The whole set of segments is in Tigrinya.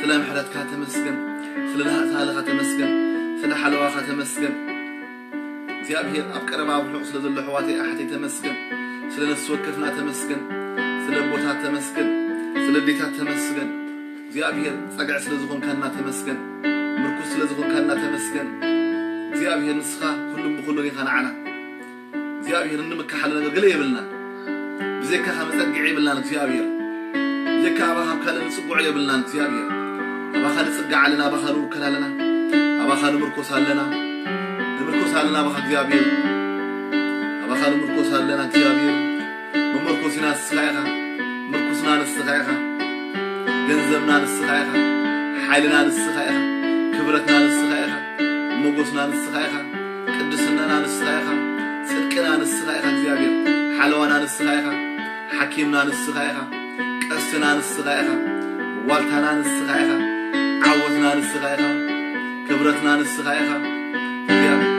ስለ ምሕረትካ ተመስገን፣ ስለ ናህታልኻ ተመስገን፣ ስለ ሓለዋኻ ተመስገን። እግዚኣብሔር ኣብ ቀረባ ኣብ ርሑቕ ስለ ዘሎ ኣሕዋተይ ኣሓተይ ተመስገን፣ ስለ ነፍሲ ወከፍና ተመስገን፣ ስለ ኣቦታት ተመስገን፣ ስለ ኣዴታት ተመስገን። እግዚኣብሔር ጸግዒ ስለ ዝኾንካና ተመስገን፣ ምርኩስ ስለ ዝኾንካና ተመስገን። እግዚኣብሔር ንስኻ ኩሉን ብኹሉን ኢኻ ንዓና። እግዚኣብሔር እንምከሓሉ ነገር ገለ የብልናን። ብዘይካኻ መጸግዒ የብልናን እግዚኣብሔር። ብዘይካ ኣባኻ ኣብ ካልእ ንጽግዖ የብልናን እግዚኣብሔር። ኣባኻ ንጽጋዕ ኣለና፣ ኣባኻ ንውከል ኣለና፣ ኣባኻ ንምርኮስ ኣለና፣ ንምርኮስ ኣለና ኣባኻ እግዚኣብሔር። ኣባኻ ንምርኮስ ኣለና እግዚኣብሔር። መመርኮሲና ንስኻ ኢኻ፣ ምርኩስና ንስኻ ኢኻ፣ ገንዘብና ንስኻ ኢኻ፣ ሓይልና ንስኻ ኢኻ፣ ክብረትና ንስኻ ኢኻ፣ ሞጎስና ንስኻ ኢኻ፣ ቅድስናና ንስኻ ኢኻ፣ ጽድቅና ንስኻ ኢኻ እግዚኣብሔር፣ ሓለዋና ንስኻ ኢኻ፣ ሓኪምና ንስኻ ኢኻ፣ ቀስትና ንስኻ ኢኻ፣ ዋልታና ንስኻ ኢኻ፣ ዓወትና ንስኻ ኢኻ፣ ክብረትና ንስኻ ኢኻ እግዚኣብሔር።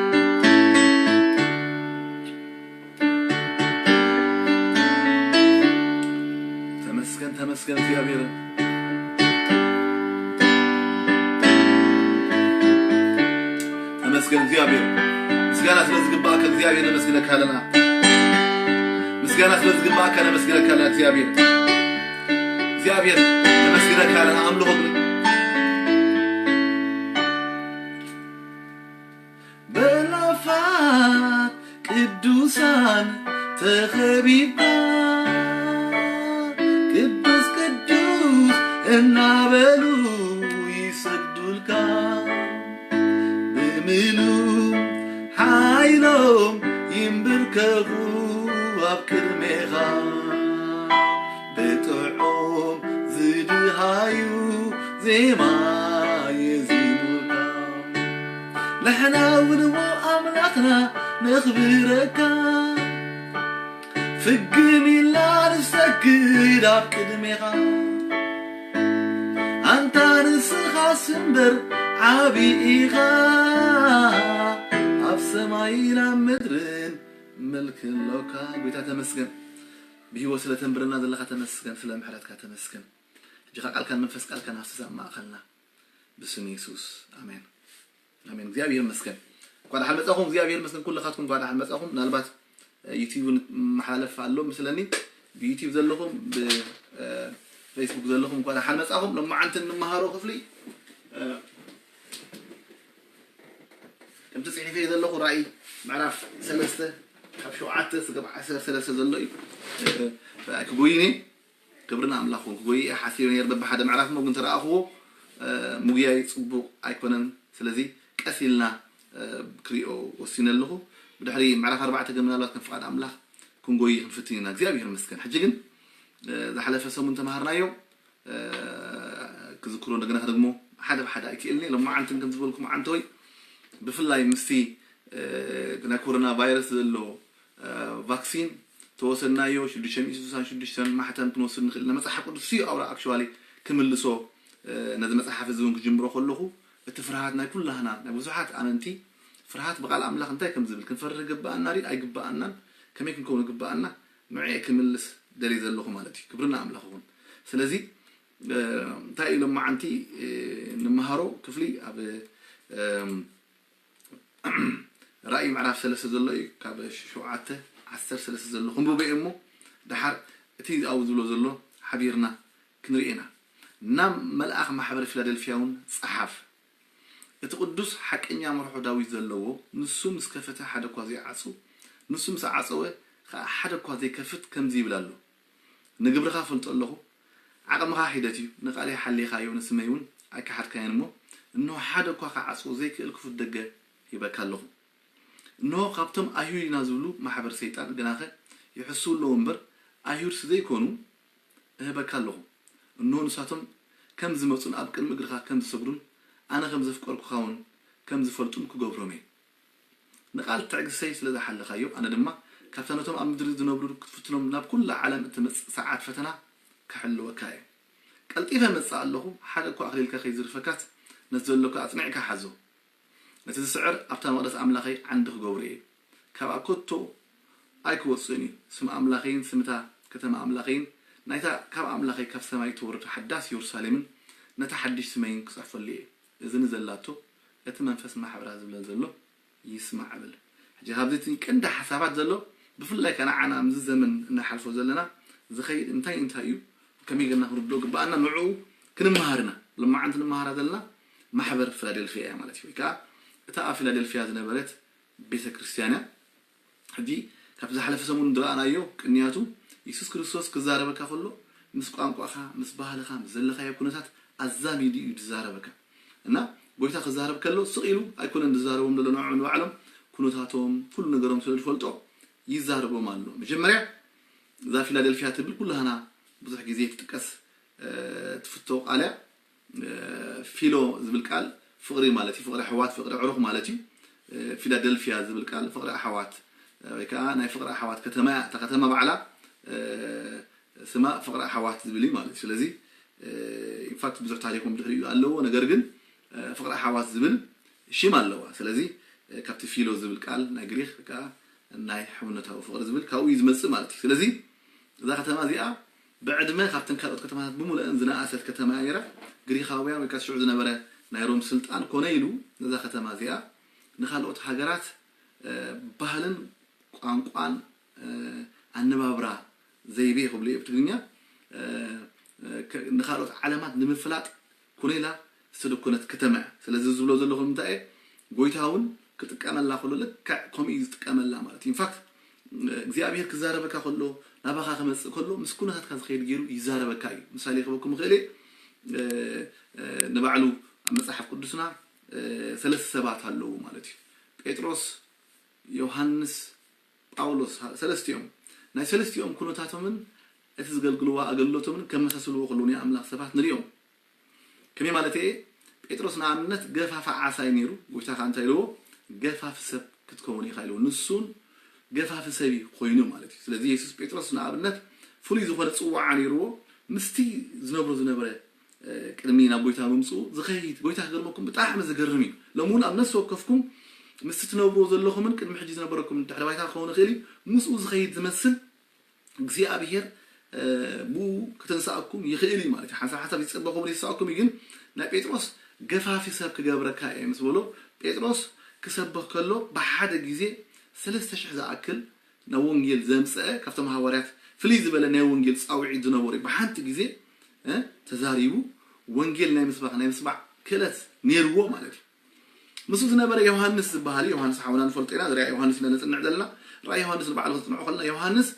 ተመስገን፣ ተመስገን እግዚኣብሔር። ተመስገን እግዚኣብሔር። ምስጋና ስለ ዝግባእካ እግዚኣብሔር ነመስግነካ ኣለና። ምስጋና ስለ ዝግባእካ ነመስግነካ ኣለና እግዚኣብሔር። እግዚኣብሔር ነመስግነካ ኣለና። ኣምልኾ ብእላፋት ቅዱሳን ተኸቢብካ፣ ቅዱስ ቅዱስ እናበሉ ይሰግዱልካ፣ ብምሉእ ሓይሎም ይንብርከኹ ኣብ ቅድሜኻ፣ ብጥዑም ዝድሃዩ ዜማ የዚሙልካ። ንሕና እውን እሞ ኣምላኽና ነኽብረካ፣ ፍግም ኢልና ንሰግድ ኣብ ቅድሜኻ። ኣንታ ንስኻስ እምበር ዓቢ ኢኻ፣ ኣብ ሰማይን ኣብ ምድርን ምልኪ ኣሎካ። ጎይታ ተመስገን፣ ብህይወት ስለ ተንብረና ዘለኻ ተመስገን፣ ስለ ምሕረትካ ተመስገን። ሕጂ ኸኣ ቃልካን መንፈስ ቃልካን ኣፍስስ ኣብ ማእኸልና፣ ብስም የሱስ፣ ኣሜን። ኣሜን። እግዚኣብሔር ይመስገን። እንኳዕ ደሓን መጻኹም። እግዚኣብሔር ይመስገን። ኩልኻትኩም እንኳዕ ደሓን መጻኹም። ምናልባት፣ እ፣ ዩቲዩብ መሓላለፍ ኣሎ ምስለኒ። ብዩቲዩብ ዘለኹም፣ ብ፣ እ፣ ፌስቡክ ዘለኹም እንኳዕ ደሓን መጻኹም። ሎማዓንቲ እንመሃሮ ክፍሊ፣ እ፣ ከምቲ ጽሒፈዮ ዘለኹ ራእይ ምዕራፍ ሰለስተ ካብ ሸውዓተ ስጋብ ዓሰርተ ሰለስተ ዘሎ እዩ። እ፣ ራእይ ክጎይን እየ። ክብሪ ንኣምላኽ ይኹን። ክጎይ እየ ሓሲበ ነይረ በብሓደ ምዕራፍ እሞ ግን ተረኣኽዎ፣ እ፣ ምጉያይ ጽቡቕ ኣይኮነን። ስለዚ ቀስ ኢልና፣ እ፣ ክሪኦ ወሲነ ኣለኹ። ብድሕሪ ምዕራፍ ኣርባዕተ ግን ምናልባት ከም ፍቓድ ኣምላኽ ክንጎይ ክንፍትን ኢና። እግዚኣብሔር ይመስገን። ሕጂ ግን፣ እ፣ ዝሓለፈ ሰሙን ተማሃርናዮ፣ እ፣ ክዝክሮ እንደገና ከደግሞ ሓደ ብሓደ ኣይክእልን እየ። ሎማዓንትን ከም ዝበልኩም ዓንተወይ ብፍላይ ምስቲ፣ እ፣ ናይ ኮሮና ቫይረስ ዘሎ እ፣ ቫክሲን ተወሰድናዮ ሽዱሽተ ሚእቲ ስሳን ሽዱሽተን ማሕተም ክንወስድ ንኽእል ኢና። መጽሓፍ ቅዱስ እዩ ኣውራ ኣክቹዋሊ ክምልሶ፣ እ፣ ነዚ መጽሓፍ እዚ እውን ክጅምሮ ከለኹ እቲ ፍርሃት ናይ ኩላህና ናይ ብዙሓት ኣመንቲ ፍርሃት ብቓል ኣምላኽ እንታይ ከም ዝብል ክንፈርህ ይግብኣና ድዩ ኣይግብኣናን ከመይ ክንከውን ይግብኣና ንዕኡ ክምልስ ደልየ ዘለኹ ማለት እዩ። ክብሪ ንኣምላኽ ይኹን። ስለዚ፣ እ፣ እንታይ እዩ ሎማዓንቲ፣ እ፣ ንመሃሮ ክፍሊ ኣብ፣ እም፣ ራእይ ምዕራፍ ሰለስተ ዘሎ እዩ። ካብ ሸውዓተ ዓሰርተ ሰለስተ ዘሎ ክንብቦ እየ እሞ ደሓር እቲ ኣብኡ ዝብሎ ዘሎ ሓቢርና ክንርኢ ኢና። ናብ መልኣኽ ማሕበር ፊላደልፍያ እውን ጸሓፍ። እቲ ቅዱስ ሓቀኛ መርሖ ዳዊት ዘለዎ፣ ንሱ ምስ ከፈተ ሓደ እኳ ዘይዓጹ፣ ንሱ ምስ ዓጸወ ኸኣ ሓደ እኳ ዘይከፍት ከምዚ ይብል ኣሎ። ንግብርኻ እፈልጦ ኣለኹ፣ ዓቕምኻ ሒደት እዩ፣ ንቓለይ ሓሊኻዮ፣ ንስመይ እውን ኣይከሓድካዮን እሞ፣ እንሆ ሓደ እኳ ክዓጽዎ ዘይክእል ክፉት ደገ ሂበካ ኣለኹ። እንሆ ካብቶም ኣይሁድ ኢና ዝብሉ ማሕበር ሰይጣን ግናኸ ይሕስዉ ኣለዉ እምበር፣ ኣይሁድሲ ዘይኮኑ እህበካ ኣለኹ። እንሆ ንሳቶም ከም ዝመጹን ኣብ ቅድሚ እግርኻ ከም ዝሰግዱን ኣነ ከም ዘፍቀርኩኻ እውን ከም ዝፈልጡን ክገብሮም እየ። ንቓል ትዕግስተይ ስለ ዝሓለኻዮ፣ ኣነ ድማ ካብታ ነቶም ኣብ ምድሪ ዝነብሩ ክትፍትኖም ናብ ኩላ ዓለም እትመጽእ ሰዓት ፈተና ክሕልወካ እየ። ቀልጢፈ እመጽእ ኣለኹ፣ ሓደ እኳ ኣኽሊልካ ከይዝርፈካስ ነቲ ዘሎካ ኣጽኒዕካ ሓዞ። ነቲ ዝስዕር ኣብታ መቕደስ ኣምላኸይ ዓንዲ ክገብሮ እየ። ካብኣ ከቶ ኣይክወጽእን እዩ። ስም ኣምላኸይን ስምታ ከተማ ኣምላኸይን ናይታ ካብ ኣምላኸይ ካብ ሰማይ እትወርድ ሓዳስ የሩሳሌምን ነታ ሓድሽ ስመይን ክጽሕፈሉ እየ። እዚ ንዘላቶ እቲ መንፈስ ማሕበራ ዝብለን ዘሎ ይስማዕ እብል። ሕጂ ካብዚ እቲ ቀንዲ ሓሳባት ዘሎ ብፍላይ ከነዓና ኣብዚ ዘመን እናሓልፎ ዘለና ዝኸይድ እንታይ እንታይ እዩ ከመይ ጌርና ክንርድኦ ግባኣና ንዕኡ ክንመሃር ኢና። ሎማዓንቲ ንመሃራ ዘለና ማሕበር ፊላደልፊያ እያ ማለት እዩ። ወይ ከዓ እታ ኣብ ፊላደልፊያ ዝነበረት ቤተ ክርስቲያን እያ። ሕጂ ካብቲ ዝሓለፈ ሰሙን ዝረኣናዮ ቅንያቱ የሱስ ክርስቶስ ክዛረበካ ከሎ ምስ ቋንቋኻ ምስ ባህልኻ ምስ ዘለኻዮ ኩነታት ኣዛሚዱ እዩ ዝዛረበካ። እና ጎይታ ክዛረብ ከሎ ስቕ ኢሉ ኣይኮነን ዝዛረቦም ዘሎ ንዕኦም ንባዕሎም ኩነታቶም ኩሉ ነገሮም ስለ ዝፈልጦ ይዛረቦም ኣሎ። መጀመርያ እዛ ፊላደልፊያ ትብል ኩላህና ብዙሕ ግዜ ትጥቀስ ትፍቶ ቃል እያ። ፊሎ ዝብል ቃል ፍቕሪ ማለት እዩ። ፍቕሪ ኣሕዋት ፍቕሪ ኣዕሩኽ ማለት እዩ። ፊላደልፊያ ዝብል ቃል ፍቕሪ ኣሕዋት ወይ ከዓ ናይ ፍቕሪ ኣሕዋት ከተማ እያ። እታ ከተማ ባዕላ ስማ ፍቕሪ ኣሕዋት ዝብል እዩ ማለት እዩ። ስለዚ ኢንፋክት ብዙሕ ታሪኮም ድሕሪኡ ኣለዎ። ነገር ግን ፍቕሪ ኣሕዋት ዝብል ሽም ኣለዋ። ስለዚ ካብቲ ፊሎ ዝብል ቃል ናይ ግሪክ ከዓ ናይ ሕውነታዊ ፍቕሪ ዝብል ካብኡ እዩ ዝመፅእ ማለት እዩ። ስለዚ እዛ ከተማ እዚኣ ብዕድመ ካብተን ካልኦት ከተማታት ብምሉአን ዝነኣሰት ከተማ እያ ነይራ። ግሪኻውያን ወይ ከዓ ሽዑ ዝነበረ ናይ ሮም ስልጣን ኮነ ኢሉ ነዛ ከተማ እዚኣ ንካልኦት ሃገራት ባህልን ቋንቋን ኣነባብራ ዘይቤ ክብሉ እዩ ብትግርኛ ንካልኦት ዓለማት ንምፍላጥ ኮነ ኢላ ዝተደኮነት ከተማ እያ። ስለዚ ዝብሎ ዘለኹ እንታይ እየ ጎይታ እውን ክጥቀመላ ከሎ ልክዕ ከምኡ እዩ ዝጥቀመላ ማለት እዩ። ኢንፋክት እግዚኣብሔር ክዛረበካ ከሎ ናባኻ ክመፅእ ከሎ ምስ ኩነታትካ ዝኸይድ ገይሩ ይዛረበካ እዩ። ምሳሌ ክበኩም ይኽእል እየ። ንባዕሉ ኣብ መፅሓፍ ቅዱስና ሰለስተ ሰባት ኣለዉ ማለት እዩ። ጴጥሮስ፣ ዮሃንስ፣ ጳውሎስ ሰለስቲኦም ናይ ሰለስቲኦም ኩነታቶምን እቲ ዝገልግልዋ ኣገልግሎቶምን ከመሳስልዎ ከለዉ ናይ ኣምላኽ ሰባት ንሪኦም። ከመይ ማለት እየ? ጴጥሮስ ንኣብነት ገፋፊ ዓሳ እዩ ነይሩ። ጎይታ ከዓ እንታይ ኢልዎ? ገፋፊ ሰብ ክትከውን ኢኻ ኢልዎ። ንሱን ገፋፊ ሰብ እዩ ኮይኑ ማለት እዩ። ስለዚ የሱስ ጴጥሮስ ንኣብነት ፍሉይ ዝኾነ ፅዋዓ ነይርዎ። ምስቲ ዝነብሮ ዝነበረ ቅድሚ ናብ ጎይታ ምምፅኡ ዝኸይድ ጎይታ ክገርመኩም ብጣዕሚ ዝገርም እዩ። ሎሚ እውን ኣብ ነፍሲ ወከፍኩም ምስቲ ትነብርዎ ዘለኹምን ቅድሚ ሕጂ ዝነበረኩም ድሕሪ ባይታ ክኸውን ይኽእል እዩ። ምስኡ ዝኸይድ ዝመስል እግዚኣብሔር ብኡ ከተንስኣኩም ይኽእል እዩ ማለት እዩ። ሓንሳብ ሓንሳብ ይፀበኹም ይስኣኩም እዩ። ግን ናይ ጴጥሮስ ገፋፊ ሰብ ክገብረካ እየ ምስ በሎ ጴጥሮስ ክሰብኽ ከሎ ብሓደ ግዜ ሰለስተ ሽሕ ዝኣክል ናብ ወንጌል ዘምፀአ ካብቶም ሃዋርያት ፍልይ ዝበለ ናይ ወንጌል ፃውዒት ዝነበሩ ብሓንቲ ግዜ ተዛሪቡ ወንጌል ናይ ምስባኽ ናይ ምስማዕ ክእለት ነይርዎ ማለት እዩ። ምስኡ ዝነበረ ዮሃንስ ዝበሃል እዩ። ዮሃንስ ሓውና ንፈልጦ ኢና። ዝርያ ዮሃንስ ኢና ነፅንዕ ዘለና። ራእይ ዮሃንስ ንባዕሉ ክፅንዖ ከለና ዮሃንስ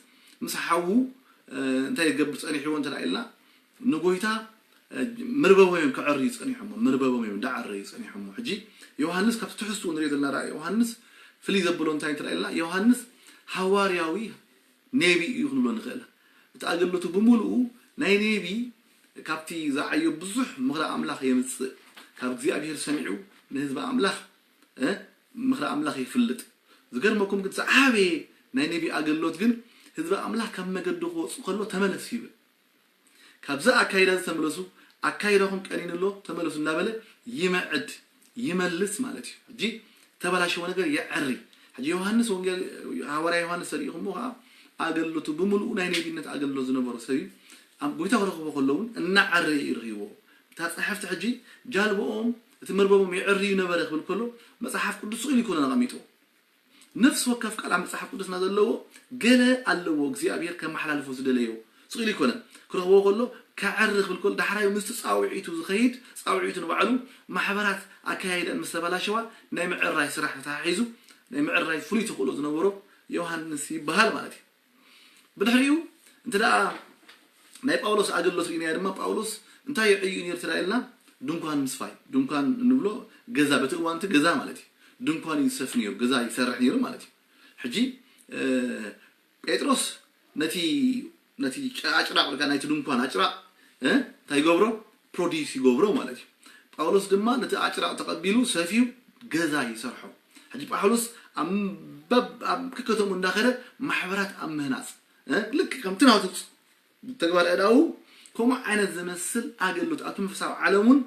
ምስ ሓዉ እንታይ ይገብር ፀኒሕዎ እንተ ኢልና ንጎይታ መርበቦም እዮም ክዕርዩ ፀኒሖሞ። መርበቦም እዮም እንዳዓረዩ ፀኒሖሞ። ሕጂ ዮሃንስ ካብቲ ትሕዝትኡ ንሪኦ ዘለና ራእይ ዮሃንስ ፍልይ ዘብሎ እንታይ እንተ ኢልና ዮሃንስ ሃዋርያዊ ኔቢ እዩ ክንብሎ ንኽእል። እቲ ኣገልግሎቱ ብምሉኡ ናይ ኔቢ ካብቲ ዝዓዮ ብዙሕ ምኽሪ ኣምላኽ የምፅእ። ካብ እግዚኣብሔር ሰሚዑ ንህዝቢ ኣምላኽ ምኽሪ ኣምላኽ ይፍልጥ። ዝገርመኩም ግን ዝዓበየ ናይ ኔቢ ኣገልግሎት ግን ህዝቢ ኣምላኽ ካብ መገዲ ክወፁ ከሎ ተመለስ ይብል። ካብዚ ኣካይዳ ዝተመለሱ ኣካይዳኹም ቀኒኑ ኣሎ ተመለሱ እናበለ ይምዕድ ይመልስ ማለት እዩ። ሕጂ ተበላሸወ ነገር የዐሪ። ሕጂ ዮሃንስ ወንጌል ሃዋርያ ዮሃንስ ተሪኢኹምዎ ከዓ ኣገልግሎቱ ብምሉኡ ናይ ነቢነት ኣገልግሎት ዝነበሮ ሰብ እዩ። ኣብ ጎይታ ክረኽቦ ከሎ እውን እናዓረየ እዩ ረኺብዎ። እታ ፅሕፍቲ ሕጂ ጃልቦኦም እቲ መርበቦም የዕርዩ ነበረ ክብል ከሎ መፅሓፍ ቅዱስ ስቕ ኢሉ ይኮነን ኣቐሚጥዎ። ነፍሲ ወከፍ ቃል ኣብ መጽሓፍ ቅዱስና ዘለዎ ገለ ኣለዎ እግዚኣብሔር ከመሓላልፎ ዝደለዮ ስቕ ኢሉ ኣይኮነን ክረኽቦ ከሎ ከዕሪ ክብል ከሎ ዳሕራዩ ምስቲ ፃውዒቱ ዝኸይድ ፃውዒቱ ንባዕሉ ማሕበራት ኣካያይዳን ምስ ተበላሸዋ ናይ ምዕራይ ስራሕ ተተሓሒዙ ናይ ምዕራይ ፍሉይ ተኽእሎ ዝነበሮ ዮሃንስ ይበሃል ማለት እዩ። ብድሕሪኡ እንተ ደኣ ናይ ጳውሎስ ኣገልግሎት ርኢናዮ ድማ ጳውሎስ እንታይ እዩ ዕይኡ ነይሩ ትዳ ኢልና ድንኳን ምስፋይ ድንኳን እንብሎ ገዛ በቲ እዋንቲ ገዛ ማለት እዩ። ድንኳን እዩ ዝሰፍ ነይሩ ገዛ ይሰርሕ ነይሩ ማለት እዩ። ሕጂ ጴጥሮስ ነቲ ነቲ ኣጭራቕ ወይ ናይቲ ድንኳን ኣጭራቕ እንታይ ይገብሮ ፕሮዲስ ይገብሮ ማለት እዩ። ጳውሎስ ድማ ነቲ ኣጭራቕ ተቐቢሉ ሰፍዩ ገዛ ይሰርሖ። ሕጂ ጳውሎስ ኣብ ከከተሙ እንዳኸደ ማሕበራት ኣብ ምህናፅ ልክ ከምቲ ናቱ ተግባር ኣእዳዉ ከምኡ ዓይነት ዝመስል ኣገልግሎት ኣብቲ መንፈሳዊ ዓለም እውን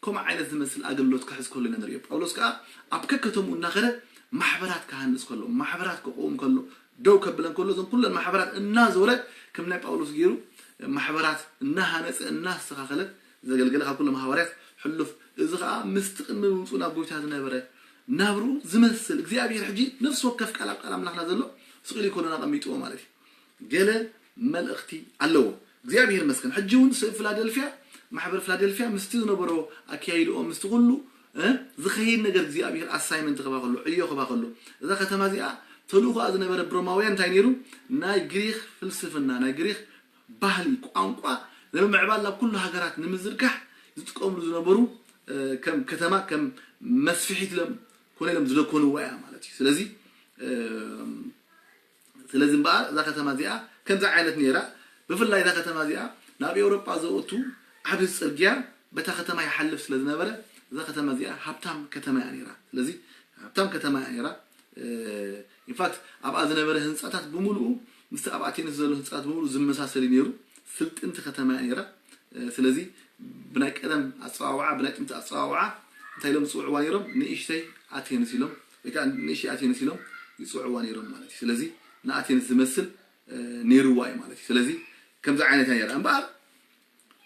ከምኡ ዓይነት ዝመስል ኣገልግሎት ክሕዝ ከሎ ኢና ንሪኦ። ጳውሎስ ከዓ ኣብ ከከተምኡ እናኸደ ማሕበራት ክሃንፅ ከሎ ማሕበራት ክቆም ከሎ ደው ከብለን ከሎ እዞም ኩለን ማሕበራት እናዞረ ከም ናይ ጳውሎስ ገይሩ ማሕበራት እናሃነፀ እናስተኻኸለ ዘገልገለ ካብ ኩሎም ሃዋርያት ሕሉፍ፣ እዚ ከዓ ምስቲ ቅድሚ ምምፅኡ ናብ ጎይታ ዝነበረ ናብርኡ ዝመስል እግዚኣብሔር ሕጂ ነፍሲ ወከፍ ቃል ኣብ ቃል ኣምላኽና ዘሎ ስቕ ኢሉ ኮሎና ኣቐሚጥዎ ማለት እዩ። ገለ መልእኽቲ ኣለዎ። እግዚኣብሔር ይመስገን። ሕጂ እውን ስ- ፊላደልፊያ፣ ማሕበር ፊላደልፊያ ምስቲ ዝነበሮ ኣካያይድኦ ምስቲ ኩሉ እ፣ ዝኸይድ ነገር እግዚኣብሔር ኣሳይመንት ክባ ከሎ፣ ዕዮ ክባ ከሎ፣ እዛ ከተማ እዚኣ ተልእኾኣ ዝነበረ ብሮማውያን እንታይ ነይሩ? ናይ ግሪክ ፍልስፍና፣ ናይ ግሪክ ባህሊ፣ ቋንቋ ንምምዕባል ናብ ኩሉ ሃገራት ንምዝርጋሕ ዝጥቀምሉ ዝነበሩ እ፣ ከም ከተማ ከም መስፍሒት ኢሎም ኮነ ኢሎም ዝደኮንዋ እያ ማለት እዩ። ስለዚ እ፣ ስለዚ እምበኣር እዛ ከተማ እዚኣ ከምዚ ዓይነት ነይራ። ብፍላይ እዛ ከተማ እዚኣ ናብ ኤውሮጳ ዘእቱ ዓብዪ ጽርግያ በታ ከተማ ይሓልፍ ስለ ዝነበረ እዛ ከተማ እዚኣ ሃብታም ከተማ እያ ነይራ። ስለዚ ሃብታም ከተማ እያ ነይራ። ኢንፋክት ኣብኣ ዝነበረ ህንፃታት ብምሉኡ ምስቲ ኣብ ኣቴንስ ዘሎ ህንፃታት ብምሉኡ ዝመሳሰል እዩ ነይሩ። ስልጥንቲ ከተማ እያ ነይራ። ስለዚ ብናይ ቀደም ኣፀዋውዓ ብናይ ጥንቲ ኣፀዋውዓ እንታይ ኢሎም ዝፅውዕዋ ነይሮም? ንእሽተይ ኣቴንስ ኢሎም ወይ ከዓ ንእሽተይ ኣቴንስ ኢሎም ይፅውዕዋ ነይሮም ማለት እዩ። ስለዚ ንኣቴንስ ዝመስል ነይርዋ እዩ ማለት እዩ። ስለዚ ከምዚ ዓይነት እያ ነይራ እምበኣር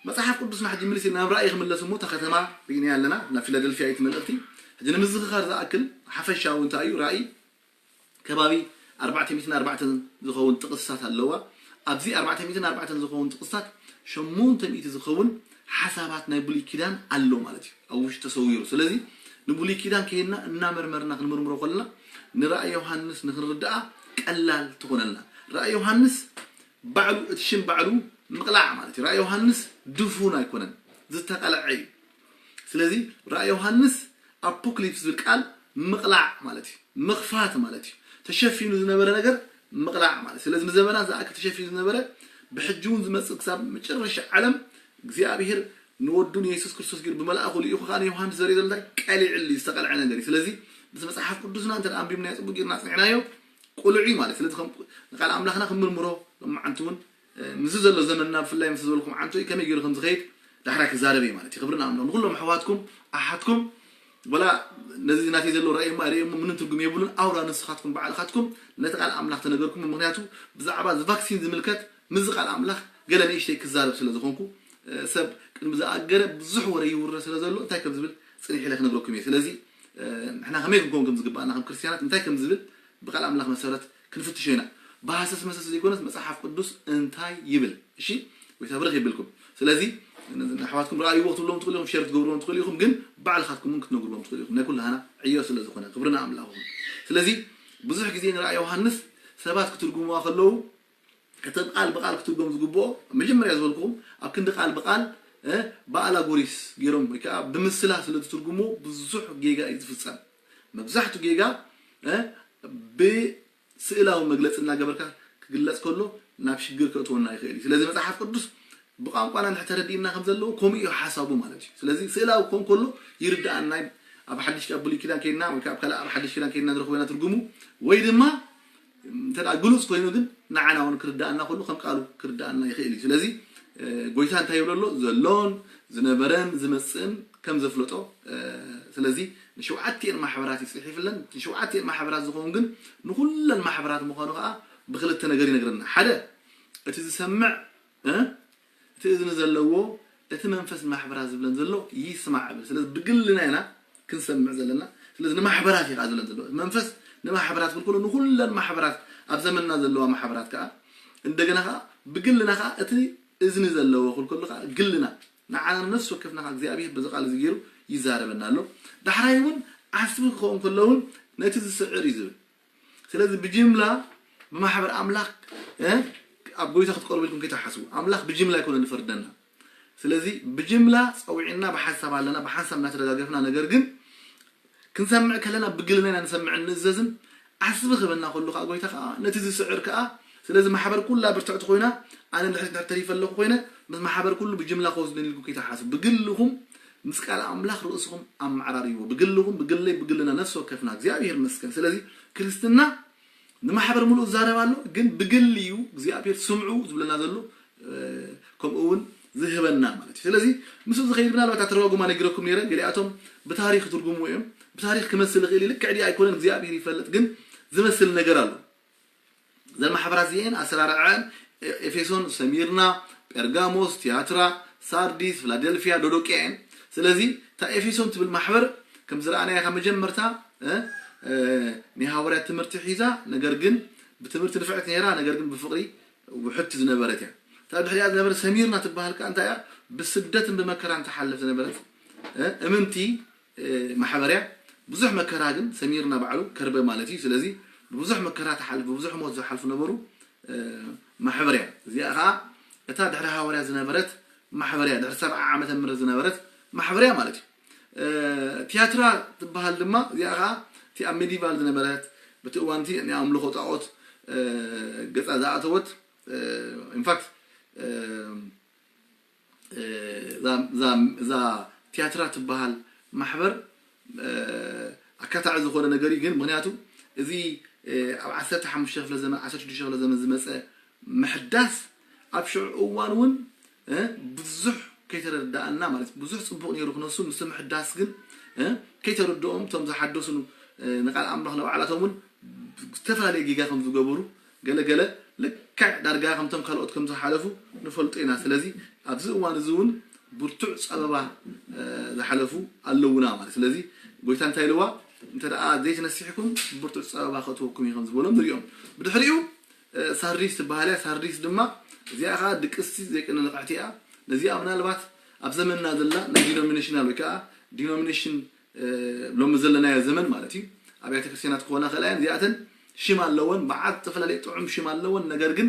መፅሓፍ ቅዱስና ሕጂ ምልስ ኢልና ናብ ራእይ ክምለስ እሞ እታ ከተማ ርኢናያ ኣለና። ናብ ፊላደልፊያ እዩ እቲ መልእኽቲ። ሕጂ ንምዝኽኻር ዝኣክል ሓፈሻዊ እንታይ እዩ ራእይ ከባቢ ኣርባዕተ ሚእትን ኣርባዕተን ዝኸውን ጥቕስታት ኣለዋ። ኣብዚ ኣርባዕተ ሚእትን ኣርባዕተን ዝኸውን ጥቕስታት ሸሞንተ ሚእቲ ዝኸውን ሓሳባት ናይ ብሉይ ኪዳን ኣሎ ማለት እዩ ኣብ ውሽጢ ተሰዊሩ። ስለዚ ንብሉይ ኪዳን ከይድና እናመርመርና ክንምርምሮ ከለና ንራእይ ዮሃንስ ንክንርድኣ ቀላል ትኾነልና። ራእይ ዮሃንስ ባዕሉ እቲ ሽም ባዕሉ ምቕላዕ ማለት እዩ። ራእይ ዮሃንስ ድፉን ኣይኮነን፣ ዝተቐልዐ እዩ። ስለዚ ራእይ ዮሃንስ ኣፖክሊፕስ ዝብል ቃል ምቕላዕ ማለት እዩ፣ ምኽፋት ማለት እዩ። ተሸፊኑ ዝነበረ ነገር ምቕላዕ ማለት ስለዚ ንዘመናት ዝኣክል ተሸፊኑ ዝነበረ ብሕጂ እውን ዝመፅእ ክሳብ መጨረሻ ዓለም እግዚኣብሔር ንወዱ ንየሱስ ክርስቶስ ገይሩ ብመልኣኹ ልኢኹ ከዓ ንዮሃንስ ዘርኢ ዘሎ እንታይ ቀሊዕሉ እዩ፣ ዝተቐልዐ ነገር እዩ። ስለዚ ምስ መፅሓፍ ቅዱስና እንተ ኣንቢብናዮ ፅቡቅ ጌርና ኣፅኒዕናዮ ቁሉዕ እዩ ማለት ስለዚ ከም ንቃል ኣምላኽና ክምርምሮ ሎማዓንቲ እውን ምስዚ ዘሎ ዘመንና ብፍላይ ምስ ዝበልኩም ዓንቶ እዩ ከመይ ገይሩ ከም ዝኸይድ ዳሕራይ ክዛረብ እየ ማለት እዩ። ክብሪ ንኣምላኽ። ንኩሎም ኣሕዋትኩም ኣሓትኩም ወላ ነዚ ናተይ ዘሎ ራእይ እሞ ርእየ እሞ ምንም ትርጉም የብሉን። ኣውራ ንስኻትኩም ባዕልኻትኩም ነቲ ቃል ኣምላኽ ተነገርኩም። ምክንያቱ ብዛዕባ እዚ ቫክሲን ዝምልከት ምስዚ ቃል ኣምላኽ ገለ ንእሽተይ ክዛረብ ስለ ዝኾንኩ ሰብ ቅድሚ ዝኣገረ ብዙሕ ወረ ይውረ ስለ ዘሎ እንታይ ከም ዝብል ፅኒሕ ኢለ ክነግረኩም እየ። ስለዚ ንሕና ከመይ ክንከውን ከም ዝግባኣና ከም ክርስትያናት እንታይ ከም ዝብል ብቃል ኣምላኽ መሰረት ክንፍትሾ ኢና። ብሃሰስ መሰስ ዘይኮነስ መፅሓፍ ቅዱስ እንታይ ይብል? እሺ፣ ጎይታ ብርኽ ይብልኩም። ስለዚ ንኣሕዋትኩም ረኣይዎ ክትብልዎም ትኽእሉ ኢኹም፣ ሸር ክትገብርዎም ትኽእሉ ኢኹም፣ ግን ባዕልኻትኩም እውን ክትነግርዎም ትኽእሉ ኢኹም። ናይ ኩላህና ዕዮ ስለ ዝኾነ ክብሪ ንኣምላኽ ይኹን። ስለዚ ብዙሕ ግዜ ንራእይ ዮሃንስ ሰባት ክትርጉምዋ ከለዉ እቲ ቃል ብቃል ክትርጎም ዝግብኦ መጀመርያ ዝበልኩኹም ኣብ ክንዲ ቃል ብቃል ብኣላጎሪስ ገይሮም ወይ ከዓ ብምስላ ስለ ዝትርጉምዎ ብዙሕ ጌጋ እዩ ዝፍፀም። መብዛሕቱ ጌጋ ብስእላዊ መግለፂ እናገበርካ ክግለፅ ከሎ ናብ ሽግር ከእትወና ይኽእል እዩ። ስለዚ መፅሓፍ ቅዱስ ብቋንቋና እንድሕር ተረዲእና ከም ዘለዎ ከምኡ እዩ ሓሳቡ ማለት እዩ። ስለዚ ስእላዊ ክኾን ከሎ ይርድኣና እዩ። ኣብ ሓድሽ ኣብ ብሉይ ኪዳን ከይድና ወይ ከዓ ኣብ ካልእ ኣብ ሓድሽ ኪዳን ከይድና ንረኽቦ ኢና ትርጉሙ ወይ ድማ እንተ ደኣ ግሉጽ ኮይኑ ግን ንዓና እውን ክርድኣና ከሎ ከም ቃሉ ክርድኣና ይኽእል እዩ። ስለዚ ጎይታ እንታይ ይብሎ ኣሎ? ዘሎን ዝነበረን ዝመጽእን ከም ዘፍለጦ ስለዚ ንሸውዓቲኤን ማሕበራት እዩ ጽሒፍለን። ንሸውዓቲኤን ማሕበራት ዝኸውን ግን ንኹለን ማሕበራት ምዃኑ ከዓ ብክልተ ነገር ይነግረና። ሓደ እቲ ዝሰምዕ እቲ እዝኒ ዘለዎ እቲ መንፈስ ንማሕበራት ዝብለን ዘሎ ይስማዕ እብል። ስለዚ ብግልና ኢና ክንሰምዕ ዘለና። ስለዚ ንማሕበራት እዩ ከዓ ዝብለን ዘሎ። መንፈስ ንማሕበራት ክብል ከሎ ንኩለን ማሕበራት ኣብ ዘመንና ዘለዋ ማሕበራት ከዓ እንደገና ከዓ ብግልና ከዓ እቲ እዝኒ ዘለዎ ክብል ከሎ ከዓ ግልና ንዓና ነፍሲ ወከፍና ከዓ እግዚኣብሔር በዚ ቃል እዚ ገይሩ ይዛረበና ኣሎ። ዳሕራይ እውን ዓስቢ ክኸውን ከሎ እውን ነቲ ዝስዕር እዩ ዝብል። ስለዚ ብጅምላ ብማሕበር ኣምላኽ ኣብ ጎይታ ክትቀርቡ ኢልኩም ከይትሓስቡ። ኣምላኽ ብጅምላ ኣይኮነ ዝፈርደና። ስለዚ ብጅምላ ፀዊዕና ብሓንሳብ ኣለና፣ ብሓንሳብ እናተደጋገፍና፣ ነገር ግን ክንሰምዕ ከለና ብግልና ኢና ንሰምዕን ንእዘዝን። ዓስቢ ክበና ከሉ ከዓ ጎይታ ከዓ ነቲ ዝስዕር ከዓ ስለዚ ማሕበር ኩላ ብርትዕቲ ኮይና ኣነ ንድሕሪት ንድሕር ተሪፈ ኣለኩ ኮይነ ምስ ማሕበር ኩሉ ብጅምላ ክወስደን ኢልኩም ከይትሓስቡ። ብግልኹም ምስ ቃል ኣምላኽ ርእስኹም ኣመዓራርይዎ። ብግልኹም ብግለይ ብግልና ነፍሲ ወከፍና እግዚኣብሔር ይመስገን። ስለዚ ክርስትና ንማሕበር ምሉእ ዝዛረብ ኣሎ፣ ግን ብግሊ እዩ እግዚኣብሔር ስምዑ ዝብለና ዘሎ ከምኡ እውን ዝህበና ማለት እዩ። ስለዚ ምስ ዝኸይድ ምናልባት ኣተረጓጉማ ነጊረኩም ነይረ። ገሊኣቶም ብታሪክ ትርጉሙ እዮም። ብታሪክ ክመስል ይኽእል እዩ። ልክዕ ድዩ ኣይኮነን እግዚኣብሔር ይፈልጥ፣ ግን ዝመስል ነገር ኣሎ። እዘን ማሕበራት እዚአን ኣሰራርዐን ኤፌሶን፣ ሰሚርና፣ ጴርጋሞስ፣ ቲያትራ፣ ሳርዲስ፣ ፊላደልፊያ፣ ሎዶቅያ እየን። ስለዚ እታ ኤፌሶን ትብል ማሕበር ከም ዝረኣናያ ካብ መጀመርታ እ፣ እ፣ ናይ ሃዋርያት ትምህርቲ ሒዛ፣ ነገር ግን ብትምህርቲ ንፍዕቲ ነይራ፣ ነገር ግን ብፍቕሪ ውሕድቲ ዝነበረት እያ። እታ ድሕሪኣ ዝነበረት ሰሚርና ትበሃል ከኣ እንታይ እያ? ብስደትን ብመከራን ትሓልፍ ዝነበረት እ፣ እምንቲ እ፣ ማሕበር እያ። ብዙሕ መከራ ግን ሰሚርና ባዕሉ ከርበ ማለት እዩ። ስለዚ ብብዙሕ መከራ ትሓልፍ፣ ብብዙሕ ሞት ዝሓልፉ ነበሩ እ፣ ማሕበር እያ። እዚኣ ከኣ እታ ድሕሪ ሃዋርያ ዝነበረት ማሕበር እያ። ድሕሪ ሰብዓ ዓመተ ምህረት ዝነበረት ማሕበር እያ ማለት እዩ። እ፣ ቲያትራ ትበሃል ድማ እዚኣ ከኣ እቲ ኣብ ሜዲቫል ዝነበረት፣ በቲ እዋንቲ ናይ ኣምልኾ ጣዖት እ፣ ገጻ ዝኣተወት እ፣ ኢንፋክት እ፣ እ፣ እዛ እዛ- እዛ ቲያትራ ትበሃል ማሕበር እ፣ ኣካታዒ ዝኾነ ነገር እዩ። ግን ምክንያቱ እዚ እ፣ ኣብ ዓሰርተ ሓሙሽተ ክፍለ ዘመን፣ ዓሰርተ ሽዱሽተ ክፍለ ዘመን ዝመፀ ምሕዳስ ኣብ ሽዑ እዋን እውን እ፣ ብዙሕ ከይተረዳእና ማለት እዩ። ብዙሕ ፅቡቕ ነይሩ ክነሱ፣ ምስ ምሕዳስ ግን እ፣ ከይተረድኦም እቶም ዝሓደሱ እ፣ ንቃል ኣምላኽ ንባዕላቶም እውን ዝተፈላለየ ጌጋ ከም ዝገበሩ ገለ ገለ ልክዕ ዳርጋ ከምቶም ካልኦት ከም ዝሓለፉ ንፈልጦ ኢና። ስለዚ ኣብዚ እዋን እዚ እውን ብርቱዕ ፀበባ እ፣ ዝሓለፉ ኣለውና ማለት። ስለዚ ጎይታ እንታይ ኢልዋ? እንተ ደኣ ዘይተነሲሕኩም ብርቱዕ ፀበባ ከእትወኩም እዩ ከም ዝበሎም ንሪኦም። ብድሕሪኡ እ፣ ሳርዲስ ትበሃል እያ። ሳርዲስ ድማ እዚኣ ከዓ ድቅስቲ ዘይቅነ ንቕሕቲ እያ። ነዚኣ ምናልባት ኣብ ዘመንና ዘላ ናይ ዲኖሚኔሽናል ወይ ከዓ ዲኖሚኔሽን እ፣ ሎሚ ዘለናዮ ዘመን ማለት እዩ። ኣብያተ ክርስቲያናት ክኾና ክእላ እየን። እዚኣተን ሽም ኣለወን፣ መዓት ዝተፈላለየ ጥዑም ሽም ኣለወን። ነገር ግን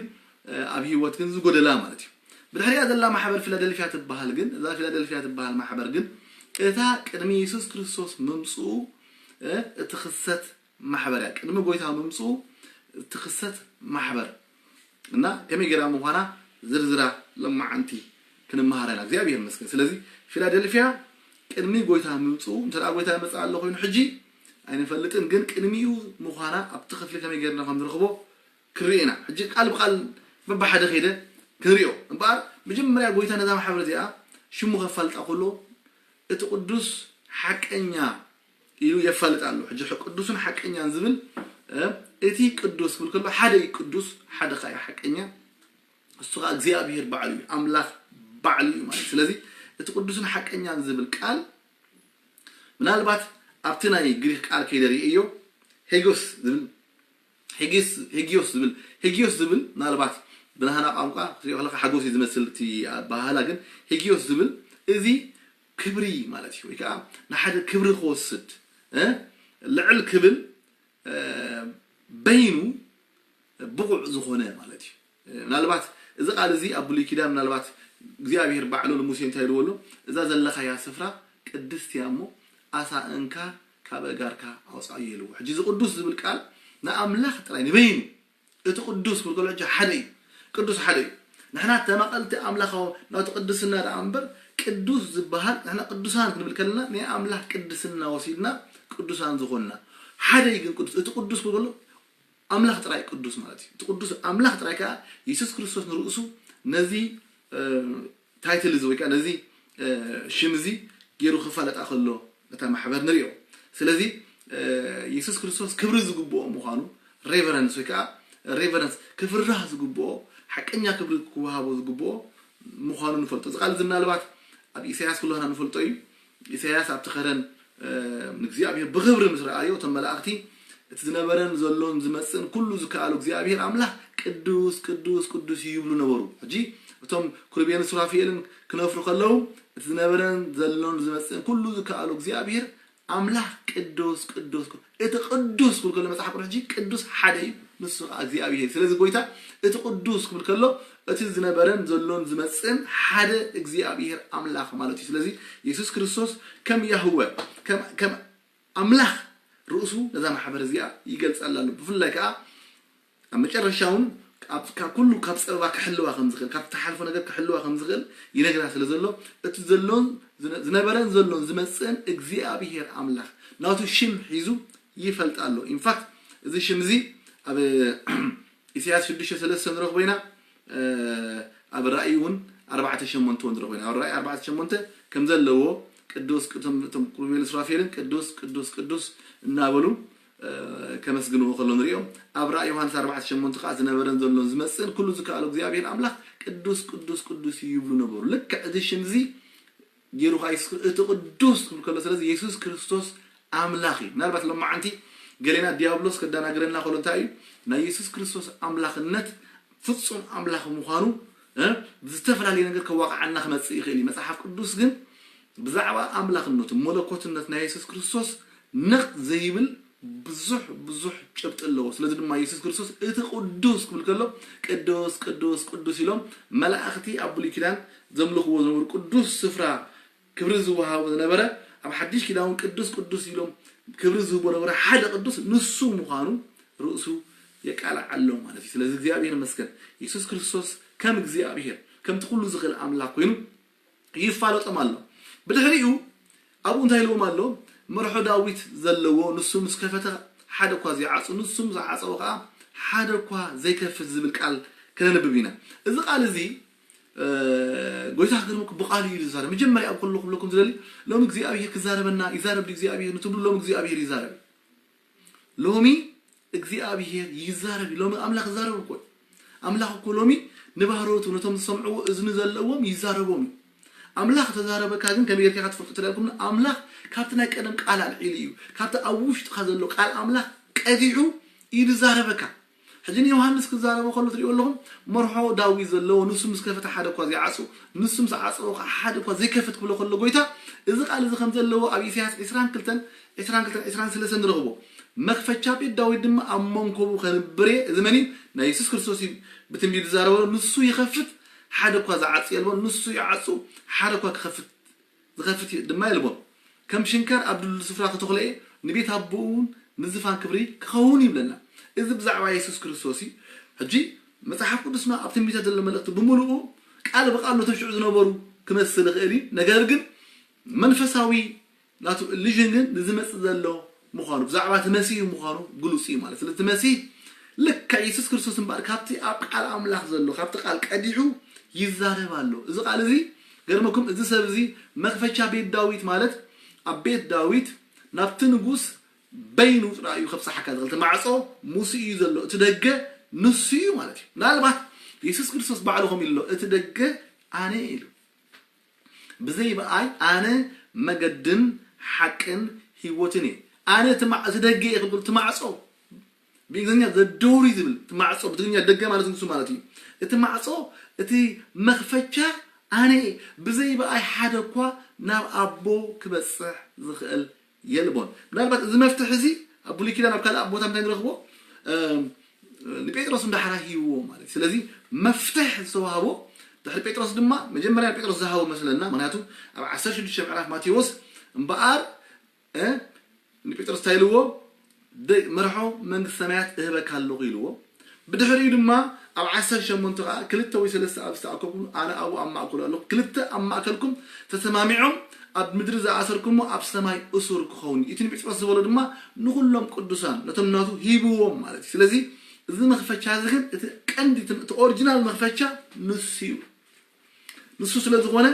እ፣ ኣብ ህይወት ግን ዝጎደላ ማለት እዩ። ብድሕሪኣ ዘላ ማሕበር ፊላደልፊያ ትበሃል። ግን እዛ ፊላደልፊያ ትበሃል ማሕበር ግን እታ ቅድሚ የሱስ ክርስቶስ ምምፅኡ እ፣ እትኽሰት ማሕበር እያ። ቅድሚ ጎይታ ምምፅኡ እትኽሰት ማሕበር እና ከመይ ገይራ ምዃና ዝርዝራ ለማዓንቲ ክንመሃር ኢና። እግዚኣብሔር ይመስገን። ስለዚ ፊላደልፊያ ቅድሚ ጎይታ ምምፅኡ፣ እንተ ደኣ ጎይታ ይመፅእ ኣሎ ኮይኑ ሕጂ ኣይንፈልጥን፣ ግን ቅድሚኡ ምዃና ኣብቲ ክፍሊ ከመይ ገይርና ከም ንረኽቦ ክንርኢ ኢና። ሕጂ ቃል ብቃል በብሓደ ከይደ ክንሪኦ እምበኣር፣ መጀመርያ ጎይታ ነዛ ማሕበር እዚኣ ሽሙ ከፋልጣ ከሎ እቲ ቅዱስ ሓቀኛ ኢሉ የፋልጥ ኣሎ። ሕጂ ቅዱስን ሓቀኛን ዝብል እ፣ እቲ ቅዱስ ክብል ከሎ ሓደ እዩ ቅዱስ፣ ሓደ ከዓ እዩ ሓቀኛ። እሱ ከዓ እግዚኣብሔር ባዕሉ እዩ፣ ኣምላኽ ባዕሉ እዩ ማለት። ስለዚ እቲ ቅዱስን ሓቀኛን ዝብል ቃል ምናልባት ኣብቲ ናይ ግሪክ ቃል ከይደ ርእዮ ሄጎስ ዝብል ሄጊስ ሄጊዮስ ዝብል ሄጊዮስ ዝብል ምናልባት ብናህና ቋንቋ ክትሪኦ ከለካ ሓጎስ እዩ ዝመስል እቲ ኣበሃህላ፣ ግን ሄጊዮስ ዝብል እዚ ክብሪ ማለት እዩ፣ ወይ ከዓ ንሓደ ክብሪ ክወስድ እ፣ ልዕል ክብል እ፣ በይኑ ብቑዕ ዝኾነ ማለት እዩ። ምናልባት እዚ ቃል እዚ ኣብ ብሉይ ኪዳን ምናልባት እግዚኣብሔር ባዕሉ ንሙሴ እንታይ ኢልዎ ኣሎ? እዛ ዘለኻያ ስፍራ ቅድስቲ እያ እሞ ኣሳእንካ ካብ ኣእጋርካ ኣውፅኣዮ ኢልዎ። ሕጂ እዚ ቅዱስ ዝብል ቃል ንኣምላኽ ጥራይ ንበይኑ እቲ ቅዱስ ክብል ከሎ ሕጂ ሓደ እዩ። ቅዱስ ሓደ እዩ። ንሕና ተማቐልቲ ኣምላኻዊ ናቱ ቅድስና ደኣ እምበር ቅዱስ ዝበሃል ንሕና ቅዱሳን ክንብል ከለና ናይ ኣምላኽ ቅድስና ወሲድና ቅዱሳን ዝኾንና። ሓደ እዩ ግን ቅዱስ። እቲ ቅዱስ ክብል ከሎ ኣምላኽ ጥራይ ቅዱስ ማለት እዩ። እቲ ቅዱስ ኣምላኽ ጥራይ ከኣ የሱስ ክርስቶስ ንርእሱ ነዚ እ፣ ታይትል እዚ ወይ ከዓ ነዚ እ፣ ሽም እዚ ገይሩ ክፋለጣ ከሎ እታ ማሕበር ንሪኦ። ስለዚ እ፣ የሱስ ክርስቶስ ክብሪ ዝግብኦ ምዃኑ ሬቨረንስ ወይ ከዓ ሬቨረንስ ክፍራህ ዝግብኦ ሓቀኛ ክብሪ ክወሃቦ ዝግብኦ ምዃኑ ንፈልጦ። እዚ ቃል እዚ ምናልባት ኣብ ኢሳያስ ኩላህና ንፈልጦ እዩ። ኢሳያስ ኣብቲ ከረን እ፣ ንእግዚኣብሔር ብኽብሪ ምስ ረኣዮ እቶም መላእኽቲ እቲ ዝነበረን ዘሎን ዝመጽእን ኩሉ ዝከኣሉ እግዚኣብሔር ኣምላኽ ቅዱስ ቅዱስ ቅዱስ እዩ ይብሉ ነበሩ። ሕጂ እቶም ክሩቤልን ሱራፊኤልን ክነፍሩ ከለዉ እቲ ዝነበረን ዘሎን ዝመጽእን ኩሉ ዝከኣሉ እግዚኣብሔር ኣምላኽ ቅዱስ ቅዱስ ቅዱስ። እቲ ቅዱስ ክብል ከሎ መጽሓፍ ቅዱስ ሕጂ ቅዱስ ሓደ እዩ፣ ንሱ ኸዓ እግዚኣብሔር። ስለዚ ጎይታ እቲ ቅዱስ ክብል ከሎ እቲ ዝነበረን ዘሎን ዝመጽእን ሓደ እግዚኣብሔር ኣምላኽ ማለት እዩ። ስለዚ የሱስ ክርስቶስ ከም ያህወ ከም ከም ኣምላኽ ርእሱ ነዛ ማሕበር እዚኣ ይገልጸላ ኣሎ። ብፍላይ ከኣ ኣብ መጨረሻ እውን ካብ ካብ ኩሉ ካብ ጸበባ ክሕልዋ ከም ዝኽእል፣ ካብ እትሓልፎ ነገር ክሕልዋ ከም ዝኽእል ይነግራ ስለ ዘሎ እቲ ዘሎን ዝነ- ዝነበረን ዘሎን ዝመጽእን እግዚኣብሔር ኣምላኽ ናቱ ሽም ሒዙ ይፈልጥ ኣሎ። ኢንፋክት እዚ ሽም እዚ ኣብ ኢሳያስ ሽዱሽተ ሰለስተ ንረኽቦ ኢና። እ፣ ኣብ ራእይ እውን ኣርባዕተ ሸሞንተ እውን ንረኽቦ ኢና። ኣብ ራእይ ኣርባዕተ ሸሞንተ ከም ዘለዎ ቅዱስ ቅዱስ እቶም ክሩቤል ሱራፌልን ቅዱስ ቅዱስ ቅዱስ እናበሉ ከመስግንዎ ከሎ ንሪኦም። ኣብ ራእይ ዮሃንስ ኣርባዕተ ሸሞንተ ከዓ ዝነበረን ዘሎን ዝመጽእን ኩሉ ዝከኣሎ እግዚኣብሔር ኣምላኽ ቅዱስ ቅዱስ ቅዱስ እዩ ይብሉ ነበሩ። ልክዕ እዚ ሽም እዚ ገይሩ ከዓ የሱስ እቲ ቅዱስ ክብል ከሎ፣ ስለዚ የሱስ ክርስቶስ ኣምላኽ እዩ። ምናልባት ሎማዓንቲ ገሌና ዲያብሎስ ከዳናግረና ከሎ እንታይ እዩ? ናይ የሱስ ክርስቶስ ኣምላኽነት ፍጹም ኣምላኽ ምዃኑ እ ብዝተፈላለየ ነገር ከዋቕዓና ክመጽእ ይኽእል እዩ። መጽሓፍ ቅዱስ ግን ብዛዕባ ኣምላኽነቱ መለኮትነት ናይ የሱስ ክርስቶስ ነቕ ዘይብል ብዙሕ ብዙሕ ጭብጢ ኣለዎ። ስለዚ ድማ የሱስ ክርስቶስ እቲ ቅዱስ ክብል ከሎ ቅዱስ ቅዱስ ቅዱስ ኢሎም መላእኽቲ ኣብ ብሉይ ኪዳን ዘምልኽዎ ዝነበሩ ቅዱስ ስፍራ ክብሪ ዝወሃቦ ዝነበረ ኣብ ሓድሽ ኪዳን ቅዱስ ቅዱስ ኢሎም ክብሪ ዝህቦ ነበረ ሓደ ቅዱስ ንሱ ምዃኑ ርእሱ የቃልዓሎም ማለት እዩ። ስለዚ እግዚኣብሔር ይመስገን የሱስ ክርስቶስ ከም እግዚኣብሔር ከምቲ ኩሉ ዝኽእል ኣምላኽ ኮይኑ ይፋለጦም ኣሎ። ብድሕሪኡ ኣብኡ እንታይ ኢልዎም ኣሎ? መርሖ ዳዊት ዘለዎ ንሱ ምስ ከፈተ ሓደ እኳ ዘይዓጹ ንሱም ዝዓጸዎ ከዓ ሓደ እኳ ዘይከፍት ዝብል ቃል ከነንብብ ኢና። እዚ ቃል እዚ ጎይታ ክገርመኩም ብቃሉ እዩ ዝዛረብ። መጀመርያ ኣብ ከለኹ ክብለኩም ዝደሊ ሎሚ እግዚኣብሔር ክዛረበና ይዛረብ እግዚኣብሔር ንትብሉ ሎሚ እግዚኣብሔር ይዛረብ። ሎሚ እግዚኣብሔር ይዛረብ። ሎሚ ኣምላኽ ይዛረብ እኮ ኣምላኽ እኮ ሎሚ ንባህሮቱ ነቶም ዝሰምዕዎ እዝኒ ዘለዎም ይዛረቦም እዩ። ኣምላኽ ተዛረበካ ግን ከመይ ጌርካ ክትፈልጦ ተደልኩም ኣምላኽ ካብቲ ናይ ቀደም ቃል ኣልዒሉ እዩ። ካብቲ ኣብ ውሽጥካ ዘሎ ቃል ኣምላኽ ቀዲሑ እዩ ዝዛረበካ። ሕጂ ንዮሃንስ ክዛረቦ ከሎ ትሪእዎ ኣለኹም መርሖ ዳዊት ዘለዎ ንሱ ምስ ከፈተ ሓደ እኳ ዘይዓጹ ንሱ ምስ ዓጸዎ ከዓ ሓደ እኳ ዘይከፍት ክብሎ ከሎ ጎይታ እዚ ቃል እዚ ከም ዘለዎ ኣብ ኢሳያስ ዕስራን ክልተን ዕስራን ክልተን ዕስራን ሰለስተን ንረኽቦ። መክፈቻ ቤት ዳዊት ድማ ኣብ መንኮቡ ከንብር እየ። እዚ መን እዩ? ናይ የሱስ ክርስቶስ እዩ ብትንቢት ዝዛረበ ንሱ ይኸፍት ሓደ እኳ ዝዓጽ የልቦን ንሱ ይዓጹ ሓደ እኳ ክኸፍት ዝኸፍት ድማ የልቦን። ከም ሽንካር ኣብ ድልዱል ስፍራ ክተኽሎ እየ፣ ንቤት ኣቦኡ እውን ንዝፋን ክብሪ ክኸውን ይብለና። እዚ ብዛዕባ የሱስ ክርስቶስ እዩ። ሕጂ መጽሓፍ ቅዱስና ኣብ ትንቢታት ዘሎ መልእኽቲ ብምሉኡ ቃል ብቃል ነቶም ሽዑ ዝነበሩ ክመስል ይኽእል እዩ። ነገር ግን መንፈሳዊ ናቱ ኢሉዥን ግን ንዝመጽእ ዘሎ ምዃኑ ብዛዕባ እቲ መሲህ ምዃኑ ግሉጽ እዩ ማለት። ስለዚ እቲ መሲህ ልክዕ የሱስ ክርስቶስ እምበኣር ካብቲ ኣብ ቃል ኣምላኽ ዘሎ ካብቲ ቃል ቀዲሑ ይዛረብ ኣሎ። እዚ ቃል እዚ ገርመኩም እዚ ሰብ እዚ መክፈቻ ቤት ዳዊት ማለት ኣብ ቤት ዳዊት ናብቲ ንጉስ በይኑ ጥራይ እዩ ከብጽሓካ ዝኽእል። እቲ ማዕጾ ምስ እዩ ዘሎ እቲ ደገ ንሱ እዩ ማለት እዩ። ምናልባት የሱስ ክርስቶስ ባዕሉ ከም ኢሉ እቲ ደገ ኣነ ኢሉ ብዘይ ብኣይ ኣነ መገድን ሓቅን ህይወትን እየ። ኣነ እቲ ደገ እየ ክብል እቲ ማዕጾ ብእንግሊዝኛ ዘደውሪ ዝብል እቲ ማዕጾ ብትግርኛ ደገ ማለት ንሱ ማለት እዩ። እቲ ማዕጾ እቲ መኽፈቻ ኣነ እየ። ብዘይ ብኣይ ሓደ እኳ ናብ ኣቦ ክበጽሕ ዝኽእል የልቦን። ምናልባት እዚ መፍትሒ እዚ ኣብ ብሉይ ኪዳን ኣብ ካልእ ቦታ እንታይ ንረኽቦ? ንጴጥሮስ እንዳሓራ ሂብዎ ማለት እዩ። ስለዚ መፍትሕ ዝተዋህቦ ድሕሪ ጴጥሮስ ድማ መጀመርያ ጴጥሮስ ዝሃቦ መስለና። ምክንያቱ ኣብ ዓሰርተ ሽዱሽተ ምዕራፍ ማቴዎስ እምበኣር ንጴጥሮስ እንታይ ኢልዎ? መርሖ መንግስቲ ሰማያት እህበካ ኣለኹ ኢልዎ። ብድሕሪኡ ድማ ኣብ ዓሰርተ ሸሞንተ ከዓ ክልተ ወይ ሰለስተ ኣብ ዝተኣከብኩም ኣነ ኣብኡ ኣብ ማእከሉ ኣለኹ። ክልተ ኣብ ማእከልኩም ተሰማሚዖም ኣብ ምድሪ ዝኣሰርኩሞ ኣብ ሰማይ እሱር ክኸውን እዩ። እቲ ንጴጥሮስ ዝበሎ ድማ ንኹሎም ቅዱሳን ነቶም ናቱ ሂብዎም ማለት እዩ። ስለዚ እዚ መኽፈቻ እዚ ግን እቲ ቀንዲ እቲ ኦሪጂናል መኽፈቻ ንሱ እዩ። ንሱ ስለ ዝኾነ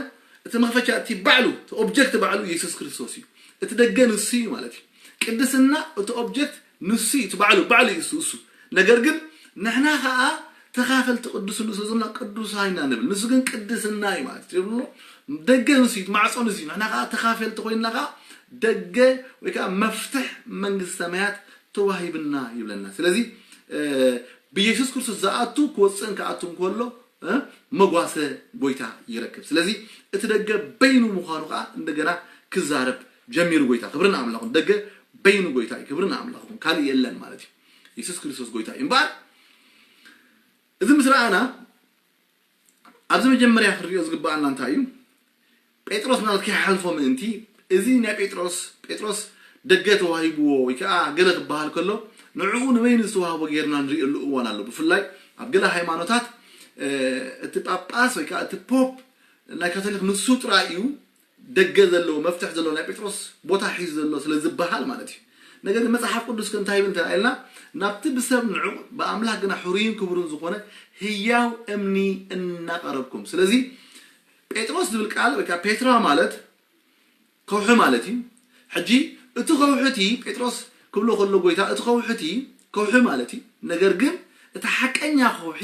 እቲ መኽፈቻ እቲ ባዕሉ እቲ ኦብጀክት ባዕሉ የሱስ ክርስቶስ እዩ። እቲ ደገ ንሱ እዩ ማለት እዩ። ቅድስና እቲ ኦብጀክት ንሱ እዩ፣ እቲ ባዕሉ ባዕሉ እዩ እሱ እሱ። ነገር ግን ንሕና ኸዓ ተኻፈልቲ ቅዱስ ንሱ ዘለና ቅዱሳን ኢና ንብል። ንሱ ግን ቅድስና እዩ ማለት እዩ። ደገ ንሱ እዩ፣ ማዕጾ ንሱ እዩ። ንሕና ኸዓ ተኻፈልቲ ኮይንና ኸዓ ደገ ወይ ከዓ መፍትሕ መንግስቲ ሰማያት ተዋሂብና ይብለና። ስለዚ ብየሱስ ክርስቶስ ዝኣቱ ክወፅእን ክኣቱን ከሎ መጓሰ ጎይታ ይረክብ። ስለዚ እቲ ደገ በይኑ ምዃኑ ከዓ እንደገና ክዛረብ ጀሚሩ ጎይታ። ክብርን ኣምላኹን ደገ በይኑ ጎይታ እዩ። ክብርን ኣምላኹን ካልእ የለን ማለት እዩ። የሱስ ክርስቶስ ጎይታ እዩ። እምበኣር እዚ ምስ ረኣና ኣብዚ መጀመርያ ክንሪኦ ዝግባኣና እንታይ እዩ? ጴጥሮስ ምናልባት ከይሓልፎ ምእንቲ እዚ ናይ ጴጥሮስ ጴጥሮስ ደገ ተዋሂብዎ ወይ ከዓ ገለ ክበሃል ከሎ ንዕኡ ንበይኑ ዝተዋህቦ ጌርና ንሪእሉ እዋን ኣሎ። ብፍላይ ኣብ ገለ ሃይማኖታት እቲ ጳጳስ ወይ ከዓ እቲ ፖፕ ናይ ካቶሊክ ንሱ ጥራይ እዩ ደገ ዘለዎ መፍትሕ ዘለዎ ናይ ጴጥሮስ ቦታ ሒዙ ዘሎ ስለ ዝበሃል ማለት እዩ። ነገር ግን መጽሓፍ ቅዱስ ከ እንታይ ይብል እንተ ኢልና ናብቲ ብሰብ ንዑቕ ብኣምላኽ ግና ሕሩይን ክቡርን ዝኾነ ህያው እምኒ እናቐረብኩም። ስለዚ ጴጥሮስ ዝብል ቃል ወይ ከዓ ፔትራ ማለት ከውሒ ማለት እዩ። ሕጂ እቲ ከውሒ እቲ ጴጥሮስ ክብሎ ከሎ ጎይታ፣ እቲ ከውሒ እቲ ከውሒ ማለት እዩ። ነገር ግን እቲ ሓቀኛ ከውሒ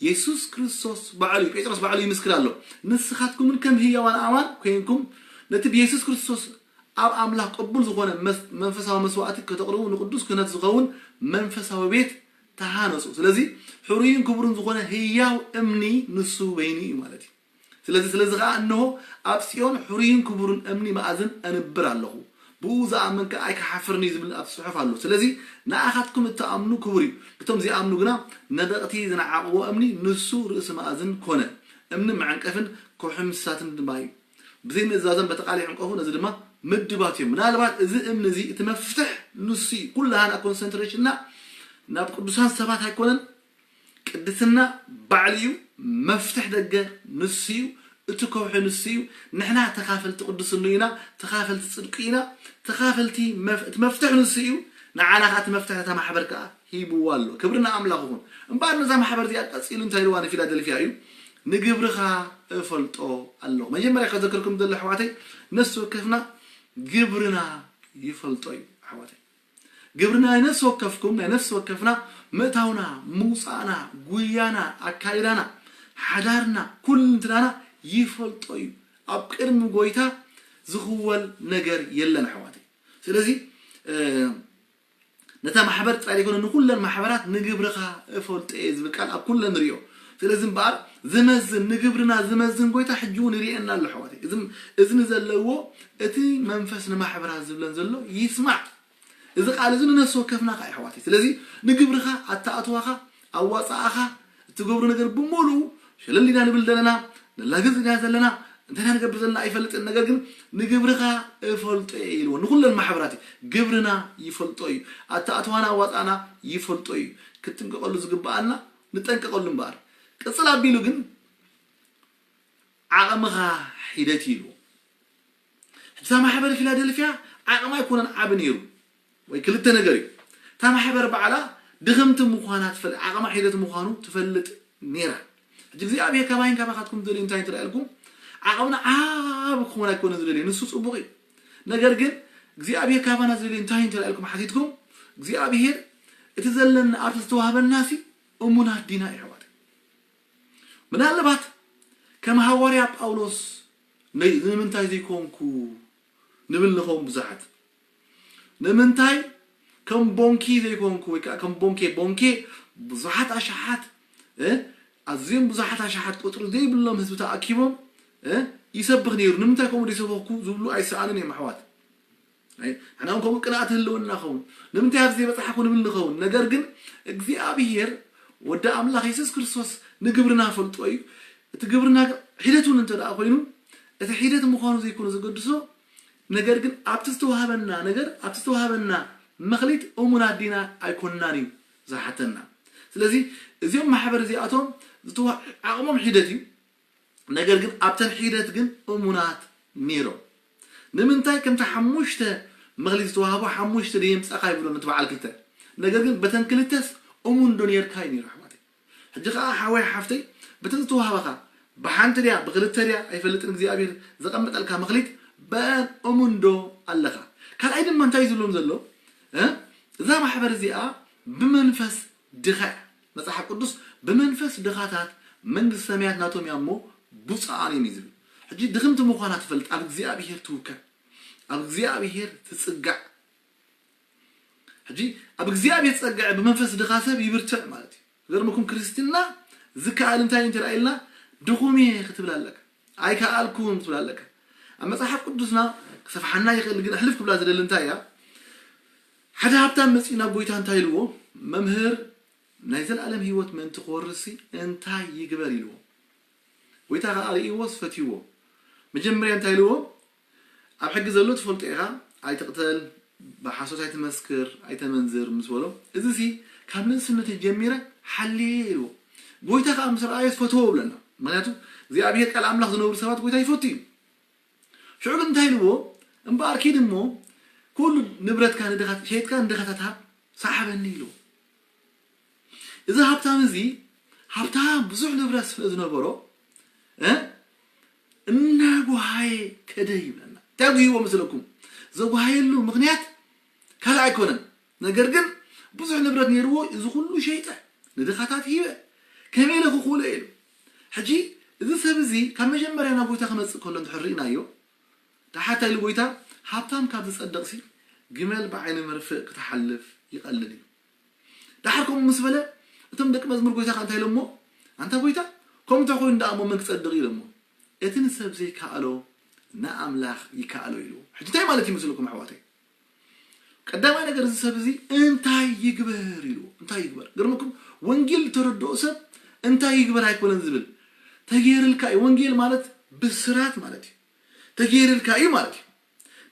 የሱስ ክርስቶስ ባዕሉ እዩ። ጴጥሮስ ባዕሉ ይምስክር ኣሎ። ንስኻትኩምን ከም ህያዋን ኣማን ኮይንኩም ነቲ ብየሱስ ክርስቶስ ኣብ ኣምላኽ ቅቡል ዝኾነ መስ-፣ መንፈሳዊ መስዋእቲ ከተቕርቡ ንቅዱስ ክህነት ዝኸውን መንፈሳዊ ቤት ተሃነጹ። ስለዚ ሕሩይን ክቡርን ዝኾነ ህያው እምኒ ንሱ በይኑ እዩ ማለት እዩ። ስለዚ ስለዚ ኸዓ እንሆ ኣብ ጽዮን ሕሩይን ክቡርን እምኒ መኣዝን ኣንብር ኣለኹ፣ ብኡ ዝኣምን ከኣ ኣይክሓፍርን እዩ ዝብል ኣብ ጽሑፍ ኣሎ። ስለዚ ንኣኻትኩም እትኣምኑ ክቡር እዩ፣ እቶም ዘይኣምኑ ግና ነደቕቲ ዝነዓቕዎ እምኒ ንሱ ርእሲ መኣዝን ኮነ፣ እምኒ መዐንቀፍን ከውሒ ምስሳትን ድማ እዩ። ብዘይ ምእዛዞም በቲ ቃል ይዕንቀፉ፣ ነዚ ድማ ምድባት እዮም። ምናልባት እዚ እምኒ እዚ እቲ መፍትሕ ንሱ እዩ። ኩላህና ኮንሰንትሬሽንና ናብ ቅዱሳን ሰባት ኣይኮነን። ቅድስና ባዕሉ እዩ። መፍትሕ ደገ ንሱ እዩ። እቲ ከውሒ ንሱ እዩ። ንሕና ተኻፈልቲ ቅዱስኑ ኢና፣ ተኻፈልቲ ጽድቂ ኢና፣ ተኻፈልቲ መፍ-፣ እቲ መፍትሕ ንሱ እዩ። ንዓና ከዓ እቲ መፍትሕ ነታ ማሕበር ከዓ ሂብዋ ኣሎ። ክብሪ ንኣምላኽ ይኹን። እምበኣር ነዛ ማሕበር እዚኣ ቀጺሉ እንታይ ኢልዋ ንፊላደልፍያ እዩ? ንግብርኻ እፈልጦ ኣለኹ። መጀመርያ ከዘክርኩም ዘሎ ኣሕዋተይ፣ ነፍሲ ወከፍና ግብርና ይፈልጦ እዩ ኣሕዋተይ። ግብርና ናይ ነፍሲ ወከፍኩም፣ ናይ ነፍሲ ወከፍና ምእታውና፣ ምውፃእና፣ ጉያና፣ ኣካይዳና፣ ሓዳርና፣ ኩልንትናና ይፈልጦ እዩ። ኣብ ቅድሚ ጎይታ ዝኽወል ነገር የለን ኣሕዋተይ። ስለዚ እ፣ ነታ ማሕበር ጥራይ ዘይኮነ ንኩለን ማሕበራት ንግብርኻ እፈልጦ እየ ዝብል ቃል ኣብ ኩለን ንሪኦ። ስለዚ እምበኣር ዝመዝን፣ ንግብርና ዝመዝን ጎይታ ሕጂ እውን ይርእየና ኣሎ ኣሕዋተይ። እዚ እዝኒ ዘለዎ እቲ መንፈስ ንማሕበራት ዝብለን ዘሎ ይስማዕ። እዚ ቃል እዚ ንነፍሲ ወከፍና ከኣ ኣሕዋተይ። ስለዚ ንግብርኻ፣ ኣተኣትዋኻ፣ ኣዋጻኣኻ፣ እትገብሮ ነገር ብምሉኡ ሸለል ኢና ንብል ዘለና፣ ንላገጽ ኢና ዘለና፣ እንታይ ኢና ንገብር ዘለና ኣይፈልጥን። ነገር ግን ንግብርኻ እፈልጦ እየ ኢልዎ። ንኹለን ማሕበራት እዩ። ግብርና ይፈልጦ እዩ። ኣተኣትዋና ኣዋጻኣና ይፈልጦ እዩ። ክትጥንቀቐሉ ዝግብኣና ንጠንቀቐሉ እምበኣር። ቅጽል ኣቢሉ ግን ዓቕምኻ ሒደት እዩ ኢልዎ። እዛ ማሕበር ፊላደልፍያ ዓቕማ ኣይኮነን ዓቢ ነይሩ፣ ወይ ክልተ ነገር እዩ። እታ ማሕበር ባዕላ ድኽምቲ ምዃና ትፈልጥ፣ ዓቕማ ሒደት ምዃኑ ትፈልጥ ነይራ። ሕጂ እግዚኣብሔር ካባይን ካባኻትኩም ዝደልዩ እንታይ እንተ ኢልኩም፣ ዓቕምና ዓቢ ክኸውን ኣይኮነን ዝደልዩ፣ ንሱ ጽቡቕ እዩ። ነገር ግን እግዚኣብሔር ካባና ዝደልዩ እንታይ እንተ ኢልኩም ሓቲትኩም፣ እግዚኣብሔር እቲ ዘለኒ ኣብቲ ዝተዋህበናሲ እሙናት ዲና ይሕዋት። ምናልባት ከም ሃዋርያ ጳውሎስ ነይ-፣ ንምንታይ ዘይኮንኩ ንብል ንኸውን ብዙሓት። ንምንታይ ከም ቦንኪ ዘይኮንኩ ወይ ከዓ ከም ቦንኬ፣ ቦንኬ ብዙሓት ኣሽሓት፣ እ፣ ኣዝዮም ብዙሓት ኣሽሓት ቁፅሪ ዘይብሎም ህዝቢ ተኣኪቦም፣ እ፣ ይሰብኽ ነይሩ። ንምንታይ ከምኡ ዘይሰበኽኩ ዝብሉ ኣይሰኣኑን እዮም ኣሕዋት። ኣይ፣ ንሕና እውን ከምኡ ቅንኣት ህልወና ኸውን። ንምንታይ ኣብዚ ዘይበጻሕኩ ንብል ንኸውን። ነገር ግን እግዚኣብሔር ወዲ ኣምላኽ የሱስ ክርስቶስ ንግብርና ፈልጦ እዩ። እቲ ግብርና ሒደት እውን እንተ ደኣ ኮይኑ፣ እቲ ሒደት ምዃኑ ዘይኮነ ዘገድሶ፣ ነገር ግን ኣብቲ ዝተዋህበና ነገር፣ ኣብቲ ዝተዋህበና መኽሊት እሙናት ዲና ኣይኮንናን እዩ ዝሓተና። ስለዚ እዚኦም ማሕበር እዚኣቶም ዝተዋ-፣ ዓቕሞም ሒደት እዩ። ነገር ግን ኣብተን ሒደት ግን እሙናት ነይሮም። ንምንታይ ከምቲ ሓሙሽተ መኽሊት ዝተዋህቦ ሓሙሽተ ደየምጻእካ ይብሎ ነቲ በዓል ክልተ። ነገር ግን በተን ክልተስ እሙን ዶ ነይርካ እዩ ነይሩ ኣሕዋተይ። ሕጂ ኸዓ ሓወይ ሓፍተይ በተን ዝተዋህባኻ ብሓንቲ ድያ ብክልተ ድያ ኣይፈልጥን እግዚኣብሔር ዘቐመጠልካ መኽሊት በን እሙን ዶ ኣለኻ? ካልኣይ ድማ እንታይ እዩ ዝብሎም ዘሎ? እ? እዛ ማሕበር እዚኣ ብመንፈስ ድኻ እያ። መጽሓፍ ቅዱስ ብመንፈስ ድኻታት መንግስቲ ሰማያት ናቶም እያ እሞ ብፁዓን እዮም እዩ ዝብል። ሕጂ ድኽምቲ ምዃና ትፈልጥ፣ ኣብ እግዚኣብሔር ትውከል፣ ኣብ እግዚኣብሔር ትጽጋዕ። ሕጂ ኣብ እግዚኣብሔር ጸግዐ ብመንፈስ ድኻ ሰብ ይብርትዕ ማለት እዩ። ገርምኩም ክርስትና ዝከኣል እንታይ እንተ ኢልና ድኹም እየ ክትብል ኣለካ፣ ኣይከኣልኩን ክትብል ኣለካ። ኣብ መጽሓፍ ቅዱስና ክሰፍሓና ይኽእል፣ ግን ኣሕልፍ ክብላ ዝደሊ እንታይ እያ? ሓደ ሃብታም መጺኡ ናብ ጎይታ እንታይ ኢልዎ? መምህር፣ ናይ ዘለኣለም ህይወት ምእንቲ ክወርስሲ እንታይ ይግበር ኢልዎ። ጎይታ ኸዓ ርእይዎስ ፈትይዎ። መጀመርያ እንታይ ኢልዎ? ኣብ ሕጊ ዘሎ ትፈልጦ ኢኻ፣ ኣይትቕተል፣ ብሓሶት ኣይትመስክር፣ ኣይተመንዝር ምስ በሎ፣ እዚሲ ካብ ንእስነተይ ጀሚረ ሓልየ ኢልዎ። ጎይታ ኸዓ ምስ ረኣዮ ፈትዎ ብለና። ምኽንያቱ እግዚኣብሔር ቃል ኣምላኽ ዝነብሩ ሰባት ጎይታ ይፈቱ እዩ። ሽዑ ግን እንታይ ኢልዎ? እምበኣር ኪድ እሞ ኩሉ ንብረትካ ንድኻት፣ ሸይጥካ ንድኻታት ሃብ፣ ሰሓበኒ ኢልዎ። እዚ ሃብታም እዚ ሃብታም ብዙሕ ንብረት ስለ ዝነበሮ፣ እ፣ እናጓሃየ ከደ ይብለና። እንታይ ኣጉህይዎ መስለኩም? ዘጓሃየሉ ምኽንያት ካልእ ኣይኮነን። ነገር ግን ብዙሕ ንብረት ነይርዎ፣ እዚ ኩሉ ሸይጠ ንድኻታት ሂበ፣ ከመይ ኢለ ክኽእሎ ኢሉ። ሕጂ እዚ ሰብ እዚ ካብ መጀመርያ ናብ ጎይታ ክመጽእ ከሎ እንድሕር ርኢናዮ፣ ደሓር እንታይ ኢሉ ጎይታ? ሃብታም ካብ ዝጸድቕሲ ግመል ብዓይኒ መርፍእ ክትሓልፍ ይቐልል እዩ። ደሓር ከምኡ ምስ በለ እቶም ደቂ መዝሙር ጎይታ ከ እንታይ ኢሎሞ? ኣንታ ጎይታ፣ ከምኡ እንተ ኮይኑ ደኣ እሞ መን ክጸድቕ ኢሎሞ? እቲ ንሰብ ዘይከኣሎ ንኣምላኽ ይከኣሎ ኢሉ። ሕጂ እንታይ ማለት ይመስለኩም ኣሕዋተይ? ቀዳማይ ነገር እዚ ሰብ እዚ እንታይ ይግበር ኢሉ? እንታይ ይግበር? ገርመኩም፣ ወንጌል ዝተረድኦ ሰብ እንታይ ይግበር ኣይኮነን ዝብል። ተገይርልካ እዩ። ወንጌል ማለት ብስራት ማለት እዩ። ተገይርልካ እዩ ማለት እዩ።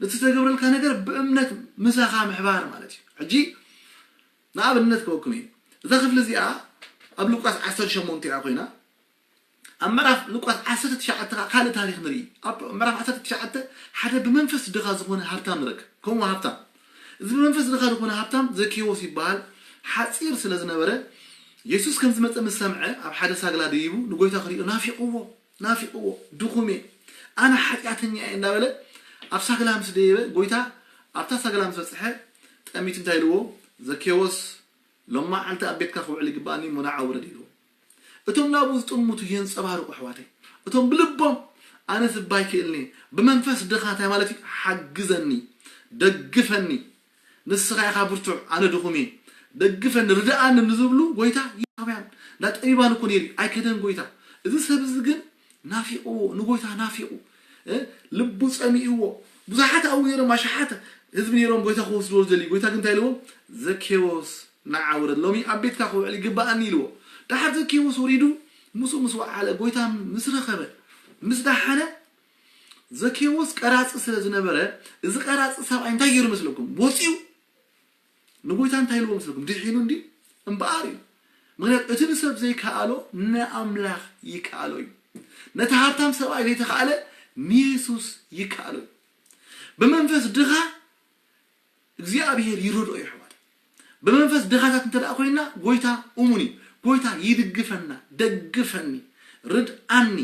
ነቲ ዝተገብረልካ ነገር ብእምነት ምሳኻ ምሕባር ማለት እዩ። ሕጂ ንኣብነት ክበኩም እዩ። እዛ ክፍሊ እዚኣ ኣብ ሉቃስ ዓሰርተ ሸሞንተ እያ ኮይና፣ ኣብ ምዕራፍ ሉቃስ ዓሰርተ ትሽዓተ ከዓ ካልእ ታሪኽ ንርኢ። ኣብ ምዕራፍ ዓሰርተ ትሽዓተ ሓደ ብመንፈስ ድኻ ዝኾነ ሃብታም ንረክብ። ከምኡ ሃብታም፣ እዚ ብመንፈስ ድኻ ዝኾነ ሃብታም ዘኬዎስ ይበሃል። ሓፂር ስለ ዝነበረ፣ የሱስ ከም ዝመፀ ምስ ሰምዐ፣ ኣብ ሓደ ሳግላ ደይቡ ንጎይታ ክሪኦ ናፊቕዎ፣ ናፊቕዎ። ድኹም እየ፣ ኣነ ሓጢኣተኛ እየ እንዳበለ ኣብ ሳግላ ምስ ደየበ፣ ጎይታ ኣብታ ሳግላ ምስ በፅሐ፣ ጠሚቱ እንታይ ኢልዎ? ዘኬዎስ፣ ሎማዓንቲ ኣብ ቤትካ ክውዕል ይግባኣኒ እሞ ንዓ ውረድ ኢልዎ። እቶም ናብኡ ዝጥምቱ የንጸባርቑ ኣሕዋተይ። እቶም ብልቦም ኣነ ስባ ኣይክእልን እየ፣ ብመንፈስ ድኻ እንታይ ማለት እዩ? ሓግዘኒ፣ ደግፈኒ፣ ንስኻ ኢኻ ብርቱዕ፣ ኣነ ድኹም እየ፣ ደግፈኒ፣ ርድኣኒ ንዝብሉ ጎይታ ይሃብያን። እንዳ ጠቢባን እኮ ነይሩ እዩ፣ ኣይከደን ጎይታ። እዚ ሰብ እዚ ግን ናፊቕዎ፣ ንጎይታ ናፊቑ፣ እ፣ ልቡ ጸሚእዎ። ብዙሓት ኣብኡ ነይሮም፣ ኣሽሓት ህዝቢ ነይሮም ጎይታ ክወስድዎ ዝደልዩ። ጎይታ ግን እንታይ ኢልዎም? ዘኬዎስ ንዓ ውረድ፣ ሎሚ ኣብ ቤትካ ክውዕል ይግባኣኒ ኢልዎ። ደሓር ዘኬዎስ ወሪዱ ምስኡ ምስ ወዓለ፣ ጎይታ ምስ ረኸበ፣ ምስ ደሓነ፣ ዘኬዎስ ቀራጺ ስለ ዝነበረ፣ እዚ ቀራጺ ሰብኣይ እንታይ ገይሩ መስለኩም? ወጺኡ ንጎይታ እንታይ ኢልዎ መስለኩም? ድሒኑ እንዲ እምበኣር እዩ። ምክንያቱ እቲ ንሰብ ዘይከኣሎ ንኣምላኽ ይከኣሎ እዩ። ነቲ ሃብታም ሰብኣይ ዘይተኻእለ ንየሱስ ይከኣሎ እዩ። ብመንፈስ ድኻ እግዚኣብሔር ይረድኦ እዩ ኣሕዋት። ብመንፈስ ድኻታት እንተ ደኣ ኮይንና ጎይታ እሙን እዩ። ጎይታ ይድግፈና፣ ደግፈኒ፣ ርድኣኒ፣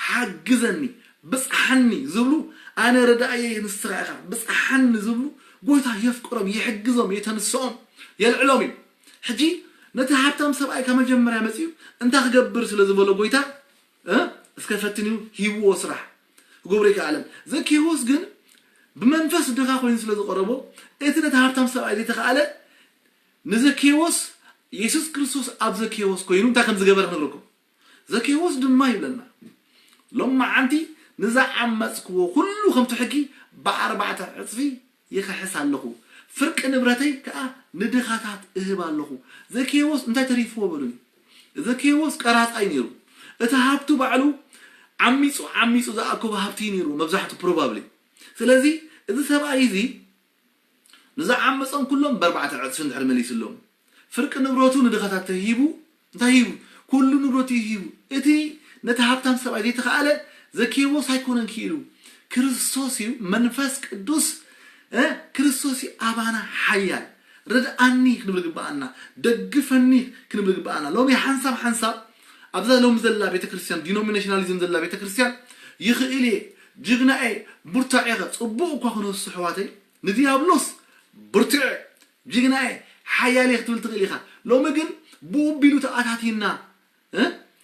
ሓግዘኒ፣ ብጽሓኒ ዝብሉ፣ ኣነ ረዳእየይ ንስኻ ኢኻ፣ ብጽሓኒ ዝብሉ ጎይታ የፍቅሮም፣ ይሕግዞም፣ የተንስኦም፣ የልዕሎም እዩ። ሕጂ ነቲ ሃብታም ሰብኣይ ካብ መጀመርያ መጺኡ እንታይ ክገብር ስለ ዝበሎ ጎይታ እ? እስከ ፈትንዩ ሂብዎ ስራሕ ክገብሮ ኣይከኣለን። ዘኬዎስ ግን ብመንፈስ ድኻ ኮይኑ ስለ ዝቐረቦ እቲ ነቲ ሃብታም ሰብኣይ ዘይተኻእለ ንዘኬዎስ የሱስ ክርስቶስ ኣብ ዘኬዎስ ኮይኑ እንታይ ከም ዝገበረ ክነግረኩም። ዘኬዎስ ድማ ይብለና፣ ሎማዓንቲ ንዝዓመጽክዎ ኩሉ ከምቲ ሕጊ ብኣርባዕተ ዕጽፊ ይኽሕስ ኣለኹ፣ ፍርቂ ንብረተይ ከኣ ንድኻታት እህብ ኣለኹ። ዘኬዎስ እንታይ ተሪፍዎ በሉኒ? ዘኬዎስ ቀራጻይ ነይሩ። እቲ ሃብቱ ባዕሉ ዓሚጹ ዓሚጹ ዝኣከቦ ሃብቲ እዩ ነይሩ መብዛሕቱ ፕሮባብሊ። ስለዚ እዚ ሰብኣይ እዚ ንዝዓመጾም ኩሎም ብኣርባዕተ ዕጽፊ እንድሕር መሊስሎም፣ ፍርቂ ንብረቱ ንድኻታት ተሂቡ፣ እንታይ ሂቡ? ኩሉ ንብረቱ እዩ ሂቡ። እቲ ነቲ ሃብታም ሰብኣይ ዘይተኻእለ ዘኬዎስ ኣይኮነን ክኢሉ፣ ክርስቶስ እዩ። መንፈስ ቅዱስ እ፣ ክርስቶስ እዩ ኣባና ሓያል። ርድኣኒ ክንብል ግበኣና፣ ደግፈኒ ክንብል ግበኣና። ሎሚ ሓንሳብ ሓንሳብ ኣብዛ ሎሚ ዘላ ቤተክርስትያን፣ ዲኖሚኔሽናሊዝም ዘላ ቤተክርስትያን፣ ይኽእል እየ፣ ጅግና እየ፣ ብርቱዕ እየ፣ ጽቡቕ እኳ ክንወስድ ኣሕዋተይ፣ ንዲያብሎስ ብርቱዕ እየ፣ ጅግና እየ፣ ሓያል እየ ክትብል ትኽእል ኢኻ። ሎሚ ግን ብኡ ቢሉ ተኣታቲና፣ እ?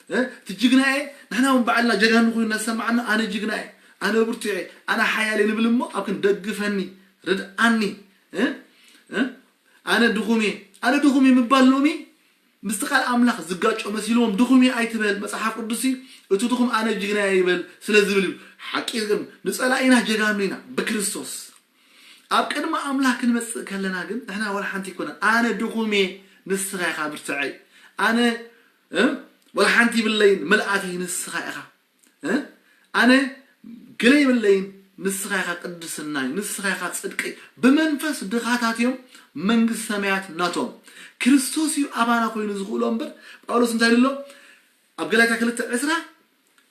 እ? እቲ ጅግና እየ፣ ንሕና እውን ባዕልና ጀጋኑ ኮይኑ እናሰማዕና፣ ኣነ ጅግና እየ፣ ኣነ ብርቱዕ እየ፣ ኣነ ሓያል እየ ንብል እሞ፣ ኣብ ክንዲ ደግፈኒ፣ ርድኣኒ፣ እ? እ? ኣነ ድኹም እየ፣ ኣነ ድኹም እየ ምባል ሎሚ ምስቲ ቃል ኣምላኽ ዝጋጮ መሲልዎም፣ ድኹም እየ ኣይትበል፣ መጽሓፍ ቅዱስ እቲ ድኹም ኣነ ጅግና እየ ይበል ስለ ዝብል እዩ። ሓቂ ግን ንጸላኢና ጀጋኑ ኢና ብክርስቶስ። ኣብ ቅድሚ ኣምላኽ ክንመጽእ ከለና ግን ንሕና ዋላ ሓንቲ ኣይኮነን። ኣነ ድኹም እየ፣ ንስኻ ኢኻ ብርትዐይ። ኣነ፣ እ፣ ዋላ ሓንቲ ይብለይን፣ ምልኣተይ ንስኻ ኢኻ። እ፣ ኣነ ገለ ይብለይን፣ ንስኻ ኢኻ ቅድስናይ፣ ንስኻ ኢኻ ጽድቀይ። ብመንፈስ ድኻታት እዮም፣ መንግስቲ ሰማያት ናቶም። ክርስቶስ እዩ ኣባና ኮይኑ ዝኽእሎ እምበር፣ ጳውሎስ እንታይ ኢሉ ኣሎ? ኣብ ገላትያ ክልተ ዕስራ፣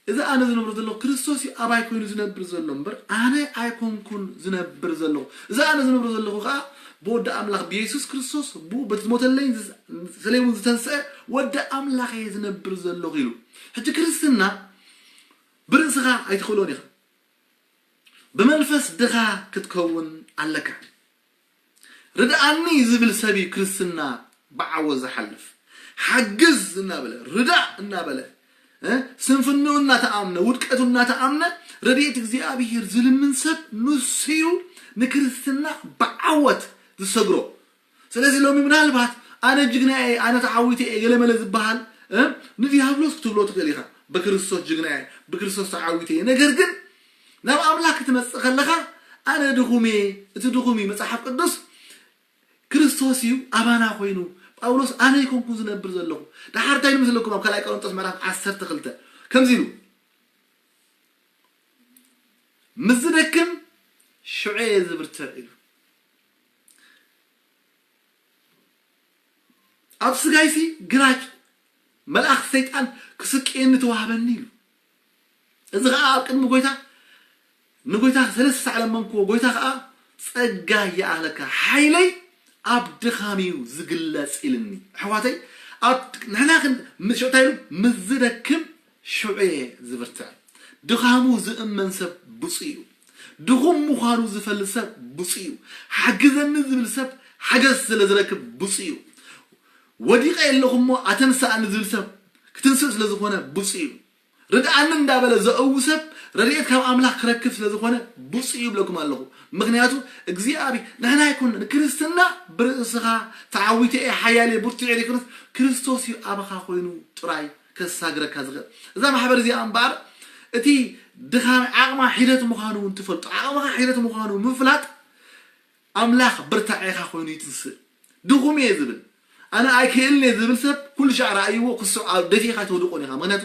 እዚ ኣነ ዝነብሮ ዘለኹ ክርስቶስ እዩ ኣባይ ኮይኑ ዝነብር ዘሎ እምበር፣ ኣነ ኣይኮንኩን ዝነብር ዘለኹ። እዚ ኣነ ዝነብሮ ዘለኹ ከኣ ብወዲ ኣምላኽ ብየሱስ ክርስቶስ፣ ብኡ በቲ ዝሞተለይን ዝስ-፣ ሰለይውን ዝተንስአ ወዲ ኣምላኽ እየ ዝነብር ዘለኹ ኢሉ። ሕጂ ክርስትና ብርእስኻ ኣይትኽእሎን ኢኻ። ብመንፈስ ድኻ ክትከውን ኣለካ። ርድኣኒ ዝብል ሰብ እዩ ክርስትና ብዓወት ዝሓልፍ። ሓግዝ እናበለ፣ ርዳእ እናበለ፣ እ፣ ስንፍንኡ እናተኣምነ፣ ውድቀቱ እናተኣምነ፣ ረድኤት እግዚኣብሔር ዝልምን ሰብ ንሱ እዩ ንክርስትና ብዓወት ዝሰግሮ። ስለዚ ሎሚ ምናልባት ኣነ ጅግና እየ፣ ኣነ ተዓዊተ እየ፣ ገለመለ ዝበሃል፣ እ፣ ንዲያብሎስ ክትብሎ ትኽእል ኢኻ። ብክርስቶስ ጅግና እየ፣ ብክርስቶስ ተዓዊተ እየ። ነገር ግን ናብ ኣምላኽ ክትመጽእ ከለኻ ኣነ ድኹም እየ። እቲ ድኹም እዩ። መጽሓፍ ቅዱስ ክርስቶስ እዩ ኣባና ኮይኑ። ጳውሎስ ኣነ ኣይኮንኩን ዝነብር ዘለኹ። ደሓር እንታይ ኢሉ ምስለኩም ኣብ ካልኣይ ቆሮንጦስ ምዕራፍ ዓሰርተ ክልተ ከምዚ ኢሉ፣ "ምስ ዝደክም ሽዑ እየ ዝብርትዕ" ኢሉ። "ኣብ ስጋይሲ ግራጭ መልኣኽ ሰይጣን ክስቅየኒ ተዋህበኒ" ኢሉ። እዚ ኸዓ ኣብ ቅድሚ ጎይታ፣ ንጎይታ ሰለስተ ሳዕ ለመንክዎ፣ ጎይታ ኸዓ "ጸጋ ይኣኽለካ፣ ሓይለይ ኣብ ድኻም እዩ ዝግለጽ" ኢልኒ። ኣሕዋተይ፣ ኣብ ንሕና ክን-፣ ምስ ሽዑ እንታይ ኢሉ? "ምስ ዝደክም ሽዑ እየ ዝብርትዕ." ድኻሙ ዝእመን ሰብ ብፁዕ እዩ። ድኹም ምዃኑ ዝፈልጥ ሰብ ብፁዕ እዩ። "ሓግዘኒ" ዝብል ሰብ ሓገዝ ስለ ዝረክብ ብፁዕ እዩ። "ወዲቐ ኣለኹ እሞ ኣተንስኣኒ" ዝብል ሰብ ክትንስእ ስለ ዝኾነ ብፁዕ እዩ። "ርድኣኒ" እንዳበለ ዘእዊ ሰብ ረድኤት ካብ ኣምላኽ ክረክብ ስለ ዝኾነ ብፁዕ ይብለኩም ኣለኹ። ምኽንያቱ እግዚኣብሔር፣ ንሕና ኣይኮንና፣ ንክርስትና "ብርእስኻ ተዓዊተ እየ፣ ሓያል እየ፣ ብርቱዕ እየ" ዘይኮነስ፣ ክርስቶስ እዩ ኣባኻ ኮይኑ ጥራይ ከሳግረካ ዝኽእል። እዛ ማሕበር እዚኣ እምበኣር እቲ ድኻም ዓቕማ ሒደት ምዃኑ እውን ትፈልጡ። ዓቕምኻ ሒደት ምዃኑ ምፍላጥ ኣምላኽ ብርታዔኻ ኮይኑ ይትንስእ። ድኹም እየ ዝብል፣ ኣነ ኣይክእልን እየ ዝብል ሰብ ኩሉ ሻዕ ረኣይዎ፣ ክሱ ኣብ ደፊእካ ኣይተውድቆን ኢኻ። ምኽንያቱ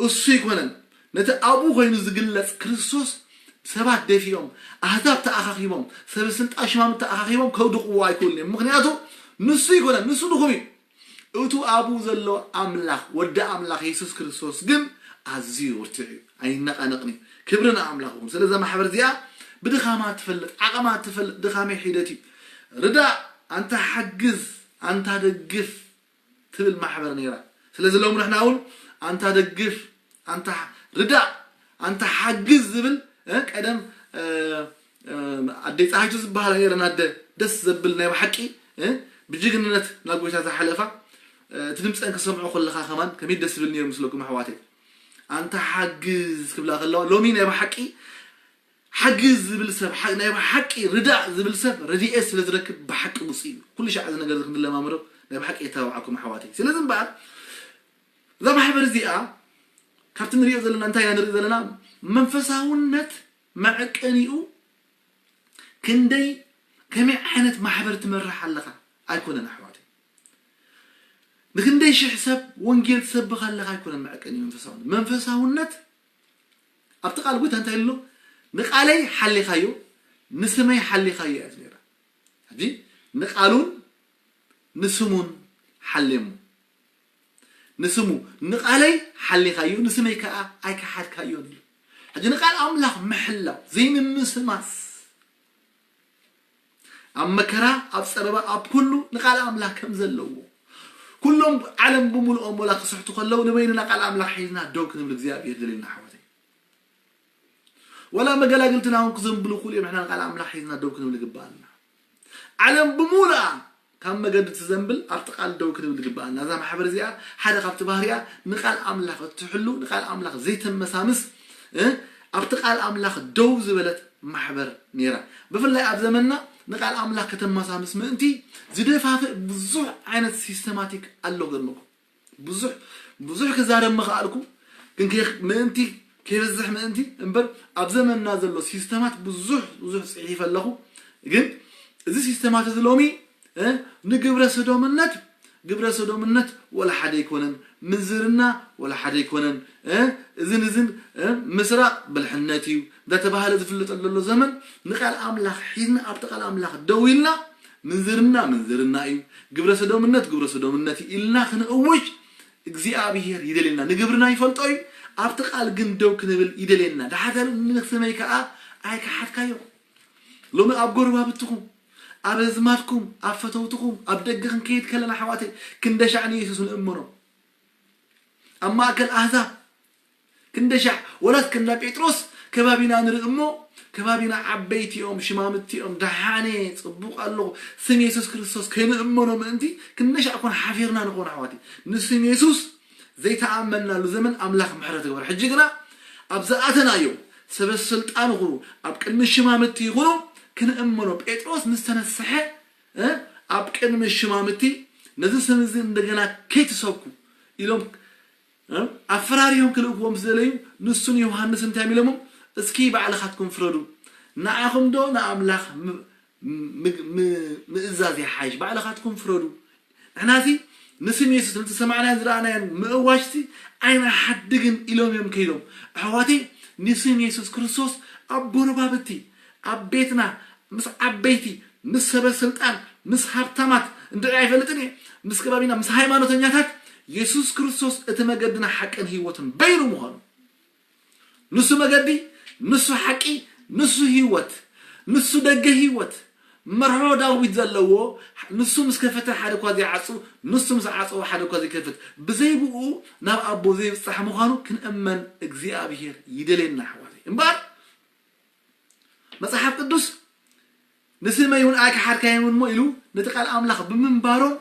እሱ ኣይኮነን፣ ነቲ ኣብኡ ኮይኑ ዝግለጽ ክርስቶስ ሰባት ደፊኦም፣ ኣህዛብ ተኣኻኺቦም፣ ሰብ ስልጣን ሽማምት ተኣኻኺቦም ከውድቕዎ ኣይክእሉን እዮም። ምኽንያቱ ንሱ ኣይኮነን፣ ንሱ ድኹም እዩ። እቱ ኣብኡ ዘሎ ኣምላኽ፣ ወዲ ኣምላኽ የሱስ ክርስቶስ ግን ኣዝዩ ብርቱዕ እዩ፣ ኣይነቓነቕን እዩ። ክብሪ ንኣምላኽ ይኹን። ስለዚ ማሕበር እዚኣ ብድኻማ ትፈልጥ፣ ዓቐማ ትፈልጥ፣ ድኻመይ ሒደት እዩ። "ርዳእ፣ ኣንታ ሓግዝ፣ ኣንታ ደግፍ" ትብል ማሕበር ነይራ። ስለዚ ሎሚ ንሕና እውን ኣንታ ደግፍ፣ ኣንታ ርዳእ፣ ኣንታ ሓግዝ ዝብል፣ እ፣ ቀደም፣ እ፣ እ፣ ኣደይ ፀሃይቱ ዝበሃላ ነይረን ኣደ፣ ደስ ዘብል ናይ ብሓቂ፣ እ፣ ብጅግንነት ናብ ጎይታ ዝሓለፋ፣ እ፣ እቲ ድምፀን ክሰምዖ ከለኻ ከማን ከመይ ደስ ዝብል ነይሩ ምስለኩም ኣሕዋተይ። ኣንታ ሓግዝ ክብላ ከለዋ ሎሚ ናይ ብሓቂ ሓግዝ ዝብል ሰብ፣ ሓ-፣ ናይ ብሓቂ ርዳእ ዝብል ሰብ ረድኤት ስለ ዝረክብ ብሓቂ ውፅእ እዩ። ኩሉ ሻዕ እዚ ነገር እዚ ክንለማመዶ ናይ ብሓቂ የተባብዓኩም ኣሕዋተይ። ስለዚ እምበኣር እዛ ማሕበር እዚኣ ካብቲ ንሪኦ ዘለና እንታይ ኢና ንርኢ ዘለና? መንፈሳውነት መዐቀኒኡ ክንደይ፣ ከመይ ዓይነት ማሕበር ትመርሕ ኣለኻ ኣይኮነን ኣሕዋተይ። ንክንደይ ሽሕ ሰብ ወንጌል ትሰብኽ ኣለኻ ኣይኮነን መዐቀኒ መንፈሳውነት። መንፈሳውነት ኣብቲ ቃል ጎይታ እንታይ ኢሉ ኣሎ? "ንቃለይ ሓሊኻዮ፣ ንስመይ ሓሊኻዮ" እያ ነይራ። ሕጂ ንቃሉን ንስሙን ሓሌሞ። ንስሙ፣ "ንቃለይ ሓሊኻዮ፣ ንስመይ ከኣ ኣይከሓድካዮን" ኢሉ። ሕጂ ንቃል ኣምላኽ ምሕላው፣ ዘይምምስማስ፣ ኣብ መከራ፣ ኣብ ጸበባ፣ ኣብ ኩሉ ንቃል ኣምላኽ ከም ዘለዎ፣ ኩሎም ዓለም ብምልኦም ወላ ክስሕቱ ከለዉ፣ ንበይንና ቃል ኣምላኽ ሒዝና ደው ክንብል እግዚኣብሔር ደልየና፣ ኣሕዋተይ። ወላ መገላግልትና እውን ክዘንብሉ ክኽእሉ እዮም፣ ንሕና ንቃል ኣምላኽ ሒዝና ደው ክንብል ይግበኣና። ዓለም ብምሉኣ ካብ መገዲ ትዘንብል ኣብቲ ቃል ደው ክንብል ይግበኣና። እዛ ማሕበር እዚኣ ሓደ ካብቲ ባህሪኣ ንቃል ኣምላኽ እትሕሉ፣ ንቃል ኣምላኽ ዘይተመሳምስ፣ እ፣ ኣብቲ ቃል ኣምላኽ ደው ዝበለት ማሕበር ነይራ። ብፍላይ ኣብ ዘመንና ንቃል ኣምላኽ ከተመሳምስ ምእንቲ ዝደፋፍእ ብዙሕ ዓይነት ሲስተማቲክ ኣሎ። ገርመኩም ብዙሕ፣ ብዙሕ ክዛረብ ምኽኣልኩ፣ ግን ከይ-፣ ምእንቲ ከይበዝሕ ምእንቲ እምበር፣ ኣብ ዘመንና ዘሎ ሲስተማት ብዙሕ፣ ብዙሕ ጽሒፈ ኣለኹ። ግን እዚ ሲስተማት እዚ ሎሚ፣ እ፣ ንግብረ ሰዶምነት፣ ግብረ ሰዶምነት ወላ ሓደ ኣይኮነን፣ ምንዝርና ወላ ሓደ ኣይኮነን፣ እ፣ እዝን እዝን፣ እ፣ ምስራቕ ብልሕነት እዩ እንዳተባሃለ ዝፍለጠሉ ዘሎ ዘመን፣ ንቃል ኣምላኽ ሒዝና ኣብቲ ቃል ኣምላኽ ደው ኢልና፣ ምንዝርና ምንዝርና እዩ፣ ግብረ ሰዶምነት ግብረ ሰዶምነት እዩ ኢልና ክንእውጅ እግዚኣብሔር ይደልየና። ንግብርና ይፈልጦ እዩ፣ ኣብቲ ቃል ግን ደው ክንብል ይደልየና። ደሓር ንስመይ ከኣ ኣይከሓድካዮ። ሎሚ ኣብ ጎረባብትኹም፣ ኣብ ኣዝማድኩም፣ ኣብ ፈተውትኹም፣ ኣብ ደገ ክንከይድ ከለና፣ ኣሕዋተይ፣ ክንደሻዕ ንየሱስ ንእመኖ። ኣብ ማእከል ኣህዛብ ክንደሻዕ፣ ወላስ ክንዳ ጴጥሮስ ከባቢና ንርኢ እሞ፣ ከባቢና ዓበይቲ እዮም፣ ሽማምቲ እዮም፣ ደሓነ፣ ጽቡቕ ኣለኹ፣ ስም የሱስ ክርስቶስ ከይንእመኖ ምእንቲ ክንሻእ ኮን ሓፊርና ንኾን ኣሕዋት። ንስም የሱስ ዘይተኣመንናሉ ዘመን ኣምላኽ ምሕረት ይግበር። ሕጂ ግና ኣብ ዝኣተናዮ ሰበ ስልጣን ይኹኑ ኣብ ቅድሚ ሽማምቲ ይኹኑ ክንእመኖ፣ ጴጥሮስ ምስ ተነስሐ፣ እ፣ ኣብ ቅድሚ ሽማምቲ ነዚ ስም እዚ እንደገና ከይትሰብኩ ኢሎም፣ እ፣ ኣፈራሪሆም ክልእክዎም ዝደለዩ፣ ንሱን ዮሃንስ እንታይ ኢሎሞም? እስኪ ባዕልኻትኩም ፍረዱ፣ ንዓኹም ዶ ንኣምላኽ ም-፣ ም-፣ ም-፣ ምእዛዝ ይሓይሽ? ባዕልኻትኩም ፍረዱ። ንሕናሲ ንስም የሱስ ነቲ ሰማዕናዮን ዝረኣናዮን ምእዋጅሲ ኣይንሓድግን ኢሎም እዮም ከይዶም። ኣሕዋተይ፣ ንስም የሱስ ክርስቶስ ኣብ ጎረባብቲ፣ ኣብ ቤትና፣ ምስ ዓበይቲ፣ ምስ ሰበ ስልጣን፣ ምስ ሃብታማት፣ እንድዒ ኣይፈልጥን እየ፣ ምስ ከባቢና፣ ምስ ሃይማኖተኛታት፣ የሱስ ክርስቶስ እቲ መገድና ሓቅን ህይወትን በይኑ ምዃኑ። ንሱ መገዲ፣ ንሱ ሓቂ፣ ንሱ ህይወት፣ ንሱ ደገ ህይወት፣ መርሖ ዳዊት ዘለዎ፣ ንሱ ምስ ከፈተ ሓደ እኳ ዘይዓጹ፣ ንሱ ምስ ዓጸወ ሓደ እኳ ዘይከፍት። ብዘይ ብኡ ናብ ኣቦ ዘይብጻሕ ምዃኑ ክንእመን እግዚኣብሔር ይደልየና ኣሕዋተይ። እምበኣር መጽሓፍ ቅዱስ ንስመይ እውን ኣይከሓድካዮምን እሞ ኢሉ ነቲ ቃል ኣምላኽ ብምንባሮም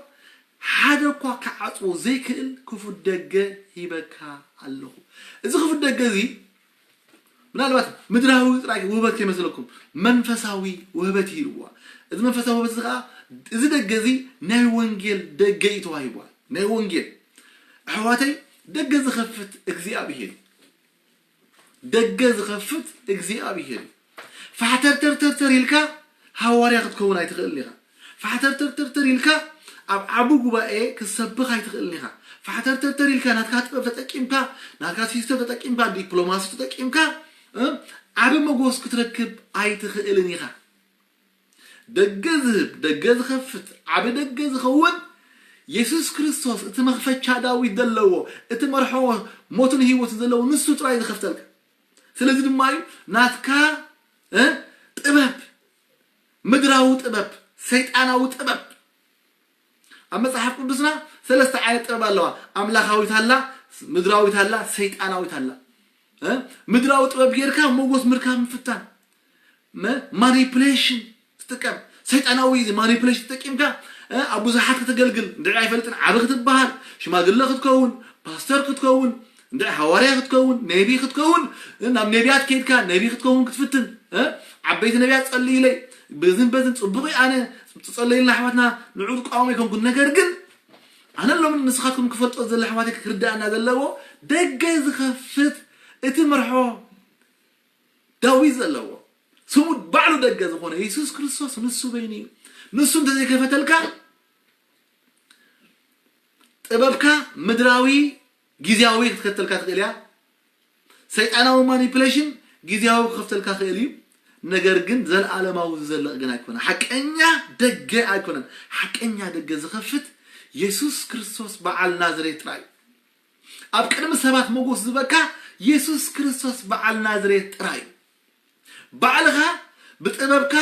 ሓደ እኳ ክዓጽዎ ዘይክእል ክፉት ደገ ሂበካ ኣለኹ። እዚ ክፉት ደገ እዚ ምናልባት ምድራዊ ጥራይ ውህበት ከይመስለኩም መንፈሳዊ ውህበት ይህልዋ። እዚ መንፈሳዊ ውህበት እዚ ከዓ እዚ ደገ እዚ ናይ ወንጌል ደገ እዩ ተዋሂብዋ። ናይ ወንጌል ኣሕዋተይ ደገ ዝኸፍት እግዚኣብሔር እዩ። ደገ ዝኸፍት እግዚኣብሔር እዩ። ፋሕተርተርተርተር ኢልካ ሃዋርያ ክትከውን ኣይትኽእልን ኢኻ። ፋሕተርተርተርተር ኢልካ ኣብ ዓቢ ጉባኤ ክትሰብኽ ኣይትኽእልን ኢኻ። ፋሕተርተርተር ኢልካ ናትካ ጥበብ ተጠቂምካ፣ ናትካ ሲስተም ተጠቂምካ፣ ዲፕሎማሲ ተጠቂምካ፣ እ፣ ዓቢ መጎስ ክትረክብ ኣይትኽእልን ኢኻ። ደገ ዝህብ፣ ደገ ዝኸፍት፣ ዓቢ ደገ ዝኸውን የሱስ ክርስቶስ፣ እቲ መኽፈቻ ዳዊት ዘለዎ፣ እቲ መርሖ ሞትን ህይወትን ዘለዎ ንሱ ጥራይ ዝኸፍተልካ። ስለዚ ድማ እዩ ናትካ፣ እ፣ ጥበብ፣ ምድራዊ ጥበብ፣ ሰይጣናዊ ጥበብ። ኣብ መጽሓፍ ቅዱስና ሰለስተ ዓይነት ጥበብ ኣለዋ። ኣምላኻዊት ኣላ፣ ምድራዊት ኣላ፣ ሰይጣናዊት ኣላ። እ? ምድራዊ ጥበብ ጌርካ ሞጎስ ምርካብ ምፍታን። መ-፣ ማኒፕሌሽን ትጥቀም። ሰይጣናዊ ማኒፕሌሽን ተጠቂምካ፣ እ፣ ኣብ ብዙሓት ከተገልግል፣ እንድዒ ኣይፈልጥን፣ ዓቢ ክትበሃል፣ ሽማግለ ክትከውን፣ ፓስተር ክትከውን፣ እንድዒ ሃዋርያ ክትከውን፣ ነቢ ክትከውን፣ እ፣ ናብ ነቢያት ከይድካ ነቢ ክትከውን ክትፍትን፣ እ፣ ዓበይቲ ነቢያት ጸልዩለይ፣ በዝን በዝን ጽቡቕ እዩ፣ ኣነ ትጸለዩልና ኣሕዋትና ንዑ ዝቃወሞ ኣይኮንኩን። ነገር ግን ኣነ ሎሚ ንስኻትኩም ክፈልጦ ዘለ ኣሕዋተይ ክርዳእና ዘለዎ ደገ ዝኸፍት እቲ መርሖ ዳዊት ዘለዎ ስሙ ባዕሉ ደገ ዝኾነ የሱስ ክርስቶስ ንሱ በይኑ እዩ። ንሱ እንተዘይከፈተልካ ጥበብካ ምድራዊ ግዜያዊ ክትከተልካ ትኽእል እያ። ሰይጣናዊ ማኒፕሌሽን ግዜያዊ ክኸፍተልካ ክእል እዩ። ነገር ግን ዘለኣለማዊ ዝዘልቕ ግን ኣይኮነ። ሓቀኛ ደገ ኣይኮነን። ሓቀኛ ደገ ዝኸፍት የሱስ ክርስቶስ በዓል ናዝሬት ጥራይ እዩ። ኣብ ቅድሚ ሰባት ሞጎስ ዝበካ የሱስ ክርስቶስ በዓል ናዝሬት ጥራይ እዩ። ባዕልኻ ብጥበብካ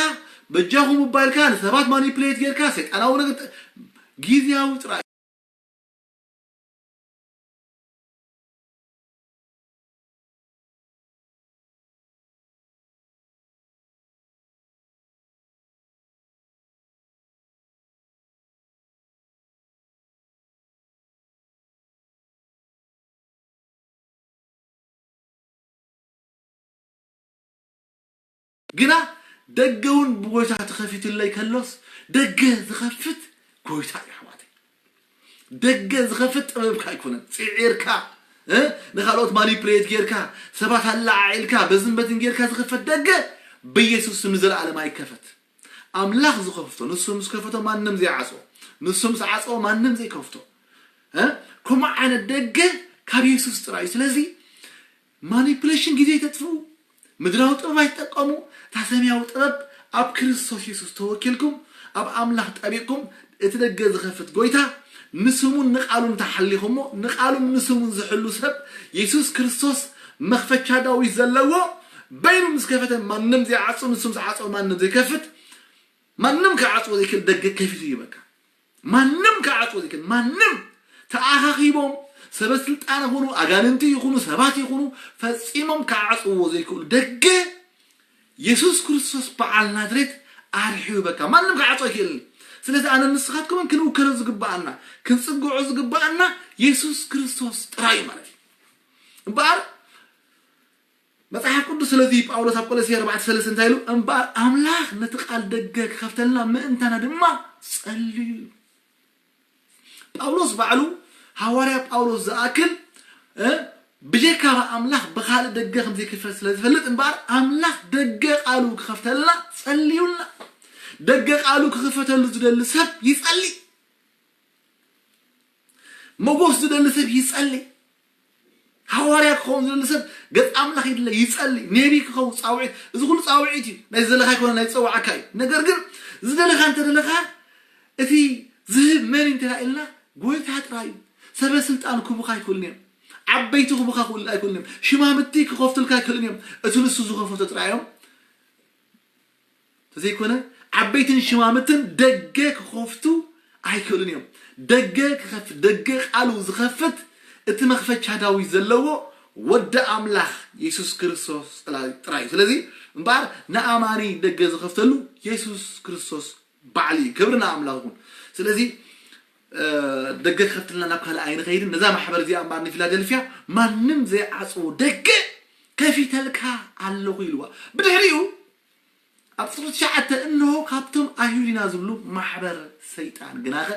በጃኹም ምባልካ ንሰባት ማኒፕሌት ጌርካ ሰይጣናዊ ነገር ጥ-፣ ግዜያዊ ጥራይ። ግና ደገ እውን ብጎይታ ተኸፊቱለይ ከሎስ፣ ደገ ዝኸፍት ጎይታ እዩ ኣሕዋተይ። ደገ ዝኸፍት ጥበብካ ኣይኮነን። ጽዒርካ፣ እ፣ ንኻልኦት ማኒፕሌት ጌርካ፣ ሰባት ኣለዓዒልካ፣ በዝን በትን ጌርካ ዝኸፈት ደገ ብኢየሱስ ስም ንዘለኣለም ኣይከፈት። ኣምላኽ ዝኸፍቶ፣ ንሱ ምስ ከፈቶ ማንም ዘይዓጾ፣ ንሱ ምስ ዓጾ ማንም ዘይከፍቶ፣ እ፣ ከምኡ ዓይነት ደገ ካብ የሱስ ጥራይ እዩ። ስለዚ ማኒፕሌሽን ግዜ ተጥፍኡ፣ ምድራዊ ጥበብ ኣይትጠቀሙ። እታ ሰማያዊ ጥበብ ኣብ ክርስቶስ የሱስ ተወኪልኩም ኣብ ኣምላኽ ጠቢቕኩም፣ እቲ ደገ ዝኸፍት ጎይታ ንስሙን ንቃሉን ተሓሊኹሞ፣ ንቃሉን ንስሙን ዝሕሉ ሰብ የሱስ ክርስቶስ መኽፈቻ ዳዊት ዘለዎ በይኑ ምስ ከፈተ ማንም ዘይዓጹ፣ ንሱ ምስ ዓጾ ማንም ዘይከፍት፣ ማንም ክዓጽዎ ዘይክእል ደገ ከፊቱ እዩ። በቃ ማንም ክዓጽዎ ዘይክእል፣ ማንም ተኣኻኺቦም ሰበ ስልጣን ይኹኑ ኣጋንንቲ ይኹኑ ሰባት ይኹኑ ፈጺሞም ክዓጽውዎ ዘይክእሉ ደገ የሱስ ክርስቶስ በዓል ናዝሬት ኣርሒቡ በካ ማንም ክዓጾ ኣይክእልን። ስለዚ ኣነ ንስኻትኩምን ክንውከሎ ዝግባኣና ክንጽግዖ ዝግባኣና የሱስ ክርስቶስ ጥራይ እዩ ማለት እዩ። እምበኣር መጽሓፍ ቅዱስ ስለዚ ጳውሎስ ኣብ ቆሎሴ ኣርባዕተ ሰለስተ እንታይ ኢሉ? እምበኣር ኣምላኽ ነቲ ቃል ደገ ክኸፍተልና ምእንታና ድማ ጸልዩ። ጳውሎስ ባዕሉ ሃዋርያ ጳውሎስ ዝኣክል እ፣ ብጀካ ኣምላኽ ብኻልእ ደገ ከም ዘይክፈት ስለ ዝፈልጥ እምበኣር ኣምላኽ ደገ ቃሉ ክኸፍተልና ጸልዩልና። ደገ ቃሉ ክኽፈተሉ ዝደሊ ሰብ ይጸሊ። መጎስ ዝደሊ ሰብ ይጸሊ። ሃዋርያ ክኸውን ዝደሊ ሰብ ገጽ ኣምላኽ ይድለ ይጸሊ። ኔቢ ክኸውን ጻውዒት፣ እዚ ኩሉ ጻውዒት እዩ። ናይ ዘለኻ ኣይኮነ ናይ ዝጸዋዓካ እዩ። ነገር ግን ዝደለኻ እንተደለኻ እቲ ዝህብ መን እንተ ኢልና ጎይታ ጥራይ እዩ። ሰበ ስልጣን ክቡኻ ኣይክእሉን እዮም። ዓበይቲ ክቡኻ ክእሉ ኣይክእሉን እዮም። ሽማምቲ ክኸፍቱልካ ኣይክእሉን እዮም። እቲ ንሱ ዝኸፈቶ ጥራይ እዮም። ተዘይኮነ ዓበይትን ሽማምትን ደገ ክኸፍቱ ኣይክእሉን እዮም። ደገ ክኸፍት ደገ ቃሉ ዝኸፍት እቲ መኽፈቻ ዳዊት ዘለዎ ወዲ ኣምላኽ የሱስ ክርስቶስ ጥራይ ጥራይ እዩ። ስለዚ እምበኣር ንኣማኒ ደገ ዝኸፍተሉ የሱስ ክርስቶስ ባዕሉ እዩ። ክብሪ ንኣምላኽ ይኹን። ስለዚ እ፣ ደገ ክኸፍትልና ናብ ካልእ ኣይንኸይድን። ነዛ ማሕበር እዚኣ እምበኣር ንፊላደልፍያ ማንም ዘይዓጽዎ ደገ ከፊተልካ ኣለኹ ኢልዋ። ብድሕሪኡ ኣብ ቁጽሪ ትሽዓተ እንሆ ካብቶም ኣይሁድ ኢና ዝብሉ ማሕበር ሰይጣን ግናኸ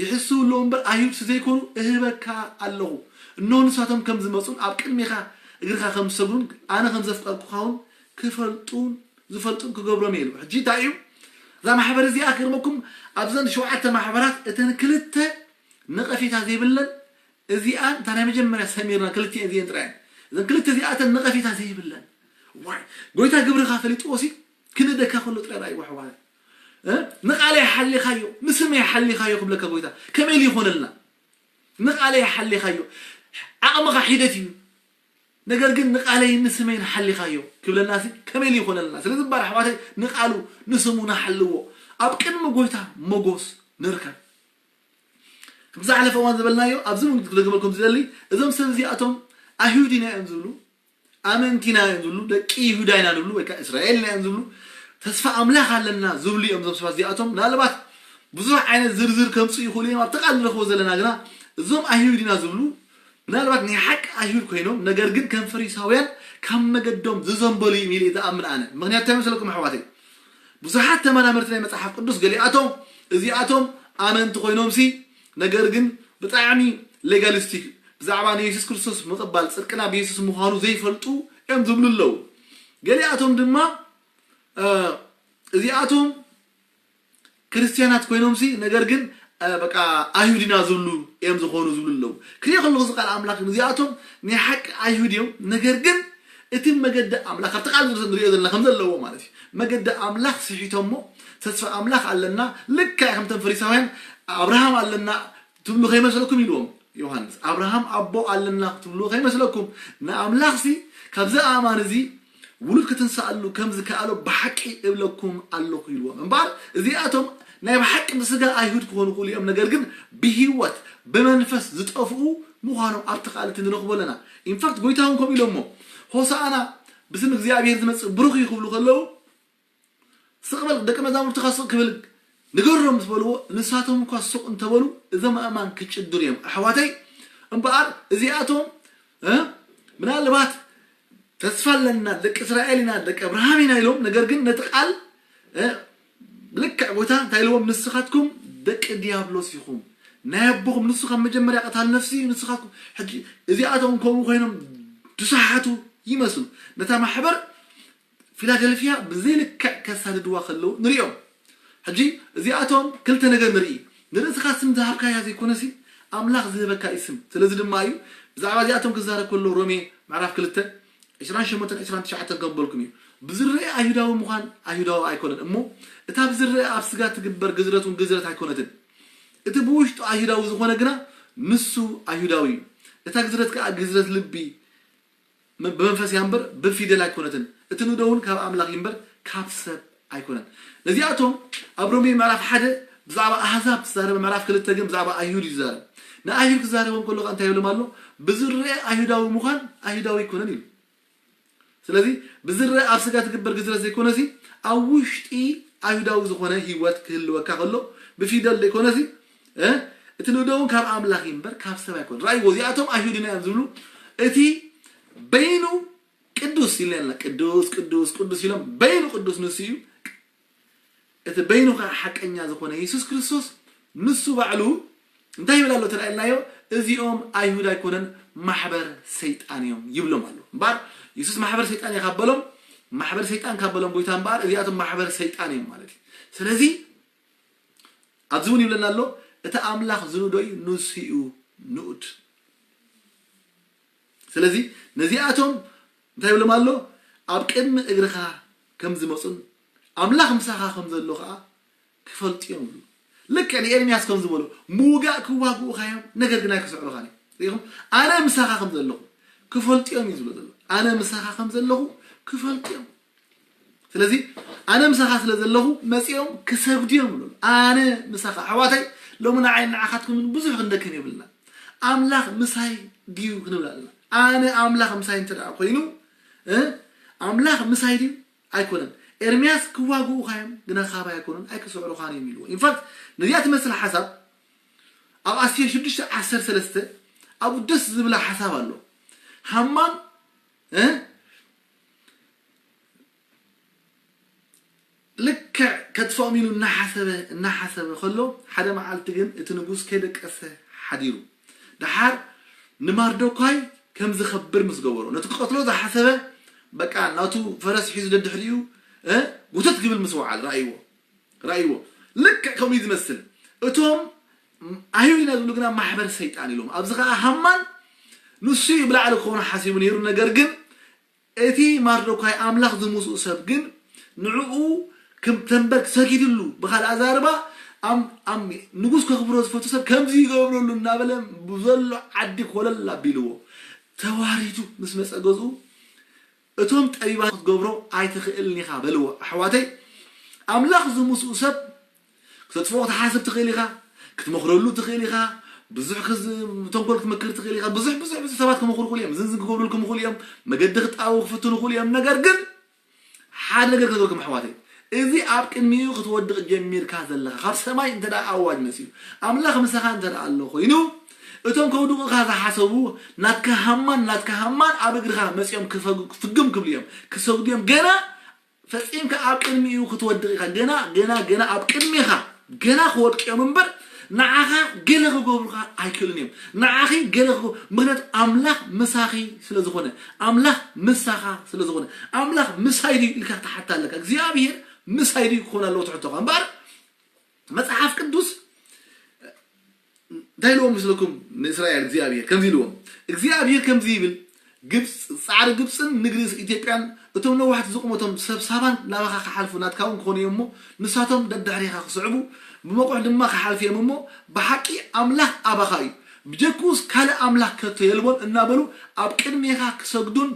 ይሕስው ኣለዉ እምበር ኣይሁድ ዘይኮኑ እህበካ ኣለኹ። እንሆ ንሳቶም ከም ዝመጹን ኣብ ቅድሜኻ እግርኻ ከም ዝሰግዱን ኣነ ከም ዘፍቀርኩኻ እውን ክፈልጡን ዝፈልጡን ክገብሮም እየ ኢሉ። ሕጂ እንታይ እዩ እዛ ማሕበር እዚኣ ክርመኩም ኣብዘን ሸውዓተ ማሕበራት እተን ክልተ ነቐፌታ ዘይብለን እዚኣን እታ ናይ መጀመርያ ሰሚርና ክልቲኤን እዚኤን ጥራይ እየን። እዘን ክልተ እዚኣተን ነቐፌታ ዘይብለን ዋይ ጎይታ ግብርኻ ፈሊጥዎ ሲ ክንእደካ ከሎ ጥራይ ራእይዎ ኣሕዋት እ? ንቓለይ ሓሊኻዮ ንስመይ ሓሊኻዮ ክብለካ ጎይታ ከመይ ኢሉ ይኾነልና? ንቓለይ ሓሊኻዮ ዓቕምኻ ሒደት እዩ። ነገር ግን ንቓለይ ንስመይን ሓሊኻዮ ክብለና ሲ ከመይ ኢሉ ይኾነልና? ስለዚ እምበኣር ኣሕዋተይ ንቓሉ ንስሙ ንሓልዎ ኣብ ቅድሚ ጎይታ መጎስ ንርከብ። ከም ዝሓለፈ እዋን ዝበልናዮ ኣብዚ እውን ክደግመልኩም ዝደሊ እዞም ሰብ እዚኣቶም ኣይሁድ ኢና እዮም ዝብሉ ኣመንቲ ኢና እዮም ዝብሉ ደቂ ይሁዳ ኢና ዝብሉ ወይ ከዓ እስራኤል ኢና እዮም ዝብሉ ተስፋ ኣምላኽ ኣለና ዝብሉ እዮም እዞም ሰባት እዚኣቶም ምናልባት ብዙሕ ዓይነት ዝርዝር ከምፁ ይኽእሉ እዮም ኣብቲ ቃል ንረኽቦ ዘለና ግና እዞም ኣይሁድ ኢና ዝብሉ ምናልባት ናይ ሓቂ ኣይሁድ ኮይኖም ነገር ግን ከም ፈሪሳውያን ካብ መገዶም ዝዘንበሉ እዮም ኢለ ዝኣምን ኣነ ምክንያቱ እንታይ መስለኩም ኣሕዋተይ ብዙሓት ተመራመርቲ ናይ መፅሓፍ ቅዱስ ገሊኣቶም እዚኣቶም ኣመንቲ ኮይኖም ሲ ነገር ግን ብጣዕሚ ሌጋሊስቲክ ብዛዕባ ንየሱስ ክርስቶስ ምቕባል ፅድቅና ብየሱስ ምዃኑ ዘይፈልጡ እዮም ዝብሉ ኣለዉ ገሊኣቶም ድማ እዚኣቶም ክርስትያናት ኮይኖም ሲ ነገር ግን በቃ ኣይሁድ ኢና ዝብሉ እዮም ዝኾኑ ዝብሉ ኣለዉ ክሪኦ ከለኹ እዚ ቃል ኣምላኽ ግን እዚኣቶም ናይ ሓቂ ኣይሁድ እዮም ነገር ግን እቲ መገዲ ኣምላኽ ኣብቲ ቃል ዝርስ ንሪኦ ዘለና ከም ዘለዎ ማለት እዩ መገዲ ኣምላኽ ስሒቶሞ ተስፋ ኣምላኽ ኣለና ልክዕ ከምተን ፈሪሳውያን ኣብርሃም ኣለና ትብሉ ከይመስለኩም ኢልዎም ዮሃንስ ኣብርሃም ኣቦ ኣለና ክትብልዎ ከይመስለኩም ንኣምላኽሲ ካብዚ ኣእማን እዚ ውሉድ ክትንሳኣሉ ከም ዝከኣሎ ብሓቂ እብለኩም ኣለኹ ኢልዎም እምበኣር እዚኣቶም ናይ ብሓቂ ብስጋ ኣይሁድ ክኾኑ ክእሉ እዮም ነገር ግን ብህይወት ብመንፈስ ዝጠፍኡ ምዃኖም ኣብቲ ቃል እቲ ንረኽቦ ኣለና ኢንፋክት ጎይታ እውን ከምኡ ኢሎሞ ሆሳኣና ብስም እግዚኣብሔር ዝመፅእ ብሩኽ እዩ ክብሉ ከለዉ ስቕ በል ደቂ መዛሙርትኻ ስቕ ክብል ንገሮም ምስ በልዎ ንሳቶም እኳ ስቕ እንተበሉ እዞም ኣእማን ክጭድሩ እዮም ኣሕዋተይ እምበኣር እዚኣቶም ምናልባት ተስፋ ኣለና ደቂ እስራኤል ኢና ደቂ ኣብርሃም ኢና ኢሎም ነገር ግን ነቲ ቃል ልክዕ ቦታ እንታይ ኢልዎም ንስኻትኩም ደቂ ዲያብሎስ ኢኹም ናይ ኣቦኹም ንሱ ካብ መጀመርያ ቀታል ነፍሲ እዩ ንስኻትኩም ሕጂ እዚኣቶም ከምኡ ኮይኖም ድሳሓቱ ይመስሉ ነታ ማሕበር ፊላደልፍያ ብዘይልክዕ ከሳድድዋ ከለዉ ንሪኦም ሕጂ እዚኣቶም ክልተ ነገር ንርኢ ንርእስኻ ስም ዝሃብካያ ዘይኮነሲ ኣምላኽ ዝህበካ እዩ ስም ስለዚ ድማ እዩ ብዛዕባ እዚኣቶም ክዛረብ ከሎ ሮሜ ምዕራፍ ክልተ ዕስራን ሸሞንተን ዕስራን ትሽዓተን ከም በልኩም እዩ ብዝረአ ኣይሁዳዊ ምዃን ኣይሁዳዊ ኣይኮነን እሞ እታ ብዝረአ ኣብ ስጋ ትግበር ግዝረት እውን ግዝረት ኣይኮነትን እቲ ብውሽጡ ኣይሁዳዊ ዝኾነ ግና ንሱ ኣይሁዳዊ እዩ እታ ግዝረት ከዓ ግዝረት ልቢ ብመንፈስ እያ እምበር ብፊደል ኣይኮነትን እቲ ንእዶ እውን ካብ ኣምላኽ እዩ እምበር ካብ ሰብ ኣይኮነን ነዚኣቶም ኣብ ሮሜ ምዕራፍ ሓደ ብዛዕባ ኣህዛብ ዝዛረበ ምዕራፍ ክልተ ግን ብዛዕባ ኣይሁድ እዩ ዝዛረብ ንኣይሁድ ክዛረቦም ከሎ እንታይ ይብሎም ኣሎ? ብዝረአ ኣይሁዳዊ ምዃን ኣይሁዳዊ ኣይኮነን ኢሉ። ስለዚ ብዝረአ ኣብ ስጋ ትግበር ግዝረት ዘይኮነሲ ኣብ ውሽጢ ኣይሁዳዊ ዝኾነ ህይወት ክህልወካ ከሎ ብፊደል ዘይኮነሲ እቲ ንእደውን ካብ ኣምላኽ እምበር ካብ ሰብ ኣይኮነ። ራእይዎ እዚኣቶም ኣይሁድና እዮም ዝብሉ እቲ በይኑ ቅዱስ ኢልና ቅዱስ ቅዱስ ቅዱስ ኢሎም በይኑ ቅዱስ ንሱ እዩ። እቲ በይኑ ከዓ ሓቀኛ ዝኾነ የሱስ ክርስቶስ ንሱ ባዕሉ እንታይ ይብል ኣሎ ተላኢልናዮ? እዚኦም ኣይሁድ ኣይኮነን ማሕበር ሰይጣን እዮም ይብሎም ኣሎ። እምበኣር የሱስ ማሕበር ሰይጣን እየ ካብ በሎም ማሕበር ሰይጣን ካብ በሎም ጎይታ እምበኣር እዚኣቶም ማሕበር ሰይጣን እዮም ማለት እዩ። ስለዚ ኣብዚ እውን ይብለና ኣሎ እቲ ኣምላኽ ዝንኡዶ እዩ ንሱ እዩ ንኡድ። ስለዚ ነዚኣቶም እንታይ ይብሎም ኣሎ? ኣብ ቅድሚ እግርኻ ከም ዝመፁን ኣምላኽ ምሳኻ ከም ዘሎ ከዓ ክፈልጡ እዮም ይብሉ። ልክዕ ንኤርምያስ ከም ዝበሎ ምውጋእ ክዋግኡኻ እዮም፣ ነገር ግን ኣይክስዕሩኻን እዮም። ሪኢኹም? ኣነ ምሳኻ ከም ዘለኹ ክፈልጡ እዮም እዩ ዝብሎ ዘሎ። ኣነ ምሳኻ ከም ዘለኹ ክፈልጡ እዮም። ስለዚ ኣነ ምሳኻ ስለ ዘለኹ መፂኦም ክሰግዱ እዮም ይብሉ። ኣነ ምሳኻ ኣሕዋተይ ሎሚ ንዓይ ንዓኻትኩምን ብዙሕ ክንደክም የብልና። ኣምላኽ ምሳይ ድዩ ክንብል ኣለና። ኣነ ኣምላኽ ምሳይ እንተ ደኣ ኮይኑ ኣምላኽ ምሳይ ድዩ ኣይኮነን። ኤርምያስ ክዋግኡኻ እዮም ግና ካባይ ኣይኮኑን ኣይክስዕሩኻን እዮም ኢልዎ። ኢንፋክት ነዚኣ ትመስል ሓሳብ ኣብ ኣስቴር ሽዱሽተ ዓሰርተ ሰለስተ ኣብኡ ደስ ዝብላ ሓሳብ ኣሎ። ሃማን ልክዕ ከጥፍኦም ኢሉ እናሓሰበ እናሓሰበ ከሎ ሓደ መዓልቲ ግን እቲ ንጉስ ከይደቀሰ ሓዲሩ። ደሓር ንማርዶኳይ ከም ዝኸብር ምስ ገበሮ ነቲ ክቐትሎ ዝሓሰበ በቃ ናቱ ፈረስ ሒዙ ደድሕሪኡ ጉተት ክብል ምስ ወዓል ራእይዎ ራእይዎ። ልክዕ ከምኡ እዩ ዝመስል። እቶም ኣይሁድ ኢና ዝብሉ ግና ማሕበር ሰይጣን ኢሎም ኣብዚ ከዓ ሃማን ንሱ እዩ ብላዕሊ ክኸውን ሓሲቡ ነይሩ። ነገር ግን እቲ ማርዶኳይ ኣምላኽ ዝምስኡ ሰብ ግን ንዕኡ ከም ተንበርክ ሰጊድሉ። ብኻልእ ኣዛርባ ንጉስ ከኽብሮ ዝፈቱ ሰብ ከምዚ ይገብረሉ እናበለ ብዘሎ ዓዲ ኮለል ኣቢልዎ። ተዋሪዱ ምስ መፀ ገዝኡ እቶም ጠቢባን ክትገብሮ ኣይትኽእልን ኢኻ በልዎ። ኣሕዋተይ ኣምላኽ ዝምስኡ ሰብ ክተጥፍኦ ክትሓስብ ትኽእል ኢኻ፣ ክትመኽረሉ ትኽእል ኢኻ፣ ብዙሕ ተንኮል ክትመክር ትኽእል ኢኻ። ብዙሕ ብዙሕ ብዙሕ ሰባት ክመኽሩ ክኽእሉ እዮም፣ ዝንዝን ክገብሩልኩም ይኽእሉ እዮም፣ መገዲ ክጣበቡ ክፍትኑ ይኽእሉ እዮም። ነገር ግን ሓደ ነገር ክነግረኩም ኣሕዋተይ፣ እዚ ኣብ ቅድሚኡ ክትወድቕ ጀሚርካ ዘለኻ ካብ ሰማይ እንተ ደኣ ኣዋጅ መጺኡ ኣምላኽ ምሳኻ እንተ ደኣ ኣሎ ኮይኑ እቶም ከውድቑኻ ዝሓሰቡ ናትካ ሃማን ናትካ ሃማን ኣብ እግርኻ መጺኦም ክፈግ- ፍግም ክብሉ እዮም፣ ክሰግዱ እዮም። ገና ፈጺምካ ኣብ ቅድሚኡ ክትወድቕ ኢኻ። ገና ገና ገና ኣብ ቅድሚኻ ገና ክወድቁ እዮም እምበር ንዓኻ ገለ ክገብሩኻ ኣይክእሉን እዮም። ንዓኺ ገለ ክገ- ምክንያቱ ኣምላኽ ምሳኺ ስለ ዝኾነ ኣምላኽ ምሳኻ ስለ ዝኾነ ኣምላኽ ምሳይ ድዩ ኢልካ ክትሓታ ኣለካ። እግዚኣብሔር ምሳይ ድዩ ክኾን ኣለዎ ትሕቶኻ እምበር መጽሓፍ ቅዱስ እንታይ ኢልዎም ምስለኩም ንእስራኤል እግዚኣብሔር ከምዚ ኢልዎም እግዚኣብሔር ከምዚ ይብል ግብፅ ፃዕሪ ግብፅን ንግዲ ኢትዮጵያን እቶም ነዋሕቲ ዝቁመቶም ሰብ ሳባን ናባኻ ክሓልፉ ናትካ እውን ክኾኑ እዮም እሞ ንሳቶም ደድሕሪኻ ክስዕቡ ብመቑሕ ድማ ክሓልፉ እዮም እሞ ብሓቂ ኣምላኽ ኣባኻ እዩ ብጀክኡስ ካልእ ኣምላኽ ከቶ የልቦን እናበሉ ኣብ ቅድሜኻ ክሰግዱን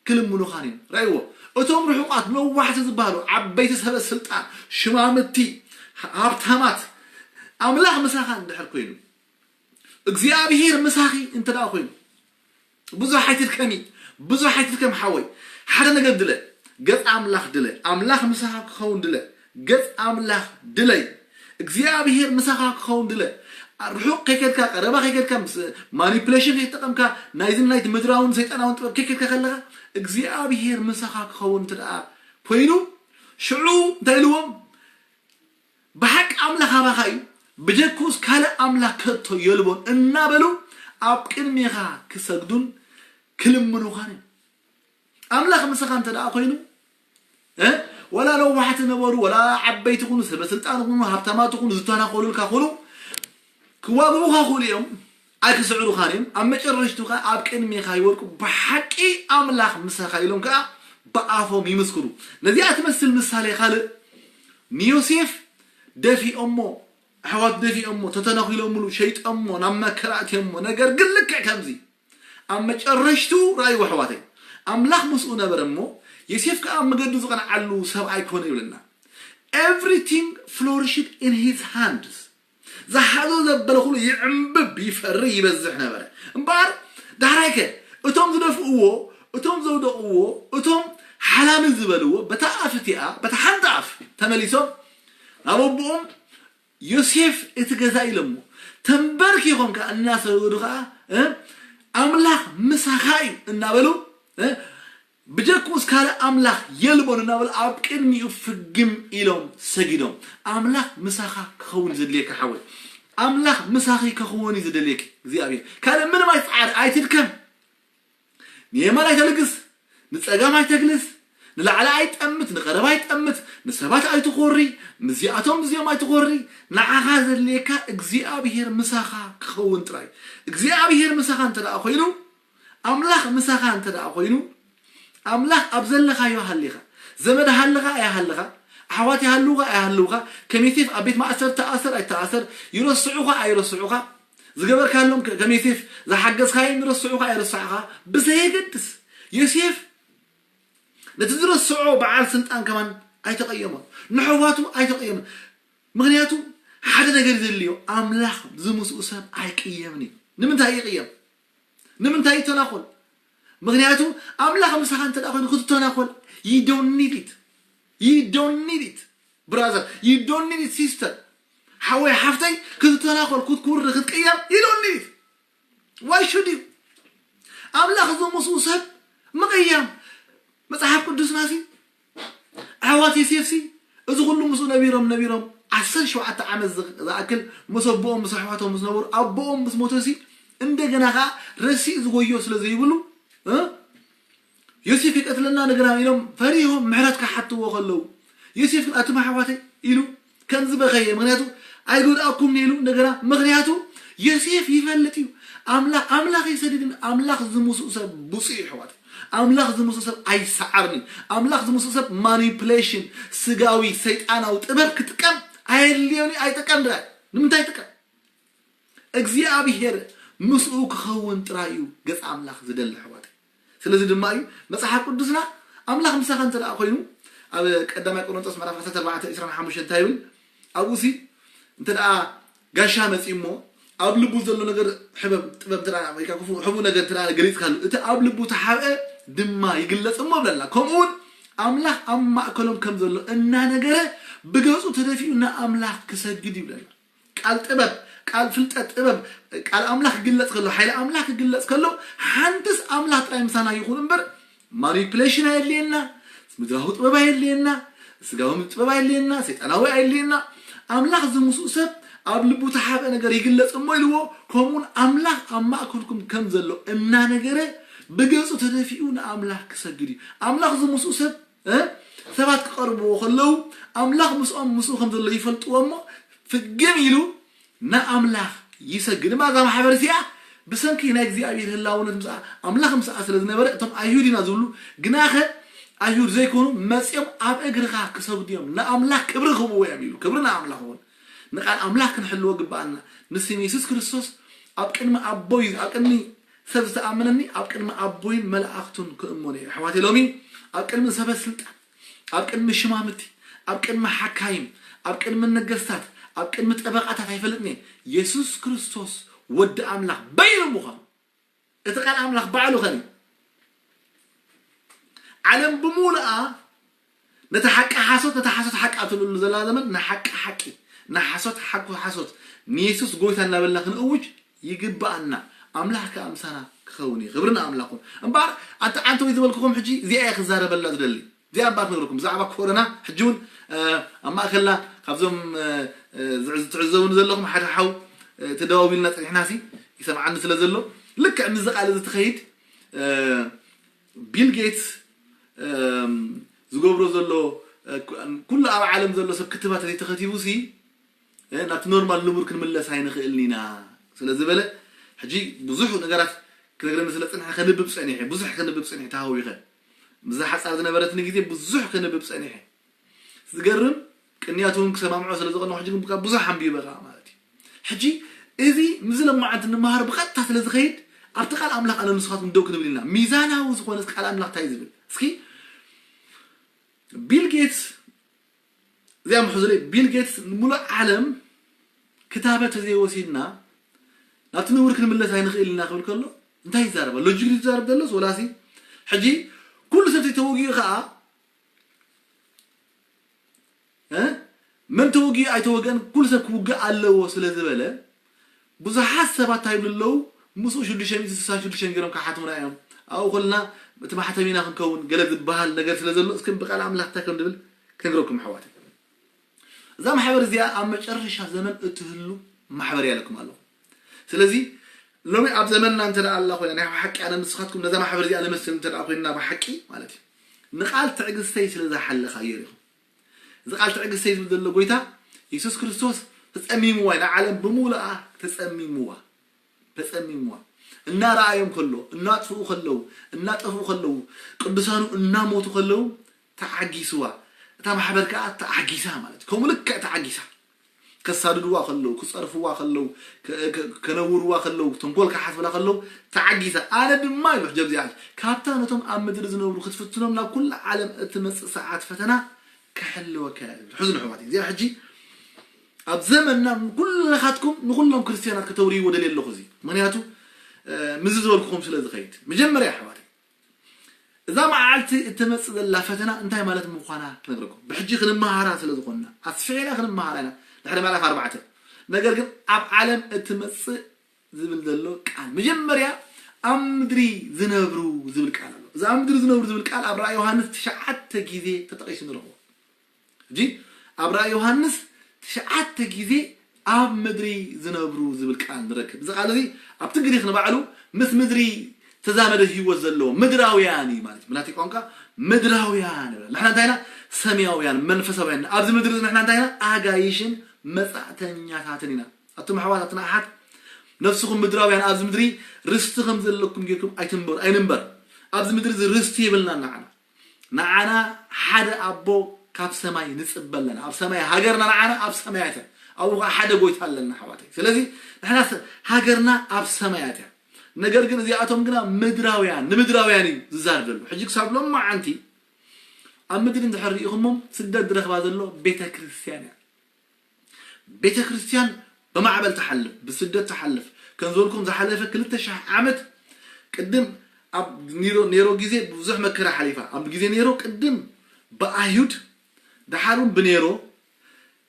ክልምኑኻን እዮም ራይዎ እቶም ርሑቓት ነዋሕቲ ዝበሃሉ ዓበይቲ ሰበ ስልጣን ሽማምቲ ሃብታማት ኣምላኽ ምሳኻ እንድሕር ኮይኑ እግዚኣብሔር ምሳኺ እንተ ደኣ ኮይኑ ብዙሕ ኣይትድከሚ ብዙሕ ኣይትድከም ሓወይ ሓደ ነገር ድለ ገጽ ኣምላኽ ድለ ኣምላኽ ምሳኻ ክኸውን ድለ ገጽ ኣምላኽ ድለይ እግዚኣብሔር ምሳኻ ክኸውን ድለ ርሑቕ ከይከድካ ቀረባ ከይከድካ ማኒፕሌሽን ከይተጠቐምካ ናይዝን ናይቲ ምድራውን ሰይጣናውን ጥበብ ከይከድካ ከለኻ እግዚኣብሔር ምሳኻ ክኸውን እንተ ደኣ ኮይኑ ሽዑ እንታይ ኢልዎም ብሓቂ ኣምላኽ ኣባኻ እዩ ብጀክኡስ ካልእ ኣምላኽ ከቶ የልቦን እናበሉ ኣብ ቅድሜኻ ክሰግዱን ክልምኑኻን እዩ ኣምላኽ ምሳኻ እንተ ደኣ ኮይኑ ወላ ነዋሕቲ ነበሩ ወላ ዓበይቲ ኩኑ ሰበ ስልጣን ኩኑ ሃብታማት ኩኑ ዝተናኸሉልካ ኩኑ ክዋግኡኻ ክእሉ እዮም ኣይክስዕሩኻን እዮም ኣብ መጨረሽቱ ከዓ ኣብ ቅድሜኻ ይወድቁ ብሓቂ ኣምላኽ ምሳኻ ኢሎም ከዓ ብኣፎም ይምስክሩ ነዚኣ ትመስል ምሳሌ ካልእ ንዮሴፍ ደፊኦሞ ኣሕዋት ደፊኦሞ ተተናኺሎምሉ ሸይጦሞ ናብ መከራ ኣትዮሞ ነገር ግን ልክዕ ከምዚ ኣብ መጨረሽቱ ራእይዎ ኣሕዋተይ ኣምላኽ ምስኡ ነበረ እሞ ዮሴፍ ከዓ ኣብ መገዱ ዝቐንዓሉ ሰብ ኣይኮነ ይብለና everything flourished in his hands ዝሓዞ ዘበለ ኩሉ ይዕምብብ፣ ይፈሪ፣ ይበዝሕ ነበረ። እምበኣር ዳሕራይከ እቶም ዝደፍእዎ፣ እቶም ዘውደቕዎ፣ እቶም ሓላሚ ዝበልዎ በታ ኣፍ እቲኣ፣ በታ ሓንቲ ኣፍ ተመሊሶም ናብ ኣቦኦም ዮሴፍ እቲ ገዛ ኢሎሞ ተንበርኪኾም ከኣ እናሰገዱ ከኣ እ፣ ኣምላኽ ምሳኻ እዩ እናበሉ እ፣ ብጀክኡስ ካልእ ኣምላኽ የልቦን እናበሉ ኣብ ቅድሚኡ ፍግም ኢሎም ሰጊዶም። ኣምላኽ ምሳኻ ክኸውን እዩ ዘድልየካ ሓወይ። ኣምላኽ ምሳኺ ክኸውን እዩ ዘደልየኪ እግዚኣብሔር። ካልእ ምንም ኣይትጽዓሪ፣ ኣይትድከም። ንየማን ኣይተልግስ፣ ንጸጋም ኣይተግልስ፣ ንላዕሊ ኣይጠምት፣ ንቐረባ ኣይጠምት፣ ንሰባት ኣይትኾሪ፣ ምስዚኣቶም ምስዚኦም ኣይትኾሪ። ንዓኻ ዘድልየካ እግዚኣብሔር ምሳኻ ክኸውን ጥራይ። እግዚኣብሔር ምሳኻ እንተ ደኣ ኮይኑ፣ ኣምላኽ ምሳኻ እንተ ደኣ ኮይኑ፣ ኣምላኽ ኣብ ዘለኻዮ ሃሊኻ፣ ዘመድ ሃልኻ ኣይሃልኻ፣ ኣሕዋት ይሃልውኻ ኣይሃልውኻ፣ ከም ዮሴፍ ኣብ ቤት ማእሰር ተኣሰር ኣይተኣሰር፣ ይረስዑኻ ኣይረስዑኻ፣ ዝገበርካሎም ከ-፣ ከም ዮሴፍ ዝሓገዝካዮም ይረስዑኻ ኣይረስዑኻ፣ ብዘየገድስ፣ ዮሴፍ ነቲ ዝረስዖ በዓል ስልጣን ከማን ኣይተቐየሞን፣ ንሕዋቱ ኣይተቐየሞን። ምኽንያቱ ሓደ ነገር ዘድልዮ፣ ኣምላኽ ዝምስኡ ሰብ ኣይቅየምን እዩ። ንምንታይ ይቕየም? ንምንታይ ይተናኾል? ምኽንያቱ ኣምላኽ ምሳኻ እንተ ደኣ ኮይኑ ክትተናኾል you don't need it. You don't need it, brother. You don't need it, sister. ሓወይ ሓፍተይ ክትተናኾል፣ ክትኩሪ፣ ክትቅየም you don't need it. Why should you? ኣምላኽ ዝምስኡ ሰብ ምቕያም። መጽሓፍ ቅዱስና ሲ ኣሕዋት ዮሴፍ ሲ እዚ ኩሉ ምስኡ ነቢሮም ነቢሮም ዓሰርተ ሸውዓተ ዓመት ዝ-፣ ዝኣክል ምስ ኣቦኦም ምስ ኣሕዋቶም ምስ ነበሩ ኣቦኦም ምስ ሞተ ሲ እንደገና ኸዓ ረሲእ ዝጎዮ ስለ ዘይብሉ እ? ዮሴፍ ይቀትለና እንደገና ኢሎም ፈሪሆም ምሕረት ክሓትዎ ከለዉ ዮሴፍ ግን ኣቱም ኣሕዋተይ ኢሉ ከም ዝበኸየ ምኽንያቱ ኣይጎድኣኩም ኢሉ እንደገና ምኽንያቱ ዮሴፍ ይፈልጥ እዩ ኣምላኽ ኣምላኽ ይሰድድን ኣምላኽ ዝምስኡ ሰብ ብፁዕ እዩ ኣሕዋተይ ኣምላኽ ዝምስኡ ሰብ ኣይሰዓርን እዩ ኣምላኽ ዝምስኡ ሰብ ማኒፕሌሽን ስጋዊ ሰይጣናዊ ጥበብ ክጥቀም ኣየድልዮን እዩ ኣይጥቀም ድራይ ንምንታይ ይጥቀም እግዚኣብሔር ምስኡ ክኸውን ጥራይ እዩ ገጽ ኣምላኽ ዝደሊ ኣሕዋተይ ስለዚ ድማ እዩ መጽሓፍ ቅዱስና ኣምላኽ ምሳኻ እንተ ደኣ ኮይኑ ኣብ ቀዳማይ ቆሮንጦስ ምዕራፍ ዓሰርተ ኣርባዕተ ዕስራን ሓሙሽተን እንታይ ይብል ኣብኡ ሲ እንተ ደኣ ጋሻ መጺኡ እሞ ኣብ ልቡ ዘሎ ነገር ሕበብ ጥበብ እንተ ደኣ ወይ ከዓ ክፉእ ሕቡእ ነገር እንተ ደኣ ገሊጽካሉ እቲ ኣብ ልቡ ተሓብአ ድማ ይግለጽ እሞ ብለና ከምኡ እውን ኣምላኽ ኣብ ማእከሎም ከም ዘሎ እናነገረ ብገጹ ተደፊኡ ንኣምላኽ ክሰግድ ይብለና ቃል ጥበብ ቃል ፍልጠት ጥበብ ቃል ኣምላኽ ክግለጽ ከሎ ሓይሊ ኣምላኽ ክግለጽ ከሎ ሓንትስ ኣምላኽ ጥራይ ምሳና ይኹን እምበር ማኒፕሌሽን ኣየድልየና ምድራዊ ጥበብ ኣየድልየና ስጋዊ ጥበብ ኣየድልየና ሰይጣናዊ ኣየድልየና ኣምላኽ ዝምስኡ ሰብ ኣብ ልቡ ተሓብአ ነገር ይግለጽ እሞ ኢልዎ ከምኡውን ኣምላኽ ኣብ ማእከልኩም ከም ዘሎ እናነገረ ብገጹ ተደፊኡ ንኣምላኽ ክሰግድ እዩ ኣምላኽ ዝምስኡ ሰብ ሰባት ክቐርብዎ ከለዉ ኣምላኽ ምስኦም ምስኡ ከም ዘሎ ይፈልጥዎ እሞ ፍግም ኢሉ ንኣምላኽ ይሰግድ እማ እዛ ማሕበር እዚኣ ብሰንኪ ናይ እግዚኣብሔር ህላውነት ምስኣ ኣምላኽ ምስኣ ስለ ዝነበረ እቶም ኣይሁድ ኢና ዝብሉ ግናኸ ኣይሁድ ዘይኮኑ መፂኦም ኣብ እግርኻ ክሰግዱ እዮም ንኣምላኽ ክብሪ ክህብዎ እዮም ኢሉ ክብሪ ንኣምላኽ እውን ንቃል ኣምላኽ ክንሕልዎ ግባኣና ንስም የሱስ ክርስቶስ ኣብ ቅድሚ ኣቦይ ኣብ ቅድሚ ሰብ ዝተኣመነኒ ኣብ ቅድሚ ኣቦይን መላእኽቱን ክእመኖ እየ ኣሕዋተይ ሎሚ ኣብ ቅድሚ ሰበ ስልጣን ኣብ ቅድሚ ሽማምቲ ኣብ ቅድሚ ሓካይም ኣብ ቅድሚ ነገስታት ኣብ ቅድሚ ጠበቓታት ኣይፈልጥን እየ የሱስ ክርስቶስ ወዲ ኣምላኽ በይኑ ምዃኑ እቲ ቃል ኣምላኽ ባዕሉ ኸኒ ዓለም ብምሉኣ ነቲ ሓቂ ሓሶት ነቲ ሓሶት ሓቂ ኣብ ትብልሉ ዘላ ዘመን ንሓቂ ሓቂ ንሓሶት ሓቁ ሓሶት ንየሱስ ጎይታ እናበልና ክንእውጅ ይግብኣና ኣምላኽ ከኣ ምሳና ክኸውን እዩ ክብሪ ንኣምላኽ እምበኣር ኣንቲ ዓንተወይ ዝበልክኹም ሕጂ እዚኣ እየ ክዛረበላ ዝደሊ እዚኣ እምበኣር ክነግረኩም ብዛዕባ ኮሮና ሕጂ እውን ኣብ ማእከልና ካብዞም ዝዕዝ- ትዕዘቡኒ ዘለኹም ሓደ ሓው ተደዋዊልና ፀኒሕና ሲ ይሰምዓኒ ስለ ዘሎ ልክዕ ምዚ ቃል እዚ ትኸይድ ቢል ጌትስ ዝገብሮ ዘሎ ኩሉ ኣብ ዓለም ዘሎ ሰብ ክትባት ዘይተኸቲቡ ሲ ናብቲ ኖርማል ንቡር ክንምለስ ኣይንኽእልን ኢና ስለ ዝበለ ሕጂ ብዙሕ ነገራት ክነግረኒ ስለ ፅንሐ ከንብብ ፀኒሐ ብዙሕ ከንብብ ፀኒሐ ተሃዊኸ ምዛ ሓፃር ዝነበረትኒ ግዜ ብዙሕ ከንብብ ፀኒሐ ዝገርም ቅንያት እውን ክሰማምዖ ስለ ዝቐነኹ ሕጂ ግን ብዙሕ ኣንቢበ ከዓ ማለት እዩ ሕጂ እዚ ምዚ ለማዓንቲ ንመሃር ብቐጥታ ስለ ዝኸይድ ኣብቲ ቃል ኣምላኽ ኣነ ንስኻትኩም ደው ክንብል ኢና ሚዛናዊ ዝኾነ ቃል ኣምላኽ እንታይ ዝብል እስኪ ቢል ጌትስ እዚኣ ምሕዙለይ ቢል ጌትስ ንሙሉእ ዓለም ክታበት ተዘይወሲድና ናብቲ ንቡር ክንምለስ ኣይንኽእል ኢና ክብል ከሎ እንታይ ይዛረባ? ሎጂክ ድዩ ዝዛረብ ዘሎስ ወላሲ ሕጂ ኩሉ ሰብ ተወጊኡ ከዓ እ? መን ተወጊኡ ኣይተወገን ኩሉ ሰብ ክውግእ ኣለዎ ስለ ዝበለ ብዙሓት ሰባት እንታይ ይብሉ ኣለዉ? ምስኡ ሽዱሽተ ሚእቲ ስሳን ሽዱሽተን ገይሮም ክሓትሙና እዮም። ኣብኡ ከለና እቲ ማሕተም ኢና ክንከውን ገለ ዝበሃል ነገር ስለ ዘሎ እስኪ ብቃል ኣምላኽ እንታይ ከም ድብል ክነግረኩም ኣሕዋተይ። እዛ ማሕበር እዚኣ ኣብ መጨረሻ ዘመን እትህሉ ማሕበር እያ ኢለኩም ኣለኹ። ስለዚ ሎሚ ኣብ ዘመንና እንተ ደኣ ኣላ ኮይና ናይ ሓቂ ኣነ ንስኻትኩም ነዛ ማሕበር እዚኣ ንመስል እንተ ደኣ ኮይንና ብሓቂ ማለት እዩ ንቃል ትዕግስተይ ስለ ዝሓለኻዮ ኢኹም። እዚ ቃል ትዕግስተይ ዝብል ዘሎ ጎይታ የሱስ ክርስቶስ ተጸሚምዋ ኢና ዓለም ብምሉኣ ተጸሚምዋ ተጸሚምዋ እናረኣዮም ከሎ እናጥፍኡ ከለዉ እናጠፍኡ ከለዉ ቅዱሳኑ እናሞቱ ከለዉ ተዓጊስዋ እታ ማሕበር ከዓ ተዓጊሳ ማለት እዩ ከምኡ ልክዕ ተዓጊሳ ከሳድድዋ ከለዉ ክፀርፍዋ ከለዉ ከነውርዋ ከለዉ ተንኮል ክሓስብላ ከለዉ ተዓጊሳ ኣነ ድማ ኢሉ ሕጂ ኣብዚኣ ካብታ ነቶም ኣብ ምድሪ ዝነብሩ ክትፍትኖም ናብ ኩላ ዓለም እትመፅእ ሰዓት ፈተና ክሕልወካ እያ ዝብል ሕዚ ንሕዋት እዚኣ ሕጂ ኣብ ዘመንና ኩልኻትኩም ንኩሎም ክርስትያናት ከተውርይዎ ደልየ ኣለኹ እዚ ምክንያቱ ምዚ ዝበልኩኹም ስለ ዝኸይድ መጀመርያ ኣሕዋት እዛ መዓልቲ እትመፅእ ዘላ ፈተና እንታይ ማለት ምዃና ክነግረኩም ብሕጂ ክንመሃራ ስለ ዝኾንና ኣስፊዕና ክንመሃራ ኢና ድሕሪ ምዕራፍ ኣርባዕተ ነገር ግን ኣብ ዓለም እትመፅእ ዝብል ዘሎ ቃል መጀመርያ ኣብ ምድሪ ዝነብሩ ዝብል ቃል ኣሎ እዚ ኣብ ምድሪ ዝነብሩ ዝብል ቃል ኣብ ራእይ ዮሃንስ ትሽዓተ ግዜ ተጠቂሱ ንረኽቦ ሕጂ ኣብ ራእይ ዮሃንስ ትሽዓተ ግዜ ኣብ ምድሪ ዝነብሩ ዝብል ቃል ንረክብ እዚ ቃል እዚ ኣብቲ ግሪክ ንባዕሉ ምስ ምድሪ ተዛመደ ህይወት ዘለዎ ምድራውያን እዩ ማለት ብናተይ ቋንቋ ምድራውያን ንሕና እንታይ ኢና ሰማያውያን መንፈሳውያን ኣብዚ ምድሪ ንሕና እንታይ ኢና ኣጋይሽን መጻእተኛታትን ኢና ኣቱም ኣሕዋት ኣትና ኣሓት ነፍስኹም ምድራውያን ኣብዚ ምድሪ ርስቲ ከም ዘለኩም ጌርኩም ኣይትንበሩ ኣይንንበር ኣብዚ ምድሪ እዚ ርስቲ የብልና ንዓና ንዓና ሓደ ኣቦ ካብ ሰማይ ንፅበ ኣለና ኣብ ሰማይ ሃገርና ንዓና ኣብ ሰማያት ኣብኡ ከዓ ሓደ ጎይታ ኣለና ኣሕዋተይ ስለዚ ንሕና ሃገርና ኣብ ሰማያት እያ ነገር ግን እዚኣቶም ግና ምድራውያን ንምድራውያን እዩ ዝዛር ዘሎ ሕጂ ክሳብ ሎማዓንቲ ኣብ ምድሪ እንድሕር ርኢኹሞም ስደት ዝረኽባ ዘሎ ቤተ ክርስትያን እያ ቤተ ክርስትያን ብማዕበል ትሓልፍ ብስደት ትሓልፍ ከም ዝበልኩም ዝሓለፈ ክልተ ሽሕ ዓመት ቅድም ኣብ ኔሮ ግዜ ብዙሕ መከራ ሓሊፋ ኣብ ግዜ ኔሮ ቅድም ብኣይሁድ ድሓር እውን ብኔሮ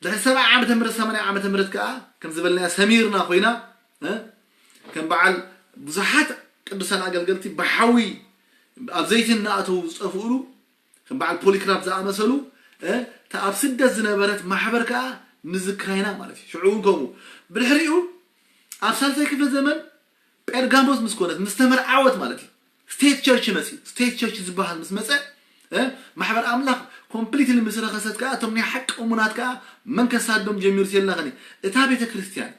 ድሕሪ ሰብዓ ዓመተ ምህረት ሰማንያ ዓመተ ምህረት ከዓ ከም ዝበልናያ ሰሚርና ኮይና ከም በዓል ብዙሓት ቅዱሳን ኣገልገልቲ ብሓዊ ኣብ ዘይቲ እናኣተዉ ዝጠፍእሉ ከም በዓል ፖሊክራፕ ዝኣመሰሉ እታ ኣብ ስደት ዝነበረት ማሕበር ከዓ ንዝክራ ኢና ማለት እዩ ሽዑ እውን ከምኡ ብድሕሪኡ ኣብ ሳልሳይ ክፍለ ዘመን ጴርጋሞስ ምስ ኮነት ምስ ተመርዓወት ማለት እዩ ስቴት ቸርች መፅኡ ስቴት ቸርች ዝበሃል ምስ መፀ ማሕበር ኣምላኽ ኮምፕሊትሊ ምስ ረኸሰት ከዓ እቶም ናይ ሓቂ እሙናት ከዓ መን ከሳዶም ጀሚሩ የላኸኒ እታ ቤተ ክርስትያን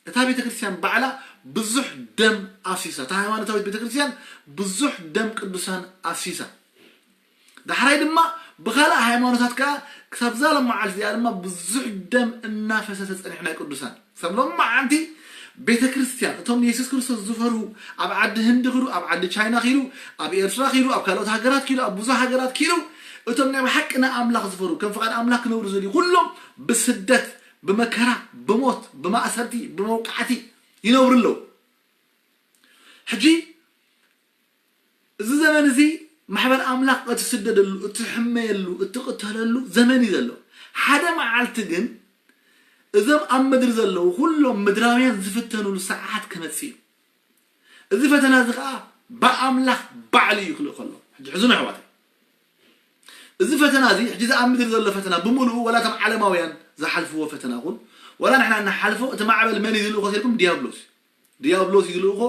እታ ቤተ ክርስትያን ባዕላ ብዙሕ ደም ኣፍሲሳ እታ ሃይማኖታዊት ቤተ ክርስትያን ብዙሕ ደም ቅዱሳን ኣፍሲሳ ዳሕራይ ድማ ብኻልእ ሃይማኖታት ከዓ ክሳብ ዛሎም መዓልቲ እዚኣ ድማ ብዙሕ ደም እናፈሰሰ ፀኒሑ ናይ ቅዱሳን ክሳብ ሎም መዓልቲ ቤተ ክርስትያን እቶም ንየሱስ ክርስቶስ ዝፈርሁ ኣብ ዓዲ ህንዲ ክዱ ኣብ ዓዲ ቻይና ክዱ ኣብ ኤርትራ ክዱ ኣብ ካልኦት ሃገራት ክዱ ኣብ ብዙሕ ሃገራት ክዱ እቶም ናይ ብሓቂ ንኣምላኽ ዝፈርሁ ከም ፍቓድ ኣምላኽ ክነብሩ ዝደልዩ ኩሎም ብስደት ብመከራ ብሞት ብማእሰርቲ ብመውቃዕቲ ይነብሩ ኣለዉ ሕጂ እዚ ዘመን እዚ ማሕበር ኣምላኽ እትስደደሉ እትሕመየሉ እትቕተለሉ ዘመን እዩ ዘሎ ሓደ መዓልቲ ግን እዞም ኣብ ምድሪ ዘለዉ ኩሎም ምድራውያን ዝፍተኑሉ ሰዓት ክመጽእ እዩ እዚ ፈተና እዚ ከዓ ብኣምላኽ ባዕሉ እዩ ክልእ ከሎ ሕጂ ሕዙን ኣሕዋት እዚ ፈተና እዚ ሕጂ እዚ ኣብ ምድሪ ዘሎ ፈተና ብምሉኡ ወላ እቶም ዓለማውያን ዝሓልፍዎ ፈተና ይኹን ወላ ንሕና እንሓልፎ እቲ ማዕበል መን እዩ ዝልእኮ ተልኩም ዲያብሎስ እዩ ዲያብሎስ እዩ ዝልእኮ